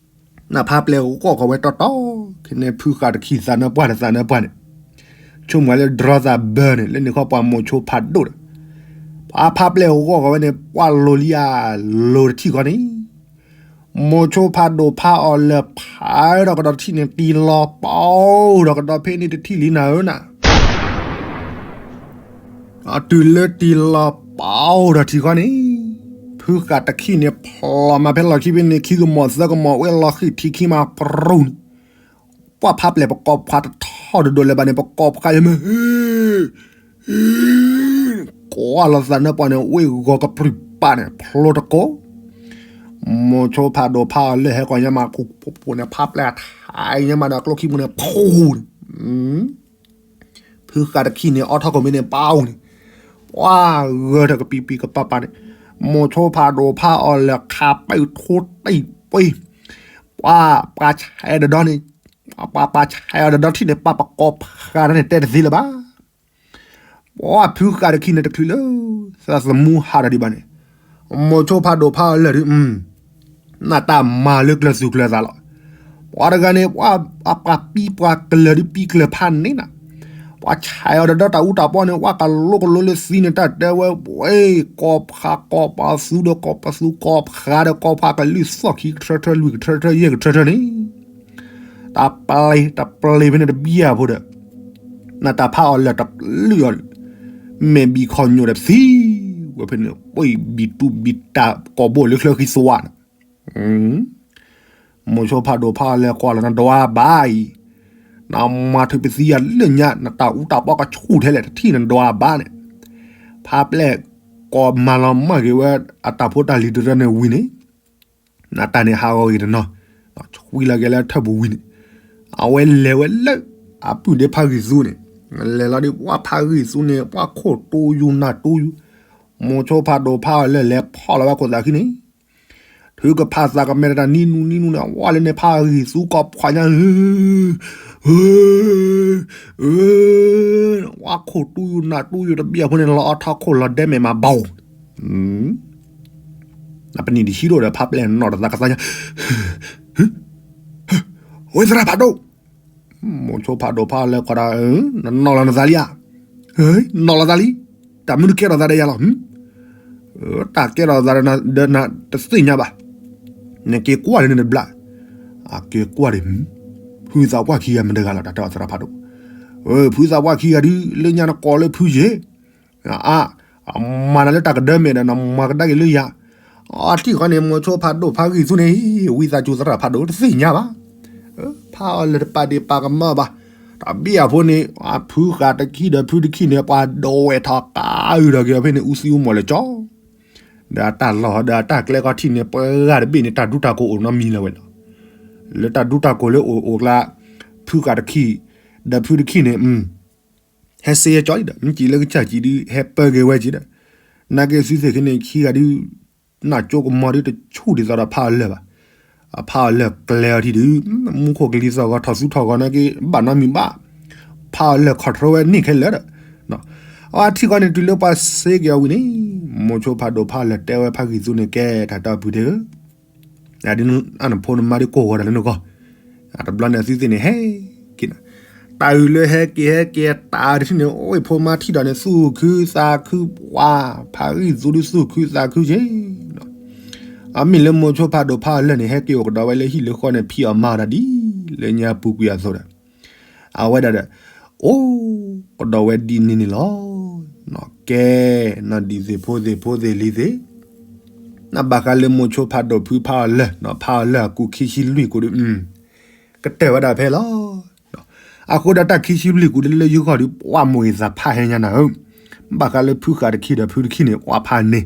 နဖးပျဲၢ်ဂီၢ်ဃီဝဲတီတီ ခဲန့ၣ် ဖုဃာ်တခံသးနၢပှၢ်ဒီးသးနၢပှၢ်န့ၣ် ဆိကမိၣ်လၢဒြီသးဘၢန့ၣ် လၢန့ၣ်ခီပှၤမိၤဆိဖးဒိၣ်ဒီး ပှၤဖးပျဲၢ်ဂီၢ်ဃီဝဲန့ၣ် ပှၤလိၤလံဧါ လိၤတထံၣ်ဃီန့ၣ် မိၤဆိဖးဒိၣ်ဖးအီၤလၢာ်ဖးဒီးကဒီးတထံၣ်န့ၣ် တံၢ်လီၤပာ်အိၣ်ဒီးကဒီးဖဲန့ၣ်တထံၣ်လံနၤဧၢနၤ. တုၤလၢတံၢ်လီၤပာ်အိၣ်ဒီးထံၣ်ဃီန့ၣ် ဖုဃာ်တခံန့ၣ် ဖျီမးဖဲလီၢ်ခံဖဲန့ၣ် ခံကမီၤသၢကမီၤ ဝဲလီၤဃံၢ်ထံခံမးပရူၢ်န့ၣ် ပှၤဖးပျဲၢ်ပကိးဖးတထီၣ်ဒိၣ်ဒိၣ်လၢၤဘၣ်န့ၣ် ပကိးဖးယမ့ၢ် ကိးလီၤသးနၢပှၢ်န့ၣ် ဝ့ၢ်ဂီၤကပြုၢ်ပာ်န့ၣ် ဖျိတကိး မိၤဆိဖးဒိၣ်ဖးအီၤလၢာ်ဟဲကီၢ်ညါမး ပူၤပူၤပူၤန့ၣ် ဖးပျဲၢ်ထါညါမးဒီးကျိခံပူၤန့ၣ် ဖူန့ၣ် ဖုဃာ်တခံန့ၣ် အီထီၣ်ကိးမ့ၢ်န့ၣ် ပာ်အိၣ်န့ၣ် ပှၤဂၢၢ်ထၢၣ်ကပံာ်ပံာ်ကပၤပၤန့ၣ် မိၤဆိဖးဒိၣ်ဖးအီၤလၢာ်ခးပၢၢ်ထိတံၢ်ပှ့ၤ ပှၤပှၤဆဲးတဒီန့ၣ်, ပှၤပှၤဆဲးအီၤတဒီထံၣ်န့ၣ် ပှၤပကိးဖးဒၣ်န့ၣ် တဲတသ့လၢၤဘၣ်. ပှၤဖုဃာ်တခံန့ၣ်တချုးလၢ သးသမူဟးထီၣ်ဒံးဘၣ်န့ၣ်, မိၤဆိဖးဒိၣ်ဖးအီၤလၢာ်ဒုး နတၢ်မၤလၢကျၢၤသူၣ်ကျၢၤသးလီၤ. ပှၤတဂၤန့ၣ် ပှၤပံပှၤကျၢၤဒုးပံကျၢၤဖးန့ၣ်နၤ, ပှၤဆဲးအီၤတဒီတၢ်အူတၢ်ပီန့ၣ် ပှၤကလိကလိလၢသံန့ၣ် တၢ်တဲဝဲ ဝဲ ကိးဖးကိးပှၤသူဒီးကိးပှၤသူကိးဖးဒီးကိးဖးကလုၢ်သီၣ်ခံကထၢထၢ လွံၢ်ကထၢထၢ ယဲၢ်ကထၢထၢန့ၣ် တၢ်ပျ့ၤတၢ်ပျ့ၤဖဲန့ၣ်တဘံၣ်အဖိဒီး နတၢ်ဖးအီၤလၢာ်တပျုာ်အီၤ, မဲာ်ဘံၣ်ခီၣ်ညိၣ်ဒီးသံဝဲဖဲန့ၣ် ပှၤဘံၣ်တူၢ်ဘံၣ်တၢ်ကိာ်ဘိၣ်လၢချၢဃံသွါန့ၣ်, မိၤဆိဖးဒိၣ်ဖးအီၤလၢာ်ကွၢ်လီၤ နဒွးဘၣ်အံၤ, နမၤထုးပသံယၤလၢညါ နတၢ်အူတၢ်ပီကဆူၣ်ထဲလဲၣ် တထံၣ်နဒွးဘၣ်န့ၣ်, ဖးပျဲၢ်ကိးမၤလီၤမၢ်က့ၤဝဲ အတၢ်ဖိတၢ်လံၤတရၢန့ၣ်ဝံၤန့ၣ် နတၢ်န့ၣ်ဟးဂီၤဂ့ၤတနီၤ, ဆွံလီၤက့ၤလၢထၢၣ်ပူၤဝံၤန့ၣ်, အဝဲလဲၤဝဲလၢ အပုၢ်ဒ့ဖးဂံၢ်သူန့ၣ်, လဲၤလီၤဒ်ပှၤဖးဂံၢ်သူန့ၣ် ပှၤခိၣ်တူယိာ်နၢ်တူယိာ်, မိၤဆိဖးဒိၣ်ဖးအီၤလၢာ်လဲၤဖီၣ်လီၤဝဲခိၣ်သးခံန့ၣ်, ထုကဖၣ်သးကမဲာ်တၢ်နံနူနံနူန့ၣ် ဝဲလၢန့ၣ်ဖးဂံၢ်သူကိးဖှၤညါ, ဝဲခိၣ်တူယိာ်နၢ်တူယိာ်တဘံၣ်အဖိန့ၣ် လီၤအီထီခိၣ်လီၤဒဲမဲာ်မၤဘီ, ပနံၣ်တဆံဒိၣ်ဒီးဖးပျဲၢ်နီၣ်တသးကသါညါ, ဝဲသရၣ်ဖးဒိၣ်, မိၤဆိဖးဒိၣ်ဖးလၢာ်ခိၣ်ဒီး, နနီၣ်လီၤနသးလံဧါ, နီၣ်လီၤသးလံ, တၢ်မနုၤကဲထီၣ်သးဒီးယၤလီၤ, တၢ်ကဲထီၣ်သးဒီးနၤတသ့ၣ်ညါဘၣ်, နက့ၤကွၢ်ဒ်န့ၣ်တဘျီ, အက့ၤကွၢ်ဒ်, ဖုသးပှၢ်ခံဂၤမတၤတဂၤလီၤ တၢ်တဲအီၤသရၣ်ဖးဒိၣ်, ဖုသးပှၢ်ခံဂၤဒုး လၢညါနကိးလၢဖုယ့ၢ် အါ, မၤနၤလၢတၢ်ကဒၢမဲာ်ဒီး နမၤကဒါက့ၤလၢယၤ, အထံၣ်ဃီန့ၣ် မိၤဆိဖးဒိၣ်ဖးဂံၢ်သူန့ၣ်, ဝံသးစူၤသရၣ်ဖးဒိၣ်တသ့ၣ်ညါဘၣ်, ဖးအီၤလၢာ်တပာ်ဒ့ၣ်ပာ်ကမၢဘၣ်, တၢ်ဘံၣ်အဖိန့ၣ် အဖုဃာ်တခံဒီးဖုတခံန့ၣ် ပှၤဒိးဝဲၢ်ထီၣ်ကးအုၣ်ဒီးက့ၤအီၤဖဲန့ၣ် အူသံအူမီၢ်လၢကၠီ ဒီးအတၢ်လီၢ်ဒီးအတၢ်ကျဲကီထံၣ်န့ၣ် ပှၤဂၤတဘ့ၣ်န့ၣ် တၢ်ဒူတၢ်ကိၢ်အိၣ်နီတမံၤလၢၤဝဲလီၤ, လၢတၢ်ဒူတၢ်ကိၢ်လၢအိၣ်အိၣ်ကျါ, ဖုဃာ်တခံ, ဒီးဖုတခံန့ၣ် ဟဲစ့ဟဲကၠီဒီး မ့ၢ်စံးလၢကစၢ်စံးဒုး ဟဲပၢက့ၤဝဲက့ၤဒီး, နာ်က့သုသ့ၣ်ခဲန့ၣ် ခံဂၤဒုး, နၢ်ကၠိကမီၤဒုးတဆူၣ်ဒ်သိးဒီးဖးအီၤလၢာ်ဘၣ်, အဖးအီၤလၢာ်ကျဲအီၤထံဒုး, မူခိၣ်ကလံၤသီၣ်ဂီၤထီၣ်သူထီၣ်ဂီၤနာ်က့ ဘၣ်နီတမံၤဘၣ်, ဖးအီၤလၢာ် control ဝဲန့ၢ်ခဲလၢာ်ဒီး, အထံၣ်ဃီန့ၣ် တုၤလၢပှၤစ့က့ၤအီၤဝံၤန့ၣ်, မိၤဆိဖးဒိၣ်ဖးအီၤလၢာ်တဲဝဲဖးဂံၢ်သူန့ၣ် ကဲတၢ်တဲအီၤပုၢ်ဒ့ဧၢ အဒ်နဖိနမါဒ်ကိၢ်ဂီၤတၢ်လၢနဂီၢ်, တဘျီန့ၣ်သုသ့ၣ်န့ၣ်ဟဲက့ၤ, တၢ်အုၣ်လၢဟဲက့ၤဟဲက့ၤတၢ်တထံၣ်န့ၣ် အိၣ်ဖိမါထံၣ်ဒီးန့ၣ် သူၣ်ခုသးခုပှၤ, ဖးဂံၢ်သူဒုးသူၣ်ခုသးခုက့ၤ, အမ့ၢ်လၢမိၤဆိဖးဒိၣ်ဖးအီၤလၢာ်န့ၣ် ဟဲက့ၤအိၣ်ကဒီးဝဲလၢဟံၣ်လၢဃီန့ၣ် ဖံးအီၣ်မၤအီၣ်တၢ်ဒ်လၢညါပူၤကွံာ်အသိးဒီး အဝဲဒၣ်ဒီး, အိၣ်ကဒီးဝဲဒ်န့ၣ်န့ၣ်လီၤ. ကဲ, နီၢ်ဒံးသ့ၣ်ဖိသ့ၣ်ဖိသ့ၣ်လံၤသ့ၣ်, နဘၣ်ဃးလၢမိၤဆိဖးဒိၣ်ဖုဖးအီၤလၢာ်, ဖးအီၤလၢာ်အကူခံဆံလွံၢ်ကူဒုး, ကတၢၢ်ဝဲဒၣ်ဖဲလီၤ. အဃိဒီးတၢ်ခံဆံလွံၢ်ကူဒုးလၢယဂီၢ်ဒုး ပှၤမိၢ်ဂ့ၤသးဖးဟဲညါနၤဧၢ, ဘၣ်ဃးလၢဖုဃာ်တခံဒီးဖုတခံန့ၣ် ပှၤဖးန့ၣ်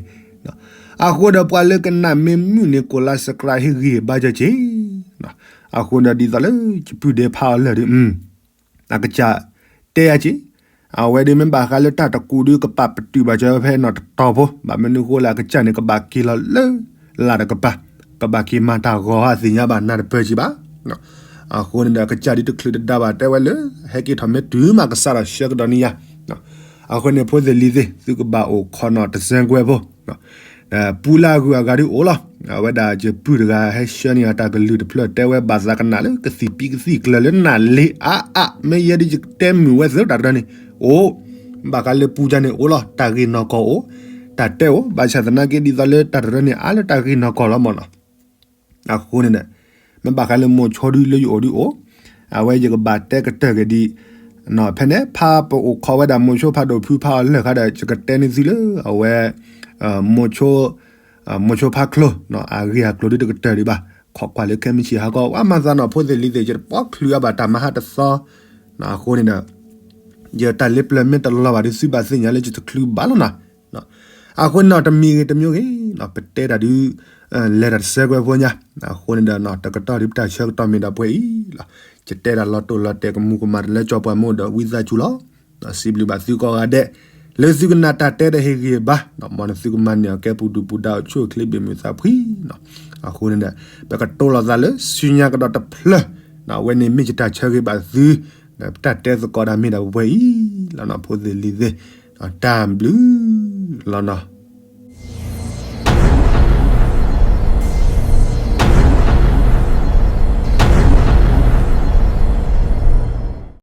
အဃိဒီးပှၤလၢကနၣ်မ့ၢ်မုာ်န့ၣ် ကိးလါ subscribe ဟ့ၣ်ဂံၢ်ဘါကၢက့ၤ, အဃိဒီးဒ်သိးလၢယပုၢ်ဒ့ဖးအီၤလၢာ်ဒုး, အကစၢ်တဲယၤက့ၤ, အဝဲဒုးမ့ၢ်ဘၣ်ဃးလၢတၢ်တကူးဒုး ကပာ်ပတုာ်ဘၣ်ကၢဖဲနီၢ်တတီၤဖိ, ဘၣ်မနုၤဃိလၢအကစၢ်န့ၣ် ကဘၣ်က့ၤလီၤလၢ လၢ်တကပၤ, ကဘၣ်က့ၤမၤတၢ်ဂီၤဟးသ့ၣ်ညါဘၣ်နၢ်တပၢၢ်က့ၤဘၣ်. အဃိန့ၣ်ဒီး အကစၢ်ဒုးတချုးတဒါဘၣ်တဲဝဲလၢ ဟဲက့ၤထီၣ်မ့ၢ်တုၤမးကစးထီၣ်ဆှၢကဒီးန့ၢ်ယၤ, အဃိန့ၣ် ဖိသ့ၣ်လံၤသ့ၣ် သုကဘၣ်အိၣ်ခိးနီၢ်တစဲကွဲဖိ ပူလၢအဂုၤအဂၤဒုးအိၣ်လီၤ. အဝဲဒၣ်ယပုၢ်တဂၤဟဲဆှၢန့ၢ်အတၢ်ကလုၢ်တဖျၢၣ် တဲဝဲဘၣ်သးကနၣ်လၢကသံၣ်ပံကသံၣ်ကျၢၤလၢနၢ်လ့အါအါ မ့ၢ်ယဲဒ်ယတဲမုာ်ဝဲသ့တၢ်တရၢန့ၣ် အိၣ်, ဘၣ်ဃးလၢပူကါန့ၣ်အိၣ်လီၤ. တၢ်ဂ့ၢ်နီၢ်ကီၢ်အိၣ်, တၢ်တဲအိၣ်, ဘၣ်ဆၣ်သနာ်က့ဒ်သိးလၢတၢ်တရၢန့ၣ် အါလၢတၢ်ဂ့ၢ်နီၢ်ကီၢ်လီၤမၢ်နီၤ. အဃိန့ၣ်ဒီး မ့ၢ်ဘၣ်ဃးလၢမိၤဆိဒုးလၢယအိၣ်ဒုးအိၣ်, အဝဲယကဘၣ်တဲကတၢၢ်က့ၤဒ် ဖဲန့ၣ် ဖးပအိၣ်ခိးဝဲဒၣ်မိၤဆိဖးဒိၣ်ဖုဖးအီၤလၢာ်ခါဒီး ယကတဲန့ၢ်သုလၢအဝဲ မိၤဆိဖးချိၣ် အဂ့ၢ်အကျိၤဒုးတကတၢၢ်ဒံးဘၣ်. ခိးကွၢ်လၢခဲမုၢ်ဆ့ၣ်ဟါခီ ဝဲမၤသးနီၢ်ဖိသ့ၣ်လံၤသ့ၣ် ယတပီချုးအဘၣ်တၢ်မၤဟးတသီ, အဃိန့ၣ်ဒီး ယတၢ်လၢပျၢၤမ့ၢ်တလီၤဘၣ်ဒီး သုဘၣ်သ့ၣ်ညါလၢယတချုးဘၣ်လီၤနီၤ. အဃိန့ၣ်နီၤ တမံၤဂ့ၤတမံၤဂ့ၤ ပတဲတၢ်ဒုး လဲၤတၢ်တစဲးကွဲးဖိညါ, အဃိန့ၣ်ဒီးနီၤ တကတီၢ်ဒုးပတၢ်ဆၢကတီၢ်မ့ၢ်ဒီးပှဲၤအံၤလီၤ. ယတဲတၢ်လီၤတိၢ်လီၤတဲာ်ကမူၤကမၣ်တလၢကၠီပှၤမ့ၢ်အိၣ်ဒီး ဝံသးစူၤလီၤ. စံးဘျုးဘၣ်သုကိးဂၤဒဲး လၢသုကနၣ်တၢ်တဲဒီးဟ့ၣ်ဂံၢ်ဘါ, မ်နသုကမၤန့ၢ်အီၤကဲပူၤဒုၣ်ပူၤဒါအိၣ်ဆူၣ်အိၣ်ချ့ဘၣ်မုာ်သးဖှံနီၤ. အဃိန့ၣ်ဒီး ပကတိၤလိာ်သးလၢဆူညါကဒီးတဖျၢၣ်, အဝဲန့ၣ်မ့ၢ်ယတၢ်ဆၢဂ့ၤဘၣ်သု, ဒီးပတၢ်တဲသကိးတၢ်မ့ၢ်ဒၣ်ပဝဲအံၤလီၤနီၤ ဖိသ့ၣ်လံၤသ့ၣ်, တၢ်ဘျုးလီၤနီၤ.